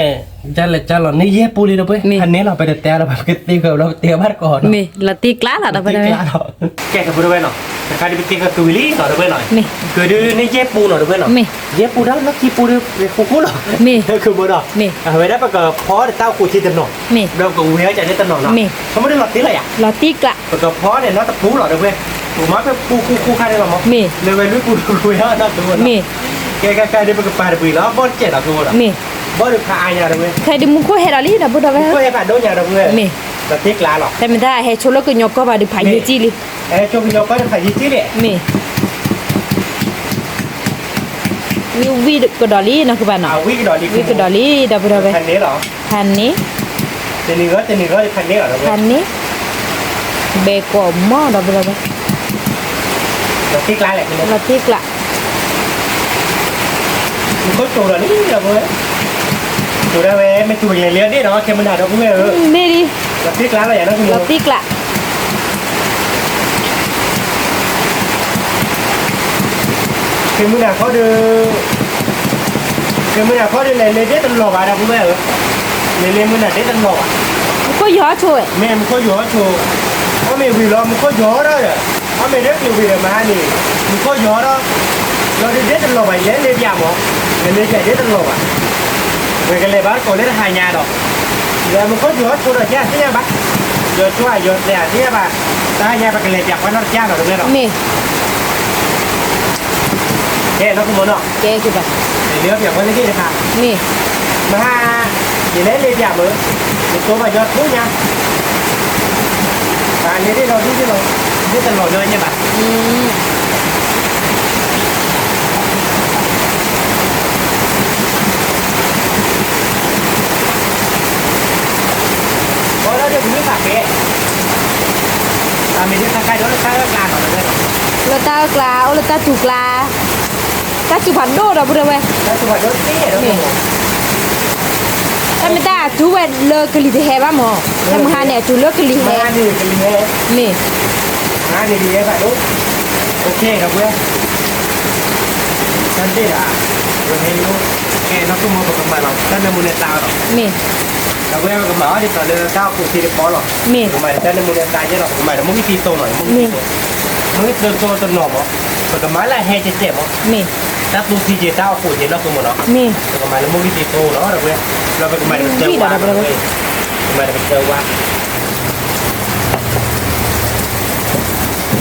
ကၢ်လဲၣ်ကၢ်လီၤန့ၢ်ယဲၢ်ပူၤလံ တဝဲ ဖးန့ၣ်လီၤ ပတတဲလီၤ ပကသ့ဃာ်လီၤ ပတဲဘၣ်တကိးနီၤ လီၤတံၢ်ကျါလီၤ တဝဲ ကဲ တဝဲနီၤ တခါဒုးပသ့ဃာ်ကုၤဝံၤလံနီၤ တဝဲနီၤ ကုၤဒုးန့ၢ်ယဲၢ်ပူၤနီၤ တဝဲနီၤ ယဲၢ်ပူၤဒီးလီၢ်ခံပူၤဒုး ပှဲၤဃူဃူလီၤ မ့ၢ် ကမိၢ်နီၤ အဝဲဒၣ်ပကဖီတၢ်အိၣ်ခိးထံတနီၤ ဒီးကဝဲအီၤကန့ၣ်တနီၤနီၤ ခီမ့ၢ်ဒုးလီၤတံၢ်လီၤယၤ လီၤတံၢ်ကျါ ပကဖီန့ၣ်နီတပူၤလီၤ တဝဲ ပကမၤဖဲပူၤဃူဃူခါန့ၣ်လီၤမး လၢဝဲလွံၢ်ပူၤတပူၤလီၤ နီတပူၤ ကဲကဲကဲဒုးပကပာ်တပူၤလီၤ ဘီၣ်တကဲးလီၤ ကမိၢ်နီၤ ဘီၣ်ဒုးဖးအါညါ တဝဲ ခဲဒုးမူခိၣ်ဟဲလီၤလံ နီတပူၤ တဝဲ မူခိၣ်ဟဲဖးဒိၣ်ညါ တဝဲ မ့ၢ် လီၤတံၢ်ကျါလီၤ တမ့ၢ်တၢ်ဟဲဆိလၢကညီကီၢ်ဘၣ်ဒုးဖးယံာ်ကံလံ ဟဲဆိကညီကီၢ်ဒုးဖးယံာ်ကံလံ မ့ၢ် ဝံၣ်ဝံၣ်ကဒီးလံနီၤ ကဘၣ်နီၤ, ဝံၣ်ကဒီးလံ ဒီပုၢ်ဒီဝဲၢ်, ဖးန့ၣ်, ဖးန့ၣ်ဘဲကိးမီၢ် ဒီပုၢ်ဒီဝဲၢ်, လီၤတံၢ်ကျါ, မ့ၢ်တိၢ်ဒီးလံ ဒီပုၢ်ဝဲၢ်, တိၢ်ဒၣ်ဝဲ မ့ၢ်တိၢ်ယလဲၤလၢအဒ့ၣ်နီၤ ခဲမုၢ်နၤ ဒီပုၢ်ဝဲၢ်ဧၢ, မ့ၢ်ဒ်, လီၤတံၢ်ကျါလီၤယၤနီၤ, လီၤတံၢ်ကျါ ခဲမုၢ်နၤခီဒီး, ခဲမုၢ်နၤခီဒီး လဲၤလ့ဒ့ၣ်တလီၤဘၣ် ဒီပုၢ်ဝဲၢ်ဧၢ, လဲၤလ့မုၢ်နၤဒ့ၣ်တလီၤဘၣ်, မူခိၣ်ယီၤဆိ, မ့ၢ်မူခိၣ်ယီၤဆိ, အီၣ်မ့ၤဝံၤလီၤ မူခိၣ်ယီၤဒီး, အီၣ်မ့ၤဒ့ၣ်ကျုးဝံၤဒီးမဟါန့ၣ်, မူခိၣ်ယီၤဒီး, လီၤဒုးဒ့ၣ်တလီၤဘၣ် လဲၤလ့ပၠးမး, လဲၤလ့ပၠးဒ့ၣ်တလီၤဘၣ်, ပကလဲၤဘၣ်တကိးလၢတဟါညါဒီး, လဲၤမူခိၣ်ယီၤဆိဒီး ကသ့ၣ်ညါဘၣ်, ယီၤဆိယီၤသဲးသ့ၣ်ညါဘၣ်, တဟါညါပကလဲၤပၠးပှၤနီတကၢ်နီၤ တဝဲဒီး မ့ၢ် ကဲနီၤ ကမိၢ်နီၤ, ကဲကဘၣ်, လဲၤလ့ပၠးပှၤလၢဒ့ၣ်တခါ, မ့ၢ်, မဟါ, ယလဲၤလ့ပၠးမ့ၢ်, ယတိၢ်ဘၣ်ယီၤထိညါ, ဘၣ်လ့ဒ့ၣ်လီၤဒ့ၣ်လီၤ, ဒ့ၣ်တလီၤညီညါဘၣ် ဘီလၢဒ့ၣ်ပူၤမ့ၢ်သးပဲ, တၢ်မ့ၢ်ဒ့ၣ်သးခါဒီးလၢတၢ်အၢၣ်ကျါနီၤ လၢတၢ်အၢၣ်ကျါ အိၣ်လၢတၢ်စူၤကျါ, တၢ်စူၤဖးဒိၣ်ဒီပုၢ်ဒီဝဲၢ်, တၢ်မ့ၢ်တၢ်အစူၤဝဲလၢကလံၤတဟဲဘၣ်မး, တၢ်မုၢ်ဟါန့ၣ် အစူၤလၢကလံၤဟဲ, မ့ၢ်, မ့ၢ်, တၢ်ဒ့ၣ်ဒီး, ကဲနီၤ ပကမၤလီၤ တၢ်နၢမူန့ၣ်သါဒီး, မ့ၢ်, ဒီပုၢ်ဝဲၢ် ပကမၤအီၤဒ်သိးလၢတၢ်အိၣ်ဖှိၣ်သ့တပီလီၤ, မ့ၢ်, ပကမၤတၢ်နၢမူန့ၣ်သါယဲလီၤ ပကမၤဒီးမူကသံၣ်သိနီၤ, မူကသံၣ်သိ, မူကသံၣ်သိတနီၤမး, ပကမၤလၢအဟဲကဲကဲမး, မ့ၢ်, တၢ်သူသံက့ၤတၢ်အိၣ်ဖှိၣ်က့ၤနီၤ ကမိၢ်နီၤ, မ့ၢ်, ပကမၤလၢမူကသံၣ်သိလီၤ ဒီပုၢ်ဝဲၢ်, ဒီးပကမၤတကတၢၢ်ဝါ, ပကမၤတကတၢၢ်ဝါ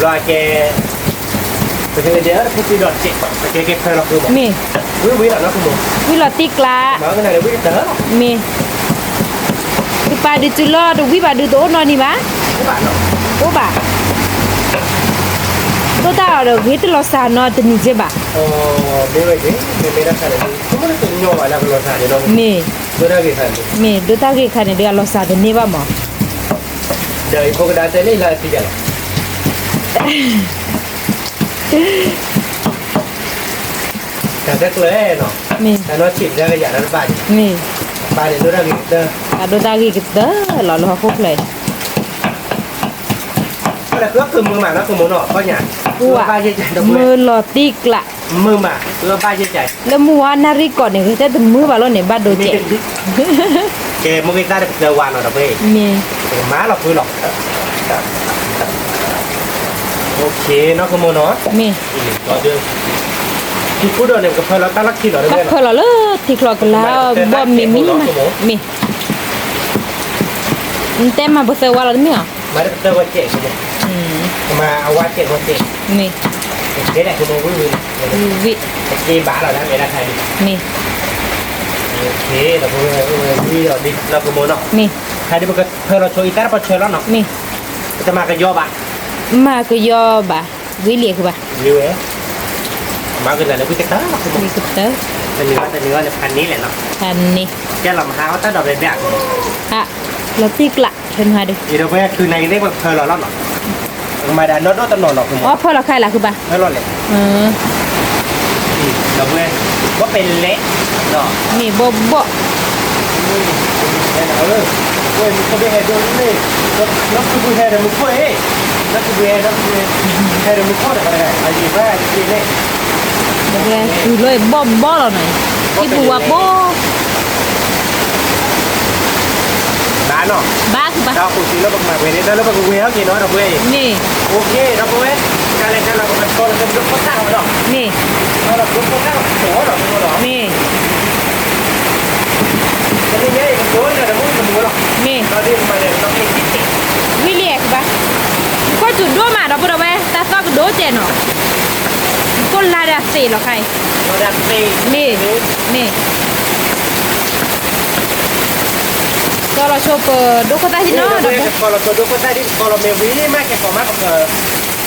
ဘျီကဲ, ပကလဲၤဒဲးတဖုသံဒီးတကဲး, ပကဲကဲဖၢလီၤဃုမး, မ့ၢ်, ဝံၤဝံၤလီၤနီၤ ကမိၢ်, ဝံၤလီၤတံၢ်ကျါ, မ့ၢ်, တပာ်ဒုးတုၤလီၤ တဝံၤဘၣ်ဒုးတအိၣ်နီတနံၤဘၣ်, တအိၣ်ဘၣ်, ဒိၣ်တၢ်အီၤဒီးဂ့ၤတလီၤစှၤနီတနံၤက့ဘၣ်, မ့ၢ်, မ့ၢ်, ဒိၣ်တၢ်ဂ့ၤခါန့ၣ်ဒီးအလီၤစှၤတန့ၢ်ဘၣ်မး, ဒီးဖိကဒါတဲလၢလီၤတံၢ်လီၤ တၢ်တကျၢၤနီၤ, တၢ်နီၢ်ဆံးတၢ်ကယၤတၢ်တဘၣ်န့ၣ်, မ့ၢ်, ဘၣ်န့ၣ်ဒိၣ်တၢ်ဂ့ၤကတၢၢ်, တၢ်ဒိၣ်တၢ်ဂ့ၤကတၢၢ်လီၤလၢဟီၣ်ခိၣ်ချၢအံၤ, ကမုာ်မးနီၤ ကမိၢ်နီၤ ခီညါ, မုာ်လီၤတံၢ်ကျါ, မုာ်မး, လၢမုၢ်ဝါနၣ်ရံၣ်ကီးန့ၣ် ဂ့ၤတဲတမုာ်ဘၣ်လီၤန့ၣ် ဘၣ်ဒိကဲး ကဲ မ့ၢ်ဂ့ၤသးဒီးပတၢ်ဝါနီၤ ဒီပုၢ်ဝဲၢ်, မ့ၢ်, ကမၤလီၤဖုလီၤ, နီၤကမိၢ်နီၤ, မ့ၢ်, ထံဖူဒီးန့ၣ် ပကဖၢလီၤတၢ်လီၢ်ခံလီၤ တၢ်ဖၢလီၤလၢထံချီကလါ ဘီၣ်မံၤမံၤမး, မ့ၢ်, နတဲမၤပတၢ်ဝါလီၤတမ့ၢ်ဧါ, မၤတၢ်ဝါကဲး, မ့ၢ်, ဝံၤ, မ့ၢ်, နီၤကမိၢ်နီၤ, မ့ၢ်, ခါဒ်ပကဖၢလီၤဆိအံၤတၢ်ပှၤဆၢလီၤနီၤ, မ့ၢ်, ပတမၤကယီဘၣ်, မၤကယီဘၣ်, ဝံၤလံဃုဘၣ်, ဝံၤဝဲ, မၤကနၣ်လၢဝံၤကတၢၢ်, ဝံၤကတၢၢ်, တနံၤဂီၢ်တနံၤဂီၢ်န့ၣ် ဖးန့ၢ်လဲၣ်နီၤ, ဖးန့ၢ်, ကဲလီၤမဟါအီၣ်တၢ်ဒီးဘဲဘဲ, လီၤတံၢ်ကျါ, ဖဲမဟါဒီး, ဒီပုၢ်ဝဲၢ် ခုနကသ့ၣ်ပဖၢလီၤလီၤနီၤ, ကမၤဒီးနီၢ်ဒိၣ်တနီၤနီၤ, အီၣ်ဖၢလီၤခါလၢဃုဘၣ်, ဖၢလီၤလဲၣ်, ဒီပုၢ်ဝဲၢ်, ဘီၣ်ပဲလဲၣ်, မ့ၢ်ဘီၣ်ဘီၣ် ဝဲမူခိၣ်ဒိၣ်ဟဲဒိၣ်န့ၣ်, နီၢ်ခုပူၤဟဲဒီးမူခိၣ်အံၤ, နီၢ်ခုပူၤဟဲ, ဟဲဒီးမူခိၣ်တဂၤတဂၤ, အယံၤဘၣ်တက့ၢ်န့ၣ်, တုၤလီၤဘီၣ်ဘီၣ်လီၤနီၤ, ဟံၣ်ပူၤဝါဘီၣ်, ဘၣ်နီၤ, ဘၣ်ဃုဘၣ်, တၢ်အိၣ်ဖှိၣ်စံးလၢပကမၤဝဲန့ၣ် တၢ်လၢပကဝဲၤအီၣ်က့ၤနီၤ ဒီပုၢ်ဝဲၢ်အံၤ, မ့ၢ်, အိၣ်က့ၤ ဒီပုၢ်ဝဲၢ်, ကလဲၤကလဲၤလီၤ ပကဆီလီၤကဒိခိၣ်သၣ်အီၤဒီး, မ့ၢ်, ဆီလီၤကဒိခိၣ်သၣ်အီၤဒီး, မ့ၢ် တနံၤညါအံၤ ပဒိတၢ်တမူတမူလီၤ. မ့ၢ်, ဝံၤလံအဲၣ်ကဘၣ်, မူခိၣ်စူၤဒိၣ်မး ဒီပုၢ်ဒီဝဲၢ်, တၢ်သီၣ်ကဒိၣ်ကဲးနီၤ, မူခိၣ်လါဒၣ်သ့ၣ်လီၤခါအံၤ, မ့ၢ်, မ့ၢ်, ဆီလီၤဆိပဒိခိၣ်သၣ်ဟံၣ်နီၤ, ဆီလီၤဆိဒိခိၣ်သၣ်ဒ် ဆီလီၤမ့ၢ်ဝံၤမး ကဲကီးမး ပကလဲၤ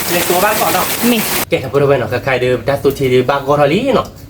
တိၤဘၣ်ကီးနီၤ. မ့ၢ်, ကဲ ဒီပုၢ်ဒီဝဲၢ်နီၤ, ခဲခါအံၤဒီး ပတၢ်သူထံဒုးဘၣ်ဂီၢ်ထီၣ်လံနီၤ.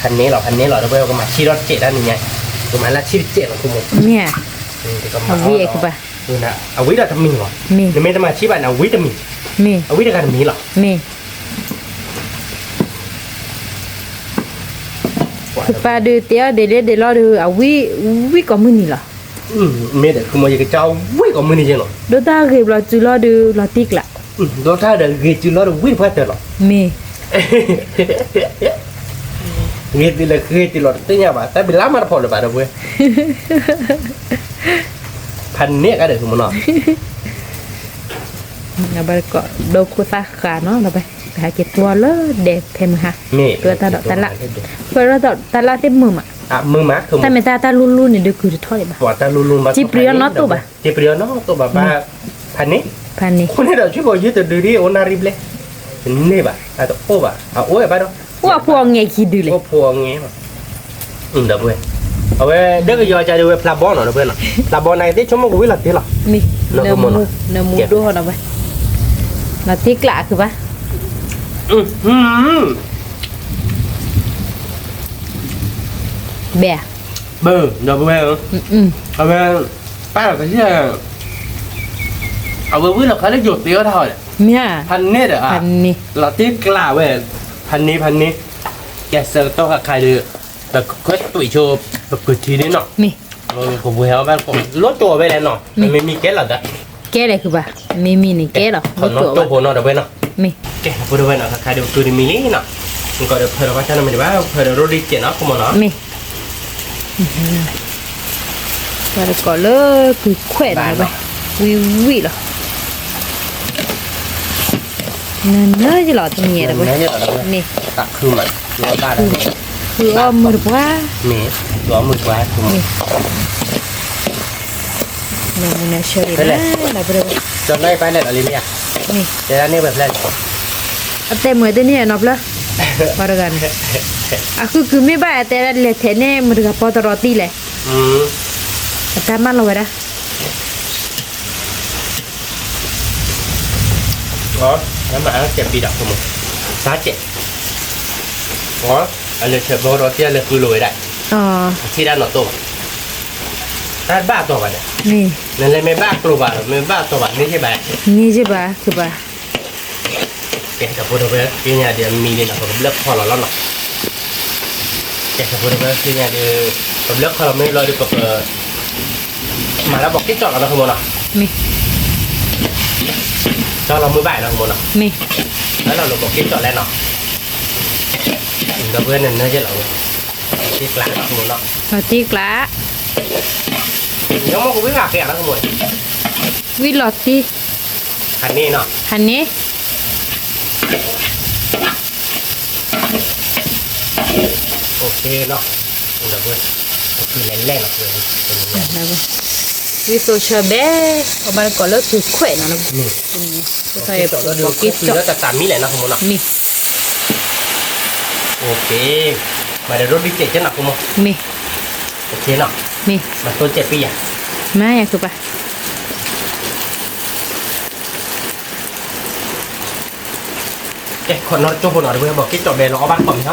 ဖးန့ၢ်လီၤ ဖးန့ၢ်လီၤ ဒီပုၢ်ဝဲၢ် ကမၤဆံးထီၣ်တစဲးတၢ်နံၤညါ, ကမၤလၢဆံးတစဲးလီၤ ဖိမုၣ်, မ့ၢ်ဧါ, အဝံအံၤကဘၣ်, အဝံဒီးတမံၤလီၤ, နမ့ၢ်တမၤဆံးဘၣ်န့ၣ် အဝံတမံၤ, မ့ၢ်, အဝံတဂၤတမံၤလီၤ, မ့ၢ်, ကပၤဒုးတဲအီၤဒ်လဲၣ်ဒ်လဲၣ်ဒုး အဝံ, ဝံကိးမုၢ်နံၤလီၤ, မ့ၢ်ဒီး ကမၤယကစၢ်ဝံကိးမုၢ်နံၤယဲလီၤ, ဒိၣ်တၢ်ဂ့ၤဘျီစုလီၤဒုး လီၤတံၢ်ကျး, ဒိၣ်တၢ်ဒီးဂ့ၤစုလီၤဒုး ဝံတပှၢ်တၢၢ်လီၤ, မ့ၢ် ဂ့ၤတုၤလၢဂ့ၤတုၤလီၤတသ့ၣ်ညါဘၣ် တၢ်ဘံလါမးတဖီၣ်လၢၤဘၣ်ဒီပုၢ်ဝဲၢ်, ဖးန့ၢ်ကဒီး ဖိမုၣ်နီၤ, ဘၣ်တကိး ဒိခိၣ်သၣ်ဃးနီၤ ဒီပုၢ်ဝဲၢ်, ဟဲက့ၤသွီလၢဒဲဖဲမုၢ်ဟါ, မ့ၢ် ကၢတၢ်ဒီးတၢ်လၢ်, ကၢတၢ်ဒီးတၢ်လၢ်သ့ၣ်မုာ်မး, မုာ်မး, တၢ်မ့ၢ်တၢ်တၢ်လူၢ်လူၢ်န့ၣ်ဒုးကုာ်တထီၣ်ဒံးဘၣ်, တၢ်လူၢ်လူၢ်ဘၣ် စံးပျံၤအီၤနီၢ်တိၢ်ဘၣ် စံးပျံၤအီၤနီၢ်တိၢ်ဘၣ်ဘၣ်, ဖးန့ၢ်, ဖးန့ၢ်, ခိၣ်န့ၣ်ဒီးဆံၣ်ဘီယုၢ်တဒုဒ်အိၣ်နၣ်ရံၣ်ဘျဲၣ်, တန့ၢ်ဘၣ် အတအိၣ်ဘၣ် အအိၣ်ဝဲဘၣ်ဒီး, အိၣ်အဖိအငဲခံဒုလဲၣ်, အိၣ်ဖိအငဲ, ဒီပုၢ်ဝဲၢ်, အဝဲဒၣ်ကယီၤကဒီးဝဲဖျါဘီနီၤ ဒီပုၢ်ဝဲၢ်နီၤ, ဖျါဘီန့ၣ်ကသ့ဆိကမိၣ်ကဝံလီၤတံၢ်လီၤ, နမူဒိၣ်ဟီဒီပုၢ်ဝဲၢ်, လီၤတံၢ်ကျးကဘၣ် ဘဲၣ်, ဘၣ်, ဒီပုၢ်ဝဲၢ်, အဝဲ, ပၢ်လီၤကဟံၣ်, အဝဲဝံလီၤခါလၢယိၤသ့အီၣ်တၢ်ဟီဒီး, မ့ၢ်, ဖးန့ၢ်ဒီး, လီၤတံၢ်ကျးဝဲ, ဖးန့ၢ် ဖးန့ၢ်, ကဲဆၢကတီၢ်ခါခါဒီး, ပခွဲးသွံၣ်ဆိ, ပကုၤထံဒ်နီၤ, ပဝဲဟဲအီၣ်ဘၣ်ကိး လိၣ်ကၠိဝဲလဲၣ်နီၤ, မ့မ့ၢ်ကဲလီၤဒီး, ကဲလဲၣ်ကဘၣ်, မ့မ့ၢ်န့ၣ်ကဲလီၤ, လိၣ်ကၠိဖိနီၤ ဒီပုၢ်ဝဲၢ်နီၤ, မ့ၢ်, ကဲ ဒီပုၢ်ဝဲၢ်နီၤ ခါခါဒီးပကုၤတမံၤလံနီၤ, ကီးဒီးဖၢဒီးဘၣ်ဆၣ်နီတမံၤဒံးဘၣ် ဖၢဒီးရိဒံကဲးနီၤ ဖိမုၣ်နီၤ, မ့ၢ် ပှၤတကိးလၢကုၤခွဲးနီၤ ဝံၣ်ဝံၣ်လီၤ, နနၢယလီၤတမံၤဒီးဝဲ, န့ၣ်, ဃုအီၣ်မုၢ်တပှၢ်, မ့ၢ်, ဃုအီၣ်မုၢ်တပှၢ်, မ့ၢ်, နမုၢ်နဆၢလံ, အတဲမုၢ်တန့ၢ်နီဖျၢၣ်, ပှၤတဂၤန့ၣ်, အဃုကုၤမ့ၢ်ဘၣ်အတဲဒၣ်လဲၤထဲးန့ၣ် မတၤတဂၤပီတရီတံၢ်လဲၣ်, အတၢ်မၢလီၤဝဲဒၣ် အမၤအါကဲးပံဒီးဖိမုၣ်, စါကဲး, အလဲၤဆဲးဘီဒီးတံၢ်လဲၤဃုလိာ်ဝဲဒၣ်, အထံၣ်ဒၣ်နီၢ်တိၢ်ဘၣ်, တၢ်ဘၣ်အတီၢ်ဘၣ်ဒီး, နလဲၤမ့ၢ်ဘၣ်ကျိၤဘၣ်ဒီး မ့ၢ်ဘၣ်အတီၢ်ဘၣ် န့ၢ်က့ၤဘၣ်, န့ၢ်က့ၤဘၣ်, ကဘၣ် ကဲ ဒီပုၢ်ဝဲၢ် သ့ၣ်ညါဒီးအမံၤဒ်နီၤ ပကဘျၢၣ်ခီလီၤလီၤနီၤ, ကဲ ဒီပုၢ်ဝဲၢ် သ့ၣ်ညါဒီး ပဘျၢၣ်ခီလီၤမ့ၢ်လီၤဒီး ပက မၤလၢဘီးက့ၣ်ကၠီၣ်လီၤနီၤ ဖိမုၣ်နီၤ, မ့ၢ်, ကၠီၣ်လီၤမုၢ်ဘၣ်နီၤ ဖိမုၣ်နီၤ, မ့ၢ်, လၢလီၤလၢဘီးက့ၣ်ကၠီၣ်လဲၣ်နီၤ, ဒီပုၢ်ဝဲၢ်န့ၣ်နၢယဲၢ်လီၤဝဲ, တံၢ်ကျးနီၤ ဖိမုၣ်နီၤ, တံၢ်ကျး ယမိၢ်ကဝံၣ်ဂၤကဲဂၤနီၤ ဖိမုၣ်, ဝံၣ်လီၤတံၢ်, ဟးန့ၢ်နီၤ, ဟးန့ၢ် OK နီၤ, ဒီပုၢ်ဝဲၢ်, လဲၤလဲၣ်နီၤ, ဝံၣ်သိးဆၢဘဲ, အဘၣ်တကိးလၢကုၤခွဲးနီၤ, ဘီးက့ၣ်ကၠီၣ်လၢတၢ်တၢ်မံလဲၣ်နီၤ ဖိမုၣ်နီၤ, မ့ၢ်, OK, မၤဒီးရိဒံကဲးကဲနီၤ ဖိမုၣ်, မ့ၢ်, OK နီၤ, မ့ၢ်, မၤသိကဲးပံယၤ, မၤယၤကဘၣ် ကဲ ခီနီတကၠိဖိနီၤ ဒီပုၢ်ဝဲၢ် ဘီးက့ၣ်ကၠီၣ်ဘဲလီၤအီၣ်ဘၣ်တကိးမံၤဟီနီၤ,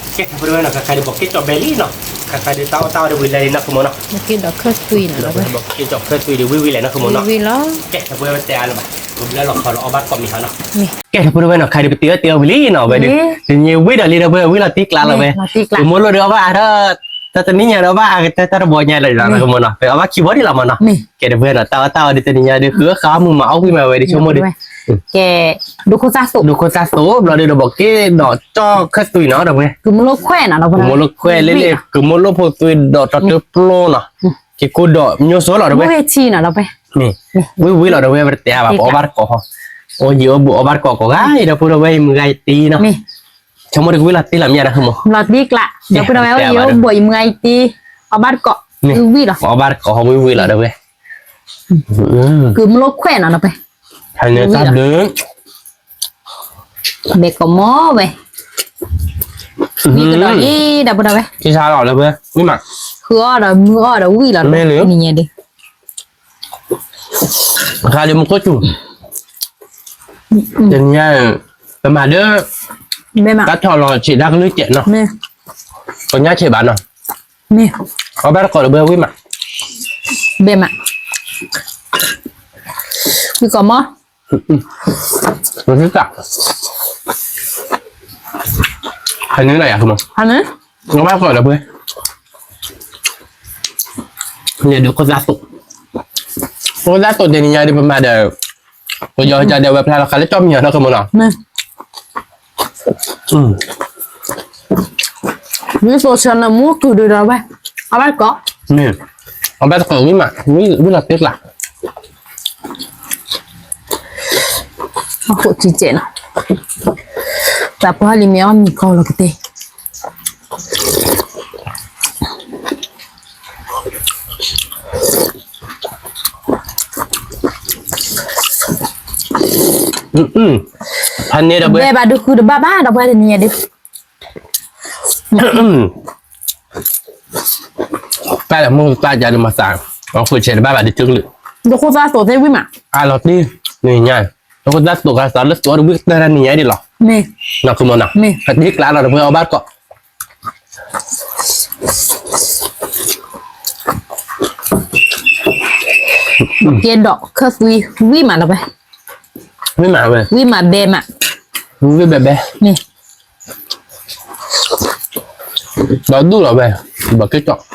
ကဲ ဒီပုၢ်ဝဲၢ်နီၤ ခါခါဒီးဘီးက့ၣ်ကၠီၣ်ဘဲလံနီၤ, ခါခါဒီးတၢ်အီၣ်တၢ်အီဒီးဝံၤလဲၤလံနီၤ ဖိမုၣ်နီၤ, ဘီးက့ၣ်ကၠီၣ်ဖၢသွံဒီးဝံၣ်ဝံၣ်လဲၤနီၤ ဖိမုၣ်နီၤ, ကဲ ဒီပုၢ်ဝဲၢ်တဲအါလၢၤဘၣ် ပဘျၢၣ်လီၤခီလီၤအီၣ်ဘၣ်တကိးမံၤဟီနီၤ, ကဲ ဒီပုၢ်ဝဲၢ်နီၤ ခါဒီးပတ့အီၣ်တ့အီၣ်ဝံၤလံနီၤ ဝဲဒီး တနံၤဝံၤဒီးလံ ဒီပုၢ်ဝဲၢ် ဝံၤလီၤတံၢ်ကျါလီၤဝဲ, ကမိၢ်လိၣ်ဒီးအီၣ်ဘၣ်အါထီၣ် တၢ်တနံၣ်ညါဒီးဘၣ်အါကတၢၢ်တၢ်တဘီညါလီၤ ဖိမုၣ်နီၤ ပအီၣ်ဘၣ်ခံဘီဒံးလီၤမးနီၤ, ကဲ ဒီပုၢ်ဝဲၢ်နီၤ တၢ်အီၣ်တၢ်အီဒီးတနံၤညါဒီး ဃုအီၣ်ဃာ်အီၣ်မုာ်မး အီၣ်ဝံၣ်မးဝဲဒီးဆိကမိၣ်ဒီး, ကဲ ဒိခိၣ်သၣ်သိး ဒိခိၣ်သၣ်သိး ဘျီဒီး ဒီးဘီးက့ၣ်ဒီးကၠီၣ်ခၢၣ်သွံနီၤ ဒီပုၢ်ဝဲၢ်, ကုၤမိၢ်လိၣ်ခွဲးနီၤ ဒီပုၢ်ဝဲၢ်, ကုၤမိၢ်လိၣ်ခွဲးလံလံ ကုၤမိၢ်လိၣ်ဖိသွံဒီးတၢ်တပျိနီၤ, က့ၤကိၢ်ဒီးမျိၣ်စိလီၤ ဒီပုၢ်ဝဲၢ်, ဝံၤဝံၤလီၤ ဒီပုၢ်ဝဲၢ် ပတတဲအါဘၣ် ပအီၣ်ဘၣ်တကိးဟီ, အိၣ်ယံၤအိၣ်ဘူးအီၣ်ဘၣ်တကိးကိးဂၤအံၤ ဒီပုၢ်ဝဲၢ် ယမုၢ်ဂၤယတံၤနီၤ ဆိကမိၣ်ဒီးကဝံၤလီၤတံၢ်လီၤမ့ၢ်ဧါ ဒီး လီၤတံၢ်ကျါ ဒီပုၢ်ဝဲၢ် အိၣ်ယံၤအိၣ်ဘူးယမုၢ်ဂၤယတံၤ အီၣ်ဘၣ်တကိး ဝံၤလီၤ အီၣ်ဘၣ်တကိးဟီ ဝံၤဝံၤလီၤ ဒီပုၢ်ဝဲၢ်, ကုၤမိၢ်လိၣ်ခွဲးနီၤ ဒီပုၢ်ဝဲၢ်, တၢ်ဘျုး ဘဲကမီၤဝဲ, မ့ၢ်ကဒီးအံၤ ဒီပုၢ်ဝဲၢ်, ဃုအီၣ်ဒီးမုၢ်အီၣ်ဒီးဝံၤလီၤ တနံၤညါဒီး ခါဒီးမူခိၣ်စူၤ, တနံၤညါ ပမၤဒီး တၢ်ထီၣ်လီၤဆံးတၢ်ကလုၢ်စဲးနီၤ, မ့ၢ်, ကညါဆံးဘၣ်နီၤ, မ့ၢ်, အဘၣ်တကိးဒီးဘဲဝံၣ်မး, ဘဲမး, ဝံၣ်ကိးမီၢ်, မ့ၢ်သ့ၣ်တၢ်, ဟးန့ၢ်လီၤယၤ, ဟးန့ၢ်, အဘၣ်တကိးဒီးဘဲ န့ၣ်ဒုးခိၣ်သၣ်သိး, ခိၣ်သၣ်သိးတနံၤညါဒ်ပမၤဒီး, ပယီၤကဒီးဝဲဖျါလီၤဃာ်လၢကၠီမံၤအီၤနီၢ်ကမီၤနီၤ, မ့ၢ်သိးဆၢနၢမူကုာ်ဒုးဒီးဝဲ, အဘၣ်တကိး, မ့ၢ်, အဘၣ်တကိးဝံၣ်မး, ဝံၣ်လီၤတ့ကျး, အဃိစံးကဲးနီၤ, တၢ်ပှၤလံမ့ၢ်အီၣ်မံၤကီလီၤကတဲ ဖးန့ၢ်ဒီးဘဲ, ဘဲဘၣ်ဒုးဃုတဘၣ်ဘၣ်ဒီးပှၤတနံၤညါဒုး, တၢ်လၢမုၢ်သၣ်ကၢ်ဒုးမၤသး, အဃိဆဲးတဘၣ်ဘၣ်ဒုးကလုာ်, ဒုးခိၣ်သၣ်သိးသ့ဝံၣ်မး, အလီၤတ့, နံၤညါ, ဒုးခိၣ်သၣ်သိးကသးလၢသိးတဝံၣ်ကတၢၢ်တၢ်နံၤညါဒ်လီၤ, နီၢ်ကမီၤနီၤ, မ့ၢ်, ကတ့ကျးလီၤဒီးပှၤအီၣ်ဘၣ်တကိး ကဲဒီးခၢၣ်သွံဝံၣ်မးဒီးဝဲ, ဝံၣ်မးဝဲ, ဝံၣ်မးဘဲမး, ဝံၣ်ဘဲဘဲ, မ့ၢ်, ဒီးဒူၣ်လီၤဝဲ, ဘၣ်က့ၤကီး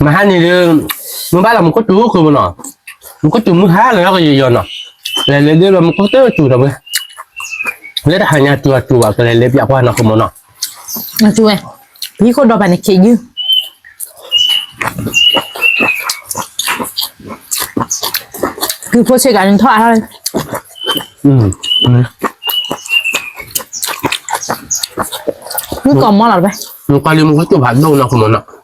မဟါန့ၣ်ဒီး, မ့ၢ်ဘၣ်လီၤမူခိၣ်စူၤအိၣ်ဃုာ်မနီၤ, မူခိၣ်စူၤမုၢ်ဟါလၢကယီၤယီၤနီၤ, လဲၤလဲၤဒ်လီၤမူခိၣ်စူၤစူၤဒီးဝဲ, လၢတဟါညါစူၤအစူၤဘၣ်ကလဲၤလဲၤပျးကွၢ်နီၢ်ကမီၤနီၤ, အစူၤဝဲ, ဟံၣ်ခိၣ်ဒီးပာ်န့ၣ်ခံးယုၢ် ကုဖိဆ့ကၤန့ၣ်ထီၣ်အါထီၣ်လံ, မုၣ်ကီၤမီၢ်လီၤတပၢ်, မုၣ်ကီၤလံမူခိၣ်စူၤဖးဒိၣ်နီၢ်ကမီၤနီၤ,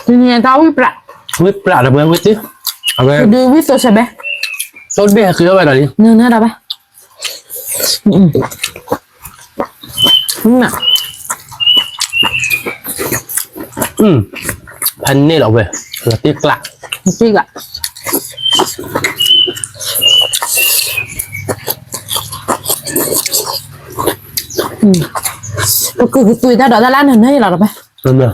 တနံၤညါတၢ်ဝံၣ်ပြး, ဝံၣ်ပြးဒီးပဝဲဝံၣ်တ့ၢ်, အဝဲ, ဒုးဝံၣ်သိးဆၢဘဲ, သိးတဘ့ၣ်ဟဲဃုအီၣ်ဝဲဒီးလံ, နနၢ်တၢ်ဘၣ် ဖးန့ၢ်လီၤဝဲ, လီၤတ့ကျး, လီၤတ့ကျး, ပကုာ်ကသွံၣ်တၢ်ဒီးတၢ်လၢနနၢ်လီၤတပၢ်, နနၢ်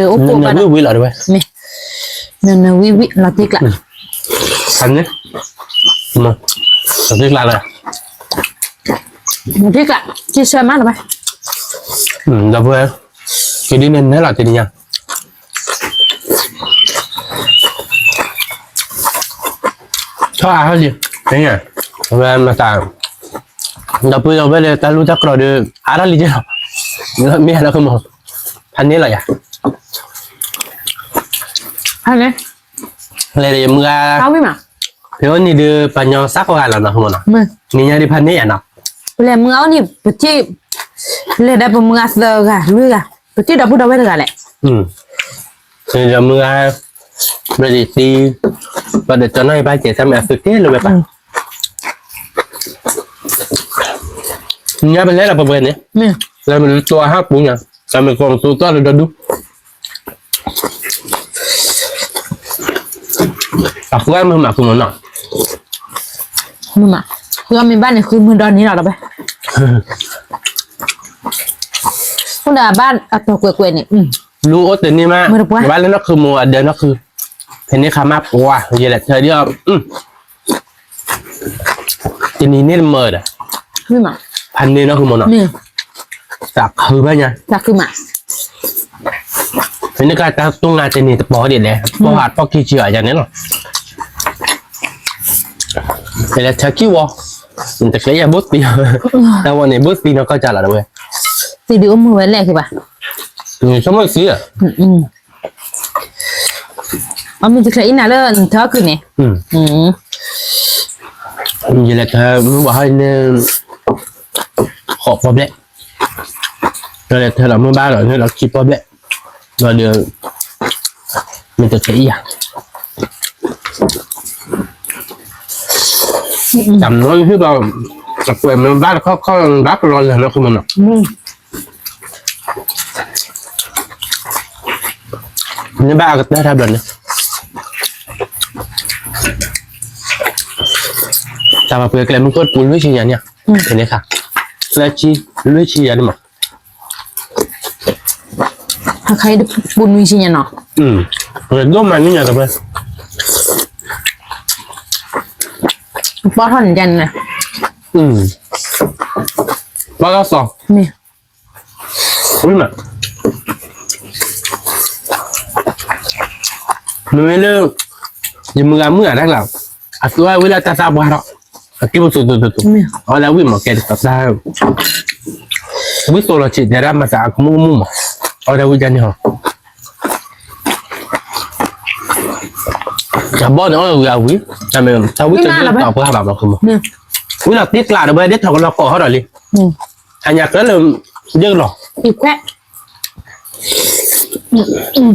ဝံၣ်ဝံၣ်လီၤတဝဲ, မ့ၢ်, နနၢ်ဝံၣ်ဝံၣ်လီၤတ့ကျး, ဖးန့ၢ်, လီၤတ့ကျးလီၤ, လီၤတ့ကျး, က့ၤဆၢမးလီၤဝဲ, ဒီပုၢ်ဝဲၢ်, က့ၤဒ်န့ၣ်နဲလီၤတနံၤညါ ထီၣ်အါထီၣ်လံ, အဝဲမၤသး, ဒီပုၢ်ဝဲၢ်လၢတၢ်လူၢ်တၢ်ကျီဒီး အါထီၣ်လံကဲလီၤ, မ့ၢ်နီၢ်ကမီၤ, ဖးန့ၢ်လီၤယၤ, ဖးန့ၢ်, လဲၤဒီးယမုၢ်ဂၤ, ဖဲအိၣ်နံၤဒီး ပှၤညီစးကီးဂၤလီၤနီၢ်ကမီၤနီၤ, နံၤညါဒ်ဖးန့ၢ်ယၤနီၤ, လဲၤမုၢ်ဂၤအိၣ်နံၤ ပထံၣ်, လဲၤဒီးပမုၢ်ဂၤသၢဂၤလွံၢ်ဂၤ, ပထံၣ်ဒီပုၢ်ဒီဝဲၢ်တဂၤလဲၣ် ဒီးမုၢ်ဂၤ, ဘျီဒ်သံ, ဘျီဒီးကၠီနီၢ်အံၤဘၣ်ကဲး တၢ်မ့ၢ်အသုက့ၤလၢဝဲပၢ်, ညါပလဲၤလီၤပှဲၤပှဲၤန့ၣ်, လၢမ့ၢ်လၢကၠီဟးပူၤညါ, တၢ်မ့ၢ်ကီးသူကၠီလၢဒီဒူၣ် အဃုအမုာ်မးဃုမနီၤ, မုာ်မး, ဃုအမ့ၢ်ဘၣ်န့ၣ် ဃုမုာ်ဒီးန့ၣ်လီၤတပၢ်, အိၣ်ဒီးအဘၣ်အတီၤကွဲးကွဲးန့ၣ်, လူအိၣ်တန့ၢ်မး, ဘၣ်လၢနီၢ်ခုမိၢ်အဒၢးနီၢ်ခု, ဖဲန့ၣ်ခါမးပှၤ ယလဲၤထၢဒ်အီၤ တနံၤန့ၣ်တမၢဒီး, ဖးန့ၢ်နီၢ်ဃုမနီၤ, တၢ်ခုဘၣ်ညါ, ဖဲန့ၣ်ကတၢ်တိၢ်ငါတနံၤတပီၤဒ်လဲၣ်, ပီၤဟးပီၣ်ခံဆံဘၣ်ယၤန့ၣ်လီၤ, ယလဲၤထၢခံဝီ, တကျဲးယၤဘိသံ, တၢ်ဝီန့ၣ်ဘိသံနီၢ်ကီၢ်ကၢ်လီၤတဝဲ, သံဒုးအိၣ်မုာ်ဝဲလဲၣ်ကဘၣ်, ဆိကမိၣ်သံ အမ့ၢ်တချုးအံၤနၤလၢနထၢအီၣ်ကုာ်န့ၣ်, ယလဲၤထၢမုၢ်ဘၣ်ဟီန့ၣ်, ဃိးပီဘျဲၣ်, ယလဲၤထၢဒီးမုၢ်ဘၣ်ဒီးန့ၣ်ဒီးခံပီဘျဲၣ်, ဒီး, မ့ၢ်တချုးအံၤဧါ, တၢ်မနုၤဟ့ၣ်ဘၣ်, အကွဲးမ့ၢ်ဘၣ်တခီခီ ဘၣ်ကလီလၢာ်လၢဃုမနီၤ, မ့ၢ်ဘၣ်အကတၢၢ်တၢ်ဘျီန့ၣ်, တၢ်ပှၤပှဲၤကျဲမုၢ်ခိၣ်တပူၤလွံၢ်ဆံယၤန့ၣ်, ဖဲန့ၣ်ခါ, သၢဆံ, လွံၢ်ဆံယၤန့ၣ်မး, အခါအံၤတပူၤနွံဆံညါနီၤ, ဒိၣ်မးန့ၣ်ညါတပှဲၤ, ပီထီၣ်န့ၣ်တၢ်န့ၣ်, ပီထီၣ်စီၤ, မ့ၢ်, ဝံၤမး, မ့မ့ၢ်လၢ, ယမုၢ်ဂၤမုၢ်ဂၤတၢ်ကျါ, အသူဝဲလၢတၢ်သၣ်ပှၢ်ထီၣ်, အက့ၢ်ပသိးသိးသိးသိး, အီၣ်လၢဝံၣ်မးကဲတသၣ်, ဝံၣ်သိးလီၤဆံးတဲဒၣ်မၤသးအကမူၣ်ကမူၣ်မး, အီၣ်တၢ်ဝံၣ်ကန့ၣ်ဟီ, အဘီၣ်န့ၣ်အီၣ်ဝံၤအဝံၤ, တၢ်မ့ၢ်တၢ်ဝံၣ်ကန့ၣ်တၢ်ပှၢ်ဘၣ်မး, ဝံၣ်လီၤတ့ကျးဒီးဝဲဒ်ထီၣ်ကလီၤကီၢ်ဟီၣ်ဒီးလံ, အညါကၢလၢ, ယကလီၤ ယၤ,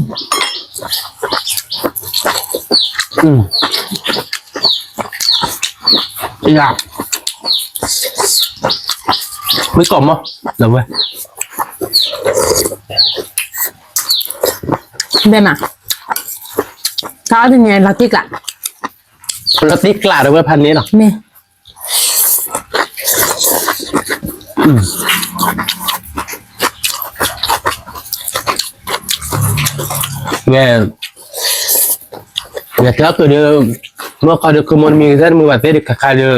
မ့ၢ်ကီၢ်မီၢ်, လၢဝဲ, ဘဲမး, တၢ်အီၣ်တနံၤလီၤတံၢ်ကျး, လီၤတံၢ်ကျးဒီးဝဲဖးန့ၣ်လီၤ, မ့ၢ် ယတဲအီၤကဒီး, မ့ၢ်ခီဒီး ကမိၣ်တမံၤကသ့ၣ်တမုာ်ဘၣ်သ့ၣ်ဒီး ခါခါဒီး,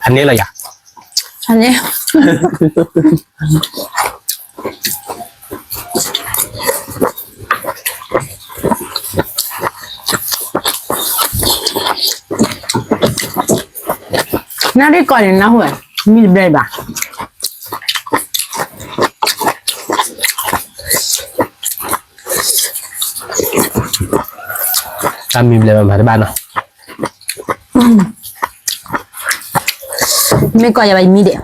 ဖးန့ၣ်လီၤယၤ, ဖးန့ၣ်, နၢ်ရံၣ်ကီၢ်န့ၣ် နၢ်ဟူဝဲ, မံတဘျဲၣ်ဘၣ် တၢ်မံဘျဲၣ်ဘၣ်မၤတဘၣ်နီၤ, မ့ၢ်ကီၢ်ယၤဘၣ်ယမံဒံး,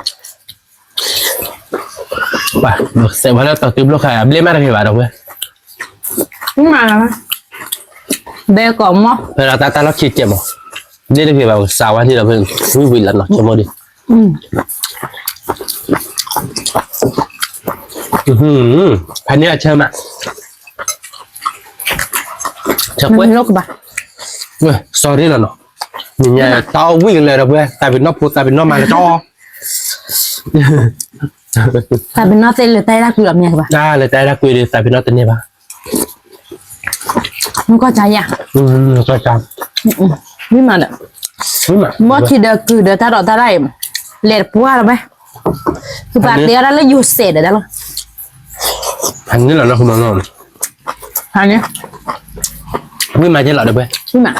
ပှၤစဲးဝဲလၢတီၤတုၤဘျီခါ အဘျ့မးတဂ့ၤဘၣ်ဒီးဝဲ, ဘဲကီၢ်မီၢ် ဖဲဒီးတၢ်တၢ်လီၢ်ခံကဲမီၢ်, ဘျ့တဂ့ၤဘၣ် ပကစးဝဲဒ်ဒီး ဝံၤဝံၤလီၤနီၤ ဆိကမိၣ်ဒံး, ဖဲန့ၣ်အဆၢမး, ဆၢကွဲး, sorry လီၤနီၤ, နညါတၢ်အီၣ်ဝံၣ်ကလဲၤဒီးပှဲၤ သးပ့ၤနီၣ်ဖိသးပ့ၤနီၣ်မၤလၢတၢ်အီၣ်, သးပ့ၤနီၣ်သ့လၢတၢ်အဲၣ်တၢ်ကွံလီၤမ့ၢ်ဘၣ်, လၢတၢ်အဲၣ်တၢ်ကွံဒီး သးပ့ၤနီၣ်တန့ၢ်ဘၣ်, မ့ၢ်ကီၢ်ကၢယၤ, မ့ၢ်မးဒီး, မ့ၢ်ထံဒီးကုၤဒီးတၢ်ဒိးတၢ်ဒၣ်အံၤမး, လဲၤတပှၢ်လီၤဝဲ, ကပာ်တဲအီၣ်တၢ်လၢယိၤစဲးဒီးတၢ်လီၤ, ဖးန့ၣ်လီၤနီၤ ဃုမနီၤ, ဖးန့ၣ်, ဝံၣ်မးက့ၤလီၤဒီးပှဲၤ, ဝံၣ်မး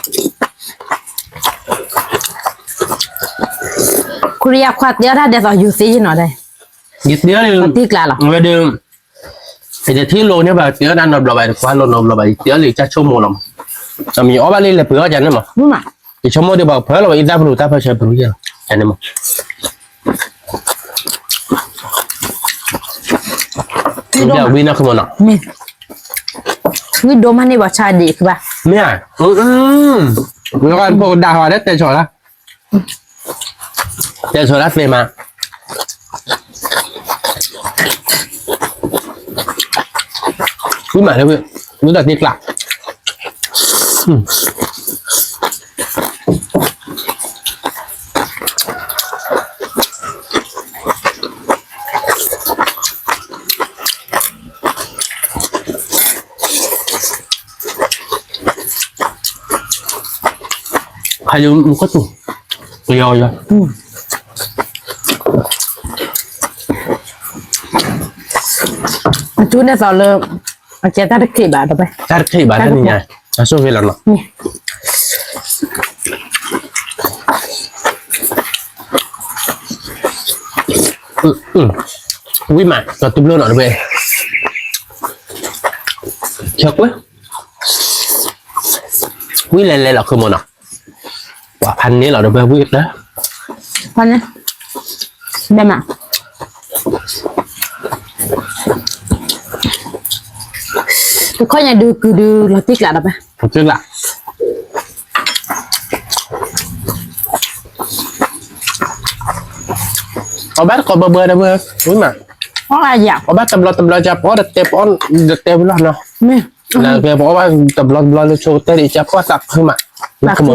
ခူရံယါခွါတဲအီၣ်တၢ်ဒဲးသိးယိၤသ့ယနီၤဒဲး, ယတဲအီၤလံ, ဝဲဒၣ်, ယတထံၣ်လိာ်န့ၢ်ဘၣ် တဲအီၣ်တၢ်နီတဘျီဘၣ် ယတကွၢ်လိာ်နီတဘျီဘၣ် ယတဲအီၤလံ ယကဆိကမိၣ်လီၤမး, အမံၤအီၣ်ဘၣ်လံလဲၤပှ့ၤအီၣ်ကန့ၣ်မး, ယဆိကမိၣ်ဒံးဘၣ်ဖၢလီၤဘၣ် အံသၣ်ဖလူတၢ်ဖၢဆၢပရူယဲၢ်လီၤ ကန့ၣ်မး, ဝံၣ်နီၢ်ခမနီၤ, ဝံၣ်ဒိၣ်မးန့ၢ်ဘၣ်ဆါဒံးခဘၣ်, မ့ၢ်ဧါ, လၢကဖိကဒၣ်ဟီဒဲးတဲဆီၣ်လၢ တဲဆိလၢသ့မး, ဝံၣ်မးလၢဝံၣ်, ဝံၣ်ဒီးတ့ကျး, ခါယမူကတူၢ်, ပယီၤယီၤ, အထူန့ၣ်သိးလၢ, အကဲတၢ်တခ့ဘၣ်ဒီးပဲ, တၢ်တခ့ဘၣ်တၢ်နံၤညါ, အဆိၣ်ဂ့ၤလီၤနီၤ, ဝံၣ်မး ဒီးတူၢ်ဘျီနီၤတဝဲ, ဆၢကွဲး, ဝံၣ်လဲၤလဲၤလီၤခီမနီၤ, ပှၤဖးန့ၢ်လီၤဒီးဝဲဝံၣ်ကတၢၢ်, ဖးန့ၢ်, ဘဲမး, တခီညါဒုးကုၤဒုးလီၤတံၢ်ကျးဒီးပဲ, လီၤတံၢ်ကျး. အီၣ်ဘၣ်တကိးဘၢဘၢဒီးဘၢ, ဝံၤမး, အီၣ်ဘၣ်တဘျီတဘျီကပီၣ်တတဲပီၣ်တတဲဝံၤလီၤနီၤ, မ့ၢ်, ပအီၣ်ဘၣ်တဘျီတဘျီလၢဆိကတၢၢ်ဒံးကပီၣ်သးဖုမး, သးဖုမး, ဝံၤ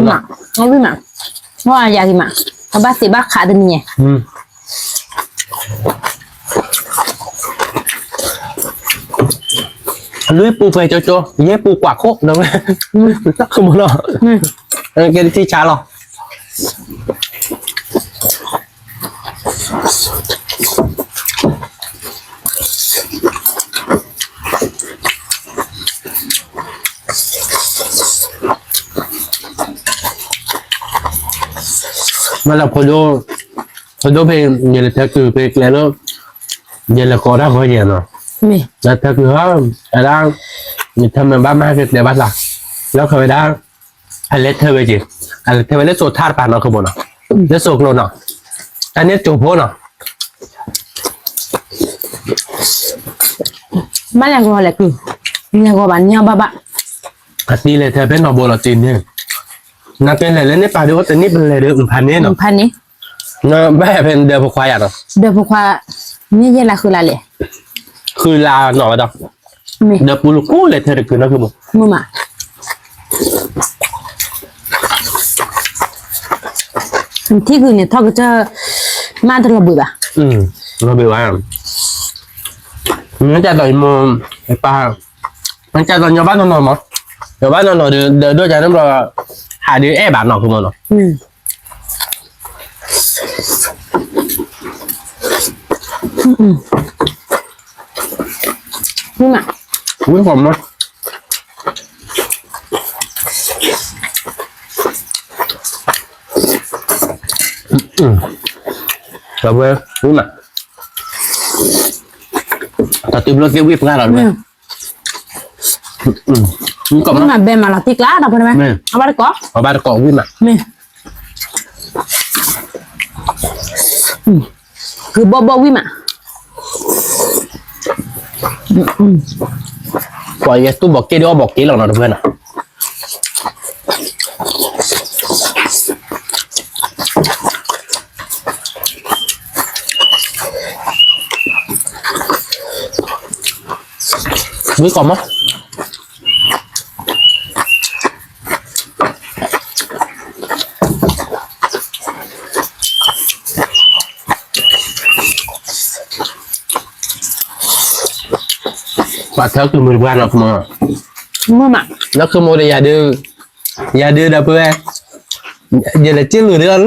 မး, အီၣ်ယၤဂ့ၤမး, အီၣ်ဘၣ်သ့ဘၣ်ခးတနံၤညါ လွံၢ်ပူၤပှဲၤကၠိကၠိ, ယဲၢ်ပူၤကွၢ်ခိၣ်, ကမီၤလီၤ, ကဲထံဆါလီၤ, မ့ၢ်လၢဖိဒိၣ်, ဖိဒိၣ်ဖဲ ယလဲၤထၢကုၢ်ဖဲကျဲလၢ, ယလဲၤဃီၤတၢ်ဃီယဲၢ်နီၤ, လဲၤထၢကုၢ်ဟီ, အဒၣ်, ယထၢမ့ၢ်ဘၣ်မၤကတဲဘၣ်သး, လၢခီဝဲဒၣ်, အလဲၤထၢဝဲက့ၤ, အလဲၤထၢဝဲလၢစိၤထါတပၤနီၤ ကဘိနီၤ, လၢစိၤကျိၤနီၤ, တၢ်န့ၣ်စိၤဖိနီၤ ဘၣ်လဲၤဂီၤလဲၤကုၢ်, လဲၤဂီၤဘၣ်ညီဘၣ်ဘၣ်, အတံၤလဲၤထၢဖဲနီၢ်ဘိလီၤတံၤန့ၣ်, နကလဲၤလၢန့ၣ်ပာ်ဒုးအိၣ်တနံၣ်ပလဲၤဒီးဖးန့ၣ်နီၤ, ဖးန့ၣ်, ဘၣ်ဟဲဖဲဒၢးဖိခွါယၤနီၤ, ဒၢးဖိခွါ, မ့ၢ်ယဲၢ်လါဃုလါလဲၣ်, ဃုလါနီၤဝဲဒီး, ဒၢးပူၤလီၤကူလဲၤထၢတကုၢ်နီၤ ကဘိ, မ့ၢ်မး ထံကုၢ်န့ၣ် ထီၣ်ကစၢၢ် မးတလီၤဘှံးဘၣ်, လီၤဘှံးဘၣ်, မ့ၢ်တၢ်သိးယမိၢ်, ပၢ်, မ့ၢ်တၢ်သိးညီဘၣ်နီၢ်နီၢ်မး, ညီဘၣ်နီၢ်နီၢ်ဒီး ဒၢးဒိၣ်ကန့ၣ်ဘျီ, ဟးဒုးအဲၣ်ဘၣ်နီၢ် ကဘိနီၤ ဝံၣ်ဃီမး, ဝံၣ်မး, တၢ်တုၤဘျီသ့ၣ်ဝံၣ်ပှၢ်လီၤ, ဝံၣ်မးဘဲမးလီၤတံၢ်ကျါဒီးဖဲန့ၣ်, အဘၣ်တကိး, အဘၣ်တကိးဝံၣ်မး, မ့ၢ် ဂ့ၤဘီဘီဝံၣ်မး, ပှၤယဲတူၢ်ဘီးက့ၣ်ဒီးအီၣ်ဘီးက့ၣ်လီၤနီၤ တဖၣ်နီၤ, ဝံၣ်ကီးမး ပှၤထၢကုၢ်မုၢ်တပှၢ်နီၤ မ့ၢ်မး လၢခုမိၢ်ဒီးယၤဒုး, ယၤဒုးဒီးပဝဲ, ယလဲၤထံၣ်လူၤဒီးလီၤ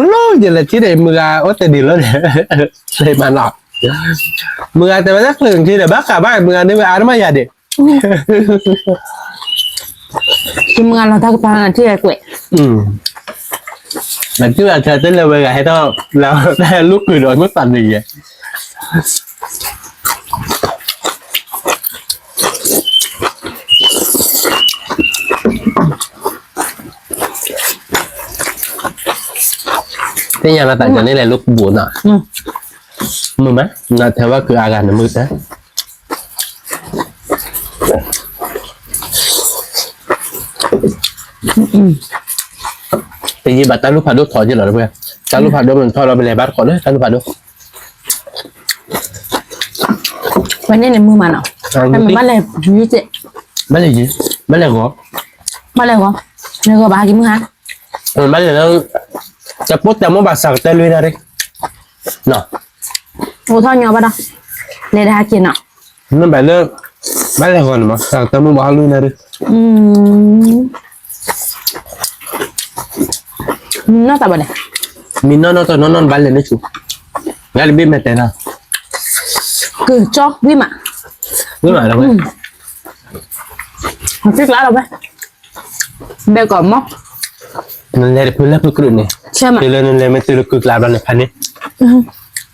ယလဲၤထံၣ်ဒီးမုၢ်ဂၤအိၣ်တဒံးလီၤဒီး, မးနီၤ, မုၢ်ဂၤတဲဝဲဒၣ်ကျၢၤထံဒီး ဘၣ်ဃးဘၣ်မုၢ်ဂၤန့ၣ်ဝဲအါတမးယၤဒံး မုၢ်ဂၤလီၤတၢ်ကပၤထံၣ်ဝဲကွဲး, နထံၣ်ဝဲထဲတလဲၤဝဲဂၤဟဲထီၣ်, လၢလူၤကုၢ်ဒီးမ့ၢ်ပာ်န့ၣ်ယဲ သ့ၣ်ညါလီၤသးကန့ၣ်လဲၤလူၤကဘူးနီၤ, မုာ်မး, နထဲဝဲကုၢ်အါဂၤန့ၣ်မုာ်တၢ် ပယံာ်ဘၣ်တၢ်လူၤဖးဒိၣ်ထီၣ်က့ၤလီၤတပှဲၤ, တၢ်လူၤဖးဒိၣ်မ့ၢ်ထီၣ်လီၤ ပလဲၤဘၣ်တကိးလၢတၢ်လူၤဖးဒိၣ်, ဝဲန့ၣ်န့ၣ်မုာ်မးနီၤ, ဘၣ်လဲၤယံၤ, ဘၣ်လဲၤယံၤ, ဘၣ်လဲၤဂီၤ, ဘၣ်လဲၤဂီၤ, လဲၤဂီၤဘၣ်ဟးက့ၤမုၢ်ဟါ, ဘၣ်လဲၤလၢ, တပိၢ်တၢ်မိၢ်ဘၣ်ဆၣ်ကတၢၢ်လွံၢ်နၣ်ရံၣ်, အိၣ်ထီၣ်ညီဘၣ်ဒီး, လဲၤဒၣ်ဟးက့ၤနီၤ မ့ၢ်ဘၣ်လၢ, ဘၣ်လဲၤဂီၤန့ၣ်မး တၢ်တၢ်မုၢ်ဘၣ်ဟီၣ်လွံၢ်နၣ်ရံၣ်, နီၢ်တၢ်ဘၣ်န့ၣ်, မ့ၢ်နီၢ်နီၢ်တနီၢ်နီၢ်ဘၣ်လဲၤလၢဆူ, ဂၤတဘ့ၣ်မဲာ်တဲနီၤ, ကၢ်ကၠီဝံၣ်မး, ဝံၣ်မးလီၤဝဲ, သ့ကျါလီၤဝဲ ဘဲကီးမး, နလဲၤတဖုလၢဖုကရူၢ်န့ၣ်, တုၤလၢနလဲၤမ့ၢ်တုၤလၢကုၢ်ကျါဘျီန့ၣ်ဖးန့ၣ်,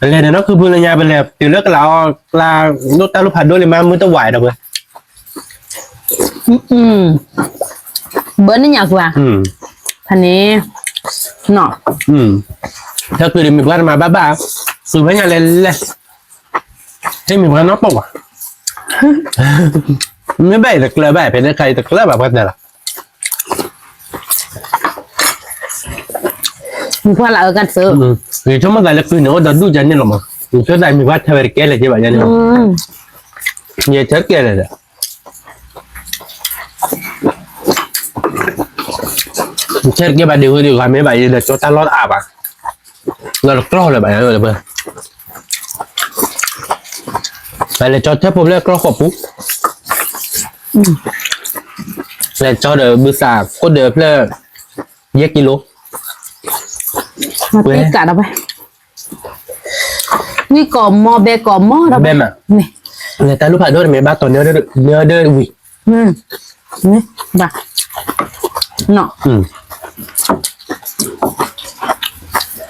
နလဲၤန့ၣ်နီၢ်ခုဖုလၢညါပလဲၤတုၤလၢကလးအီၤကျါ, ဒိၣ်တၢ်လူၤဖးဒိၣ်လံမးမုၢ်တဝးဒီးဝဲ, ဘၢန့ၣ်ညါကွၢ်, ဖးန့ၣ်, နီၤ, ထၢကုၢ်ဒ်မ့ၢ်ပှၤတမၤဘၣ်ဘၣ်, သူဖဲညါလဲၤလဲၤ ဟဲမ့ၢ်ပှၤနီၢ်ပီၢ်ဝဲ, မ့ၢ်ဘၣ်အံၤတကျၢၤဘၣ် ဖဲန့ၣ်ခါအံၤတကျၢၤဘၣ်ပှၤတဲလီၤ, မ့ၢ်ပှၤလၢအကါတသ့, ယဆိကမိၣ်သးလၢကုၢ်န့ၣ်အိၣ်ဒီးဒူၣ်ကန့ၣ်လီၤမး, နဆိသးမံၤပှၢ်ထၢဝဲတကဲလၢၤက့ဘၣ်ယဲန့ၣ်, ယဲထၢတကဲလၢၤဒီး, နထၢတကဲဘၣ်ဒ်ဝဲဒ်ဂၤမ့ၢ်ဘၣ်ယဲဒီး ကၠီတၢ်လီၢ်တအါဘၣ်, လီၤတကြီလၢၤဘၣ်ယဲ, ပလဲၤကၠီထၢဖိဖျဲၣ်ကြီဃီပူၤ, လဲၤကၠီဒီးဘုသးခိၣ်ဒၢးဖျၢၣ် ယဲၢ်ကံလိ, ဝဲ ဝံၣ်ကိးမီၤ ဘဲကိးမီၤဒီး ဘဲမး, လဲၤတၢ်လူၢ်ဖးဒိၣ်တမ့ၢ်ဘၣ်တီၤနၢဒၢဝံၤ, ဘၣ်, ဝံ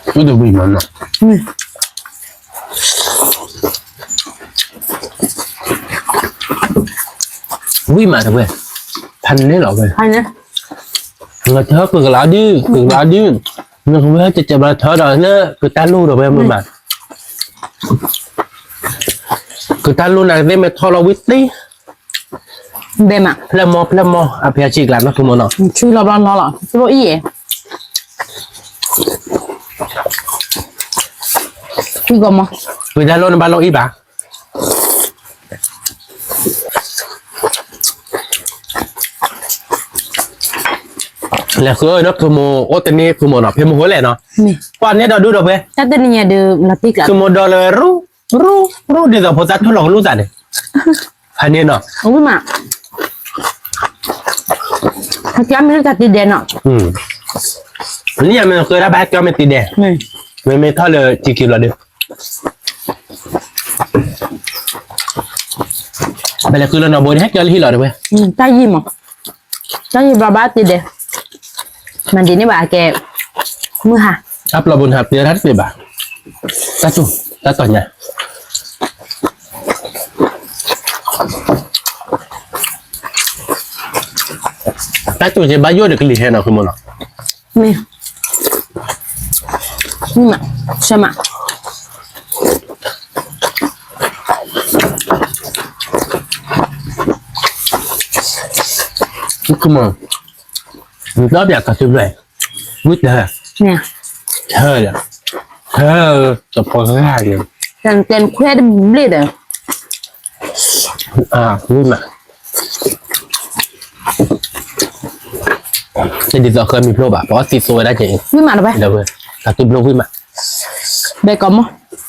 ၣ်တဝံၤမးနီၤ, ဝံၣ်မးတဝဲ, ဖးန့ၣ်လီၤဝဲ, လီၤထၢကုၢ်ကလါဒု, ကုၢ်ကလါဒု, နကဝဲကကဲဘၣ်ထၢဒီးလၢကုၢ်တၢ်လူၢ်ဒီးဝဲမုာ်မး, ကုၢ်တၢ်လူၢ်နၤကသ့ၣ်မ့ၢ်ထီၣ်လီၤဝံၣ်သ့, ဘဲမး, ဖျဲၣ်မီၤ ဖျဲၣ်မီၤ အဖဲအဆံးကျါနီၢ်ခိမီၤနီၤ, ဆူလီၤဘျီနီၤလီၤ, သရိၣ်အံၣ်ယဲ, ဝံၣ်ကိးမီၤ, ဝံၣ်တၢ်လူၢ်နဘၣ်လီၤအံၣ်ဘၣ် လဲၤဃုနီၢ်ခိမိၢ်အိၣ်တန့ၢ်ခိမိၢ်နီၤ, ဖဲမိၢ်ဃိလဲၣ်နီၤ, ကွၢ်န့ၣ်ဒီးဒူဒီးဖဲ, ခိမိၢ်ဒီးလၢရူ ရူ ရူ ဒ်သိးဖိသၣ်ထီၣ်လီၤကလူၢ်သးန့ၣ်, ဖဲန့ၣ်နီၤ, မ့ၢ်တၢ်တံၢ်ဒဲးနီၤ, နံၣ်ယၤမ့ၢ်ဃုတၢ်ဘၣ်ဟဲကၠီမ့ၢ်တံၢ်ဒဲး, မ့မ့ၢ်ထီၣ်လၢတံၢ်က့ၤဘျီဒီး ပလဲၤဃုလၢနီၢ်ဘိဒ်ဟဲကၠီလၢဟံၣ်လီၤတဝဲ, တၢ်ယံာ်မး, တၢ်ယံာ်ဘျီဘၣ်တံၢ်ဒဲး, မၤဒ်န့ၣ်ဘၣ်ကဲ, မုၢ်ဟါ, တၢ်ပျီပူၤနဟးပျဲတၢ်တသ့ဘၣ်, တၢ်တူၢ်, တၢ်တီၤညါ တၢ်တူၢ်က့ဘၣ်ယိၣ်ဒီးကလံၤဟဲနီၤ ခိမိၢ်နီၤ, မ့ၢ်, မ့ၢ်မး, ဆၢမး, ခိမိၢ်, နဒီဘၣ်ကသုဘျီ, ဝံၣ်တၢ်, ဟဲ, ဟဲ, တပှၤဂၤန့ၣ်, တၢ်ခွဲးတဘျ့ၣ်ဒီး, ဝံၣ်မး တဒ်သိးဃၢမံၤဖျိဘၣ်, ပှၤသံသိဝဲဒၣ်က့ၤ, ဝံၣ်မးတဝဲ, တၢ်တူၢ်ဘျိဝံၣ်မး, ဘဲကိးမီ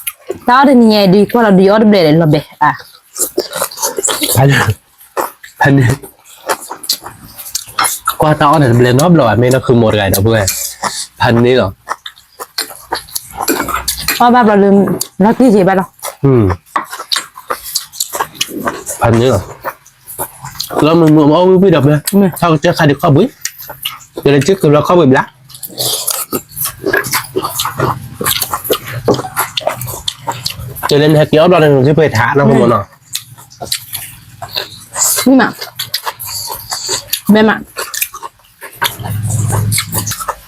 ၤ, တၢ်အီၣ်တနံၤညါဒ်ကွၢ်လီၤဒ်အီၣ်တဘျဲၣ်လီၤဘဲ, ဖဲန့ၣ်, ကွၢ်တၢ်အီၣ်န့ၣ်တဘျဲၣ်နီတဘျီဘၣ် မ့ၢ်နီၢ်ခိမိၢ်တဂၤဒီးပဝဲ, ဖဲန့ၣ်လီၤ, အီၣ်ဘၣ်ဘျီလၢ, လီၤတံၢ်က့ၤဘၣ်လီၤ, ဖဲန့ၣ်လီၤ လီၤမုာ်မုာ်အီၣ်ဝံၣ်ဝံၣ်ဒီးဖဲ, ထီၣ်ကစၢၢ်ခါဒံးခီၣ်ဘှံး, ကလဲၤက့ၤကဘျီခီၣ်ဘှံးဘျါ, ကလဲၤနဟဲက့ၤအီၣ်ဘျီန့ၣ် နက့ၤပှဲၤထါနီၢ်ခိမိၢ်နီၤ, ဝံၣ်မး, ဘဲမး,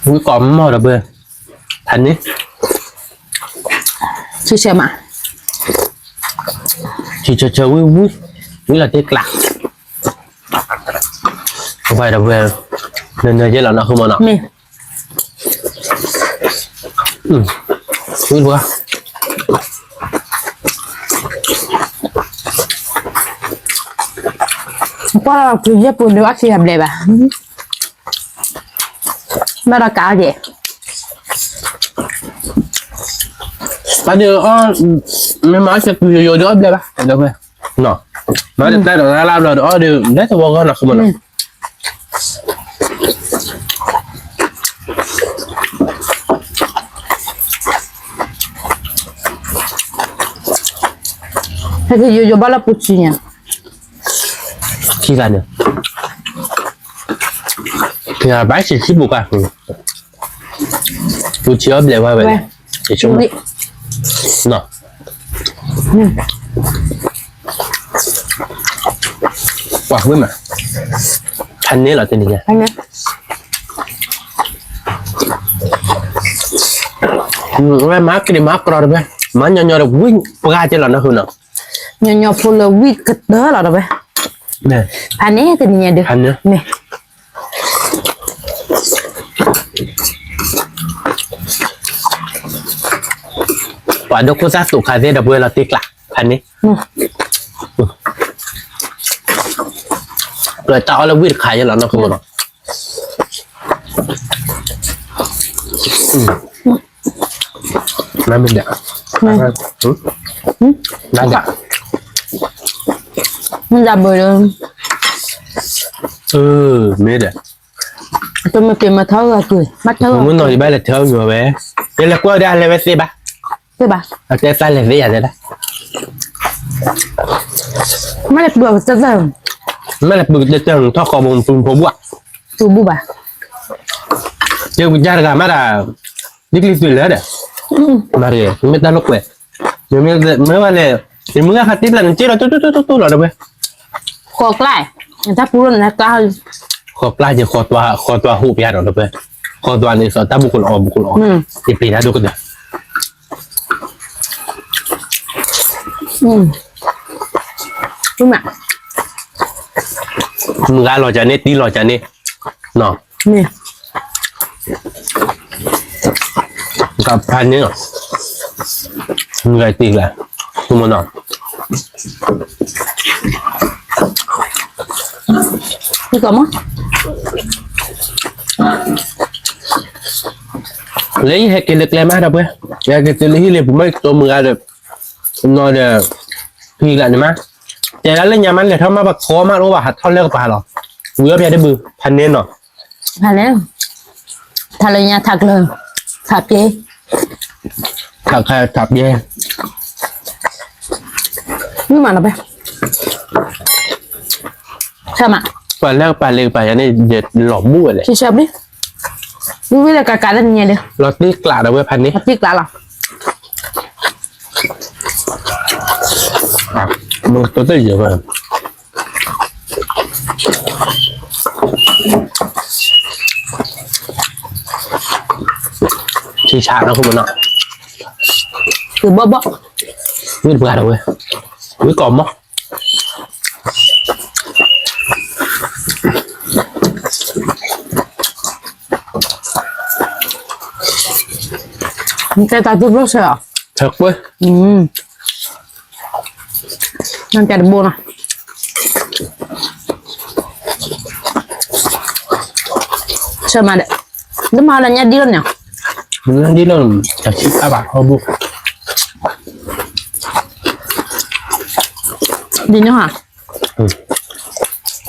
ဝံၣ်ကိးမီၤဒီးဖဲ, ဖဲန့ၣ် ဆံဆၢမး, ဆံဆၢဆၢဝံၣ်ဝံၣ်, ဝံၣ်လီၤတ့ၢ်ကျး, ဝဲဒီးဖဲ, နနၢၤယဲလီၤနီၢ်ခိမိၢ်နီၤ, ဝံၣ်ဘှါ, ကွၢ်လီၤဖုယဲၢ်ပူၤဒုးအီၣ်ဆံးအဘျဲၣ်ဘၣ်, ဘၣ်ဒီးကးအီၣ်က့ၤ, ဘၣ်ဒီးအီၣ်, မ့ၢ်မၤအီၣ်ဆံးပူၤယိယိဒုးအီၣ်ဘျဲၣ်ဘၣ်, ဒီးဖဲ, မၤတၢ်ဒီးလၢဘျီဒီးအီၣ်ဒီး လဲၤသဝီဂီၢ်နီၢ်ခိမိၢ်နီၤ ဟဲက့ၤယိယိဘၣ်လၢပူၤဆံညါ, ခံဂၤန့ၣ်, ခံဂၤဘၣ်ဆံးဆံးပူၤကွၢ်, ပူၤဆံးအီၣ်ဘျဲၣ်ဝဲဝဲ, ပှၤဝဲမး, ဖးန့ၢ်လီၤတနံၤညါ, ဝဲမၤကရံၣ်မၤကရီတဝဲ, မၤညီညီဒီးဝံၣ်ပှၢ်က့ၤလီၤနီၢ်ခိနီၤ, ညီညီဖိလၢဝံၣ်ကတၢၢ်လီၤတဝဲ, ဖးန့ၢ်တနံၤညါဒုး, ဖးန့ၢ် မ့ၢ် ဟဲက့ၤ ပှၤဒိခိၣ်သၣ်သိးခါသ့ၣ်ဒီပုၢ်ဝဲၢ်လီၤတံၢ်ကျး ဖးန့ၣ်, ပတၢ်အီၣ်လၢဝံၣ်တခါယဲလီၤနီၢ်ခိမနီၤ, နမ့ၢ်ဒၣ်, နဒၣ်, မ့ၢ်ဒၣ်ဘၣ်, မ့ၢ်ဒၣ်, တမ့ၢ်က့ၤမၤထီၣ်ဂၤကွံာ်, မ့ၢ်ထီၣ်ဂၤကွံာ်, မုၢ်နီၤယဘၣ်လဲၤထီၣ်ဂၤဝဲ, ယလဲၤကွၢ်ဒၣ်လဲၤဝဲသ့ဘၣ်, သ့ဘၣ်, အတဲသးလဲၤသ့ယၤတဲဒၣ်, မ့ၢ်လဲၤပှၤကတၢၢ်တၢၢ်, မ့ၢ်လဲၤပှၤကတၢၢ်တၢၢ် ထီၣ်ဃီဘိဖိဘၣ်, တူၢ်ဘူၣ်ဘၣ်, ယကယါတဂၤမ့ၢ်ဒၣ်, ဒ်ကျံၤသွံးလၢဒီး, မ့ၢ်တၢ်လိာ်ကွဲ, မ့ၢ်ဝဲလဲၣ်, ယမုၢ်ဂၤခါတံၢ်လၢနက့ၢ်လီၤတူၢ်တူၢ်တူၢ်တူၢ်လီၤဒီးဝဲ, ဃီကျါ, တၢ်ပူၤလီၤနကျါ, ဃီကျါယဃီသွါဟူးပယါဒီးဒီးဝဲ, ဃီသွါန့ၣ်သီတၢ်ဘူၣ်ကလီအီၤဘူၣ်ကလီအီၤ, ယပျံၤတၢ်ဒိၣ်ကတၢၢ် မုၢ်ဂၤလီၤကၢ်န့ၣ် တံၢ်လီၤကၢ်န့ၣ်, ကဖးန့ၣ်, မုၢ်ဂၤတံၢ်ကျါ, မနီၤ, လၢယဟဲက့ၤလၢကျဲမးဒီးပှဲၤ, ယဟဲက့ၤတုၤလၢဟံၣ်လံ ပမ့ၢ်ကတိၤမုၢ်ဂၤဒီး, နီၤဒီး, ဟံၣ်ကျါန့ၣ်မး, တဲဒၣ်လၢညါမးလဲၤထီၣ်မးပှၤခီမးတအိၣ်ဘၣ် ဟးထီၣ်လၢကပၤလီၤ, ဝံၤအီၣ်ပယါတဘုး ဖးန့ၣ်နီၤ, ဖးန့ၣ်, ထးလၢညါထးကျၢၤ, ထးပျဲ, ထးခါထးပျဲ, မ့ၢ်မးနီၤပှဲၤ, ဆၢမး, ပှၤလၢကပၤလၢကပၤယၤန့ၣ် ယလီၤဘူၣ်ဝဲလဲၣ်, ဆၢဆၢပျံၤ, ဝံၤဝံၤလၢကကးလၢနံၤညါဒီး, လီၤတံၢ်ကျးဒီးဝဲဖးန့ၣ်, လီၤတံၢ်ကျးလီၤ မ့ၢ်ကတိၤတၢ်ယဲၢ်ဘၣ်, ဆံဆးနီၢ်ခိမနီၤ, ဘီဘီ, ဝံတပှၢ်ဒီးဝဲ, ဝံကီၢ်မီ နတဲတၢ်သူၣ်ဖျိဆၢ, ဆၢကွံာ်, နတဲတဘိနီၤ, ဆၢမးဒီး, တမၤလၢညါဒ်လီၤန့ၣ်, ညါဒ်လီၤ, တၢ်ဆံးအါဘၣ်ဟီဘိ, ဒ်န့ၣ်ဟါ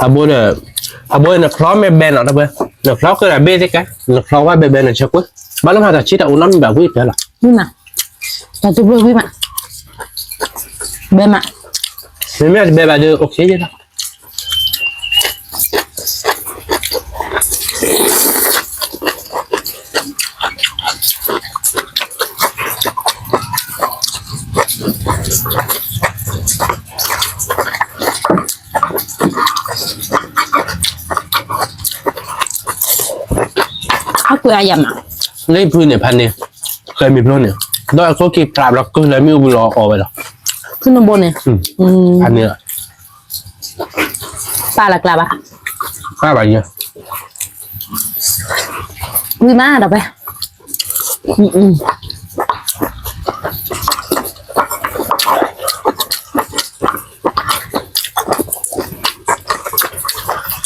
အဘိဒီး, အဘိနချီမ့ၢ်ဘဲနီၤတပှဲၤ, နချီကဒီးဘ့ၣ်သ့ၣ်ကဲ, နချီဝဲဘဲဘဲနဆၢကွံာ်, ဘၣ်လၢမၤတၢ်ဆံးတၢ်အိၣ်နီတမံၤဘၣ်ဝံၣ်တၢ်လီၤ, မ့ၢ်မး, တၢ်သူၣ်ဖျိဝံၣ်မး, ဘဲမး, မ့မ့ၢ်တဘဲဘၣ်ဒီး OK ယဲလီၤ ဟးကွံာ်အယၤမး, လၢဖုန့ၣ်ဖးန့ၣ်, ဃဲမ့ၢ်ဖျိန့ၣ်, ဒီးအခိၣ်က့ၤဖျးဘျီကုလၢမ့ၣ်အူပူၤလီၤအီၣ်ဝဲလီၤ, ဖုနဘိန့ၣ်, ဖးန့ၣ်, ပာ်လီၤကျါဘၣ်, ပာ်ဘၣ်ယဲ, ဝံၤမးဒီးဖဲ ခီမ့ၢ်ဘိ, အီ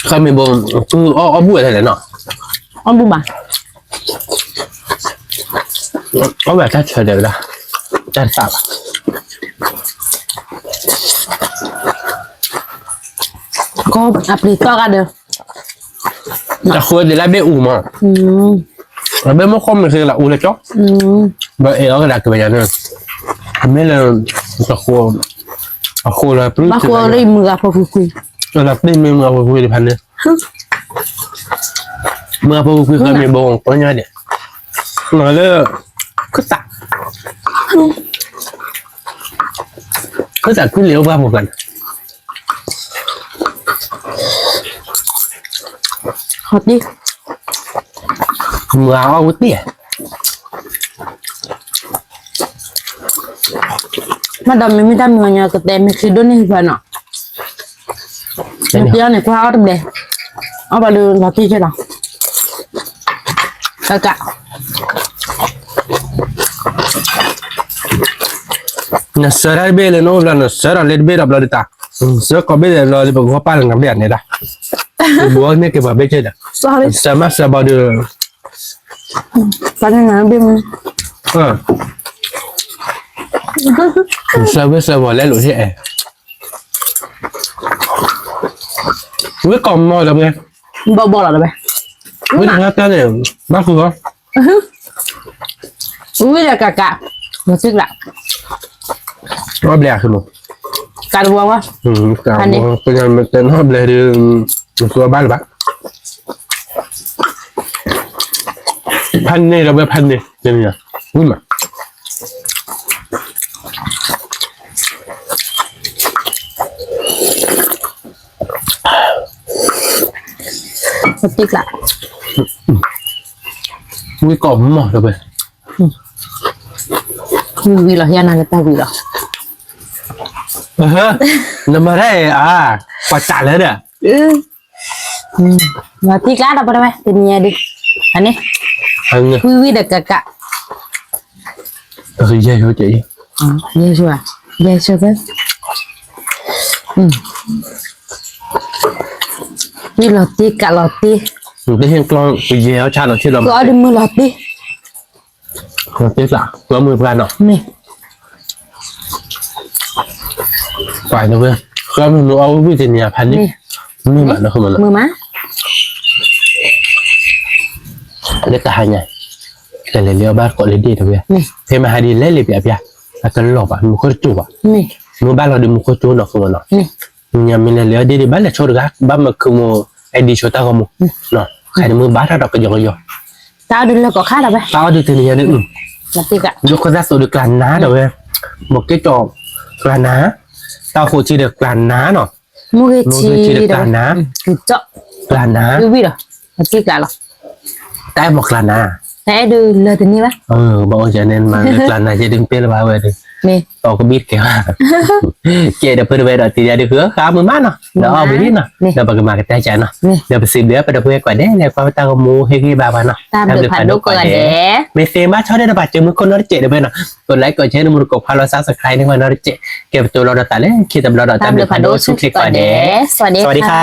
ၣ်ဘူၣ်ဝဲလဲၣ်နီၤ, အီၣ်ဘူၣ်ဘၣ်, အီၣ်ဝဲတၢ်ဆၢဒဲးဝဲဒၣ်, တၢ်တသးဘၣ်, ကီၢ်အပျံၤတီၢ်ဂၤဒီး တၢ်ဃိဒ်လၢဘ့ၣ်အူမး, အဘ့ၣ်မ့ၢ်ဃိမ့ၢ်ဃ့လၢအူလၢကၠီ, ဘၣ်အဲၣ်အီၤကဒါက့ၤဝဲညါန့ၣ်, အမ့ၢ်လၢ, တဃိ, အဃိလၢပြူၢ်, ဘၣ်ဃိလၢမုၢ်ဂၤဖိကွံာ်ကွံာ်, လၢပြူၢ်မ့ၢ်မုၢ်ဂၤဖိကွံာ်တဖၣ်န့ၣ်, မုၢ်ဂၤဖိကွံာ်ဃ့မ့ၢ်ဘိကီညါဒဲး, လၢ, ခၢၣ်သး, ခၢၣ်သးကွံာ်လံအိၣ်ပှၤဖိကျါန့ၣ် ဟီၣ်တံၢ်, မုၢ်ဂၤအီၣ်ဝံၣ်တံၢ်ဧါ, မ့ၢ်ဒီးမ့မ့ၢ်တၢ်မုၢ်ဂၤညီကတဲမ့ၢ်ခံဒိၣ်န့ၢ်ဟံၣ်ဖျါနီၤ, မ့ၢ်တံၢ်အီၣ်န့ၣ် ကွၢ်အီၣ်တဘျဲ, အီၣ်ဘၣ်ဒီးလီၤတံၢ်ကဲလီၤ, ကက, နစၢၤတၢ်တဘ့ၣ်လၢနအိၣ်ဘျီ နစၢၤဒီးလၢတဘ့ၣ်ဒီးဘျီဒုးတၢ်, စၢၤကိးဘ့ၣ်ဒီးဘျီဒုး ပကီၢ်ပာ်လၢနဘ့ၣ်န့ၣ်ဒၣ်, ဘိန့ၢ်က့ၤပှၤဘ့ၣ်က့ၤဒီး, စၢၤမးစၢၤဘီဒုး, စၢၤဝဲစၢၤဘီလဲလိာ်ဟ့ၣ်အဲ, ဝ့ၢ်ကိးမီၤဒီးဝဲ, ဘီဘီလီၤဒီးဝဲ, ဝ့ၢ်တၢ်န့ၣ်, ဘၣ်ဃုာ်လီၤ ဝံၤဒီးကးကး, မၤစ့ကလး, အီၣ်ဘျဲၣ်အဃိမး, ကးတဝီဝါ, ကးတဝီ, ပညီမ့ၢ်တဲနီၣ်ဘျဲၣ်ဒီး, မၤစ့ဘၣ်လၢၤဘၣ်, ဖးန့ၢ်ဒီးဝဲဖးန့ၢ်, ဝံၤမး ဝံၤကိးမီၤဒီးဝဲ, ဝံၤဝံၤလီၤ ယၤနၤလၢတၢ်ဝံၤလီၤ, နမၤတၢ်အံၤအါ, ပှၤစးလၢဒီး, မၤတံၢ်ကျါဒီးပတဝဲ တနံၤညါဒုး, အန့ၣ်, ဝံၤဝံၤဒီးကးကး, ယဲၢ်ဆိ, ယဲၢ်ဆိ, ဝံၤလီၤတံၢ်ကးလီၤတံၢ်, တဟ့ၣ်ကျီ, ယဲၢ်အီၣ်ဆၣ်လီၤထံၣ်လီၤ, ကီဒုးမုၢ်လီၤတံၢ် တ့ကျး ကီမုၢ်ပှၢ်နီၤ, မ့ၢ်, ပှၤနဝဲ, ကီမုၢ်နအီၣ်ဝံၣ်တနံၤအဖါန့ၣ်, မ့ၢ်မးနီၤ မ့ၢ်မး, လၢတဟါညါ, ကလဲၤလၢအီၣ်ဘၣ်တကိးလၢဒ့ၣ်တဝဲ, ဖဲမဟါဒ်လဲၣ်လံပျးပျး, အကလီၤဘၣ် မူခိၣ်တကၠိဘၣ်, မ့ၢ်ဘၣ်လီၤဒီးမူခိၣ်ကၠိနီၤ ဃုမနီၤ, ညမ့ၢ်လဲၤလၢအီၣ်ဒ့ၣ်ဒံး ဘၣ်လဲၤဆိတဂၤ ဘၣ်မၤခုမူ အဲၣ်ဒိးဆိတၢ်ဂီၤမူ, ခါန့ၣ်မ့ၢ်ဘၣ်ထီၣ်ဒီးကယီကယီ, တၢ်အီၣ်ဒုးလၢကီးခါဒီးဝဲ, တၢ်အီၣ်ဒုးတနံၤညါဒုး, ဒိခိၣ်သၣ်သိးဒုးကျးနၤဒီးဝဲ, ဘီက့ကၠီၣ်ကျးနၤ, တၢ်ဃိးထံဒီးကျးနၤနီၤ, မူဂ့ၤထံဒီးကျးနၤ, ကျးနၤ, ဝံၤဝံၤဒီး, တံၢ်ကျးလီၤ, တၢ်အဲၣ်မီၤကျးနၤ, တၢ်အဲၣ်ဒုးလၢတန့ၢ်ဘၣ်, ဘၣ်အိၣ်ယၤန့ၣ်မၤလၢကျးနၤယဲဒုးပ့ၢ်လၢၤဘၣ်ဝဲဒီး, မ့ၢ်, ပကဘံၣ်တကဲဘၣ်, ကဲဒီးဖုတဝဲဒီးတံၤယၤဒုးဃုဃါမုာ်မးနီၤ, ဒီးအီၣ်ဝံၤလံနီၤ, ဒီးပကမၤကတၢၢ်ကနီၤ, ဒီးပစံးဘျုးပဒီပုၢ်ဝဲၢ်ကိးဂၤဒဲး လဲၤကွၢ်ပတၢ်ဂီၤမူဟ့ၣ်ဂံၢ်ဘါပှၤနီၤ, တၢ်ဘျုးဖးဒိၣ်ကိးဂၤဒဲး, မ့ၢ်သ့မးဆီဒဲးဒီးပာ်စၢၤမုၢ်ခိၣ်နီတစဲးဒီးဖဲနီၤ, ကိး like ကိး share န့ၣ်မူတကိးဖးလီၤ subscribe န့ၢ်ဝဲနီတစဲး, ကဲပတိၤလီၤဒီးသးလၢခံတဘျီဒီး တၢ်ဘျုးဖးဒိၣ်ဆူၣ်ချ့ကိးဂၤဒဲး, စဝၤဒံခါ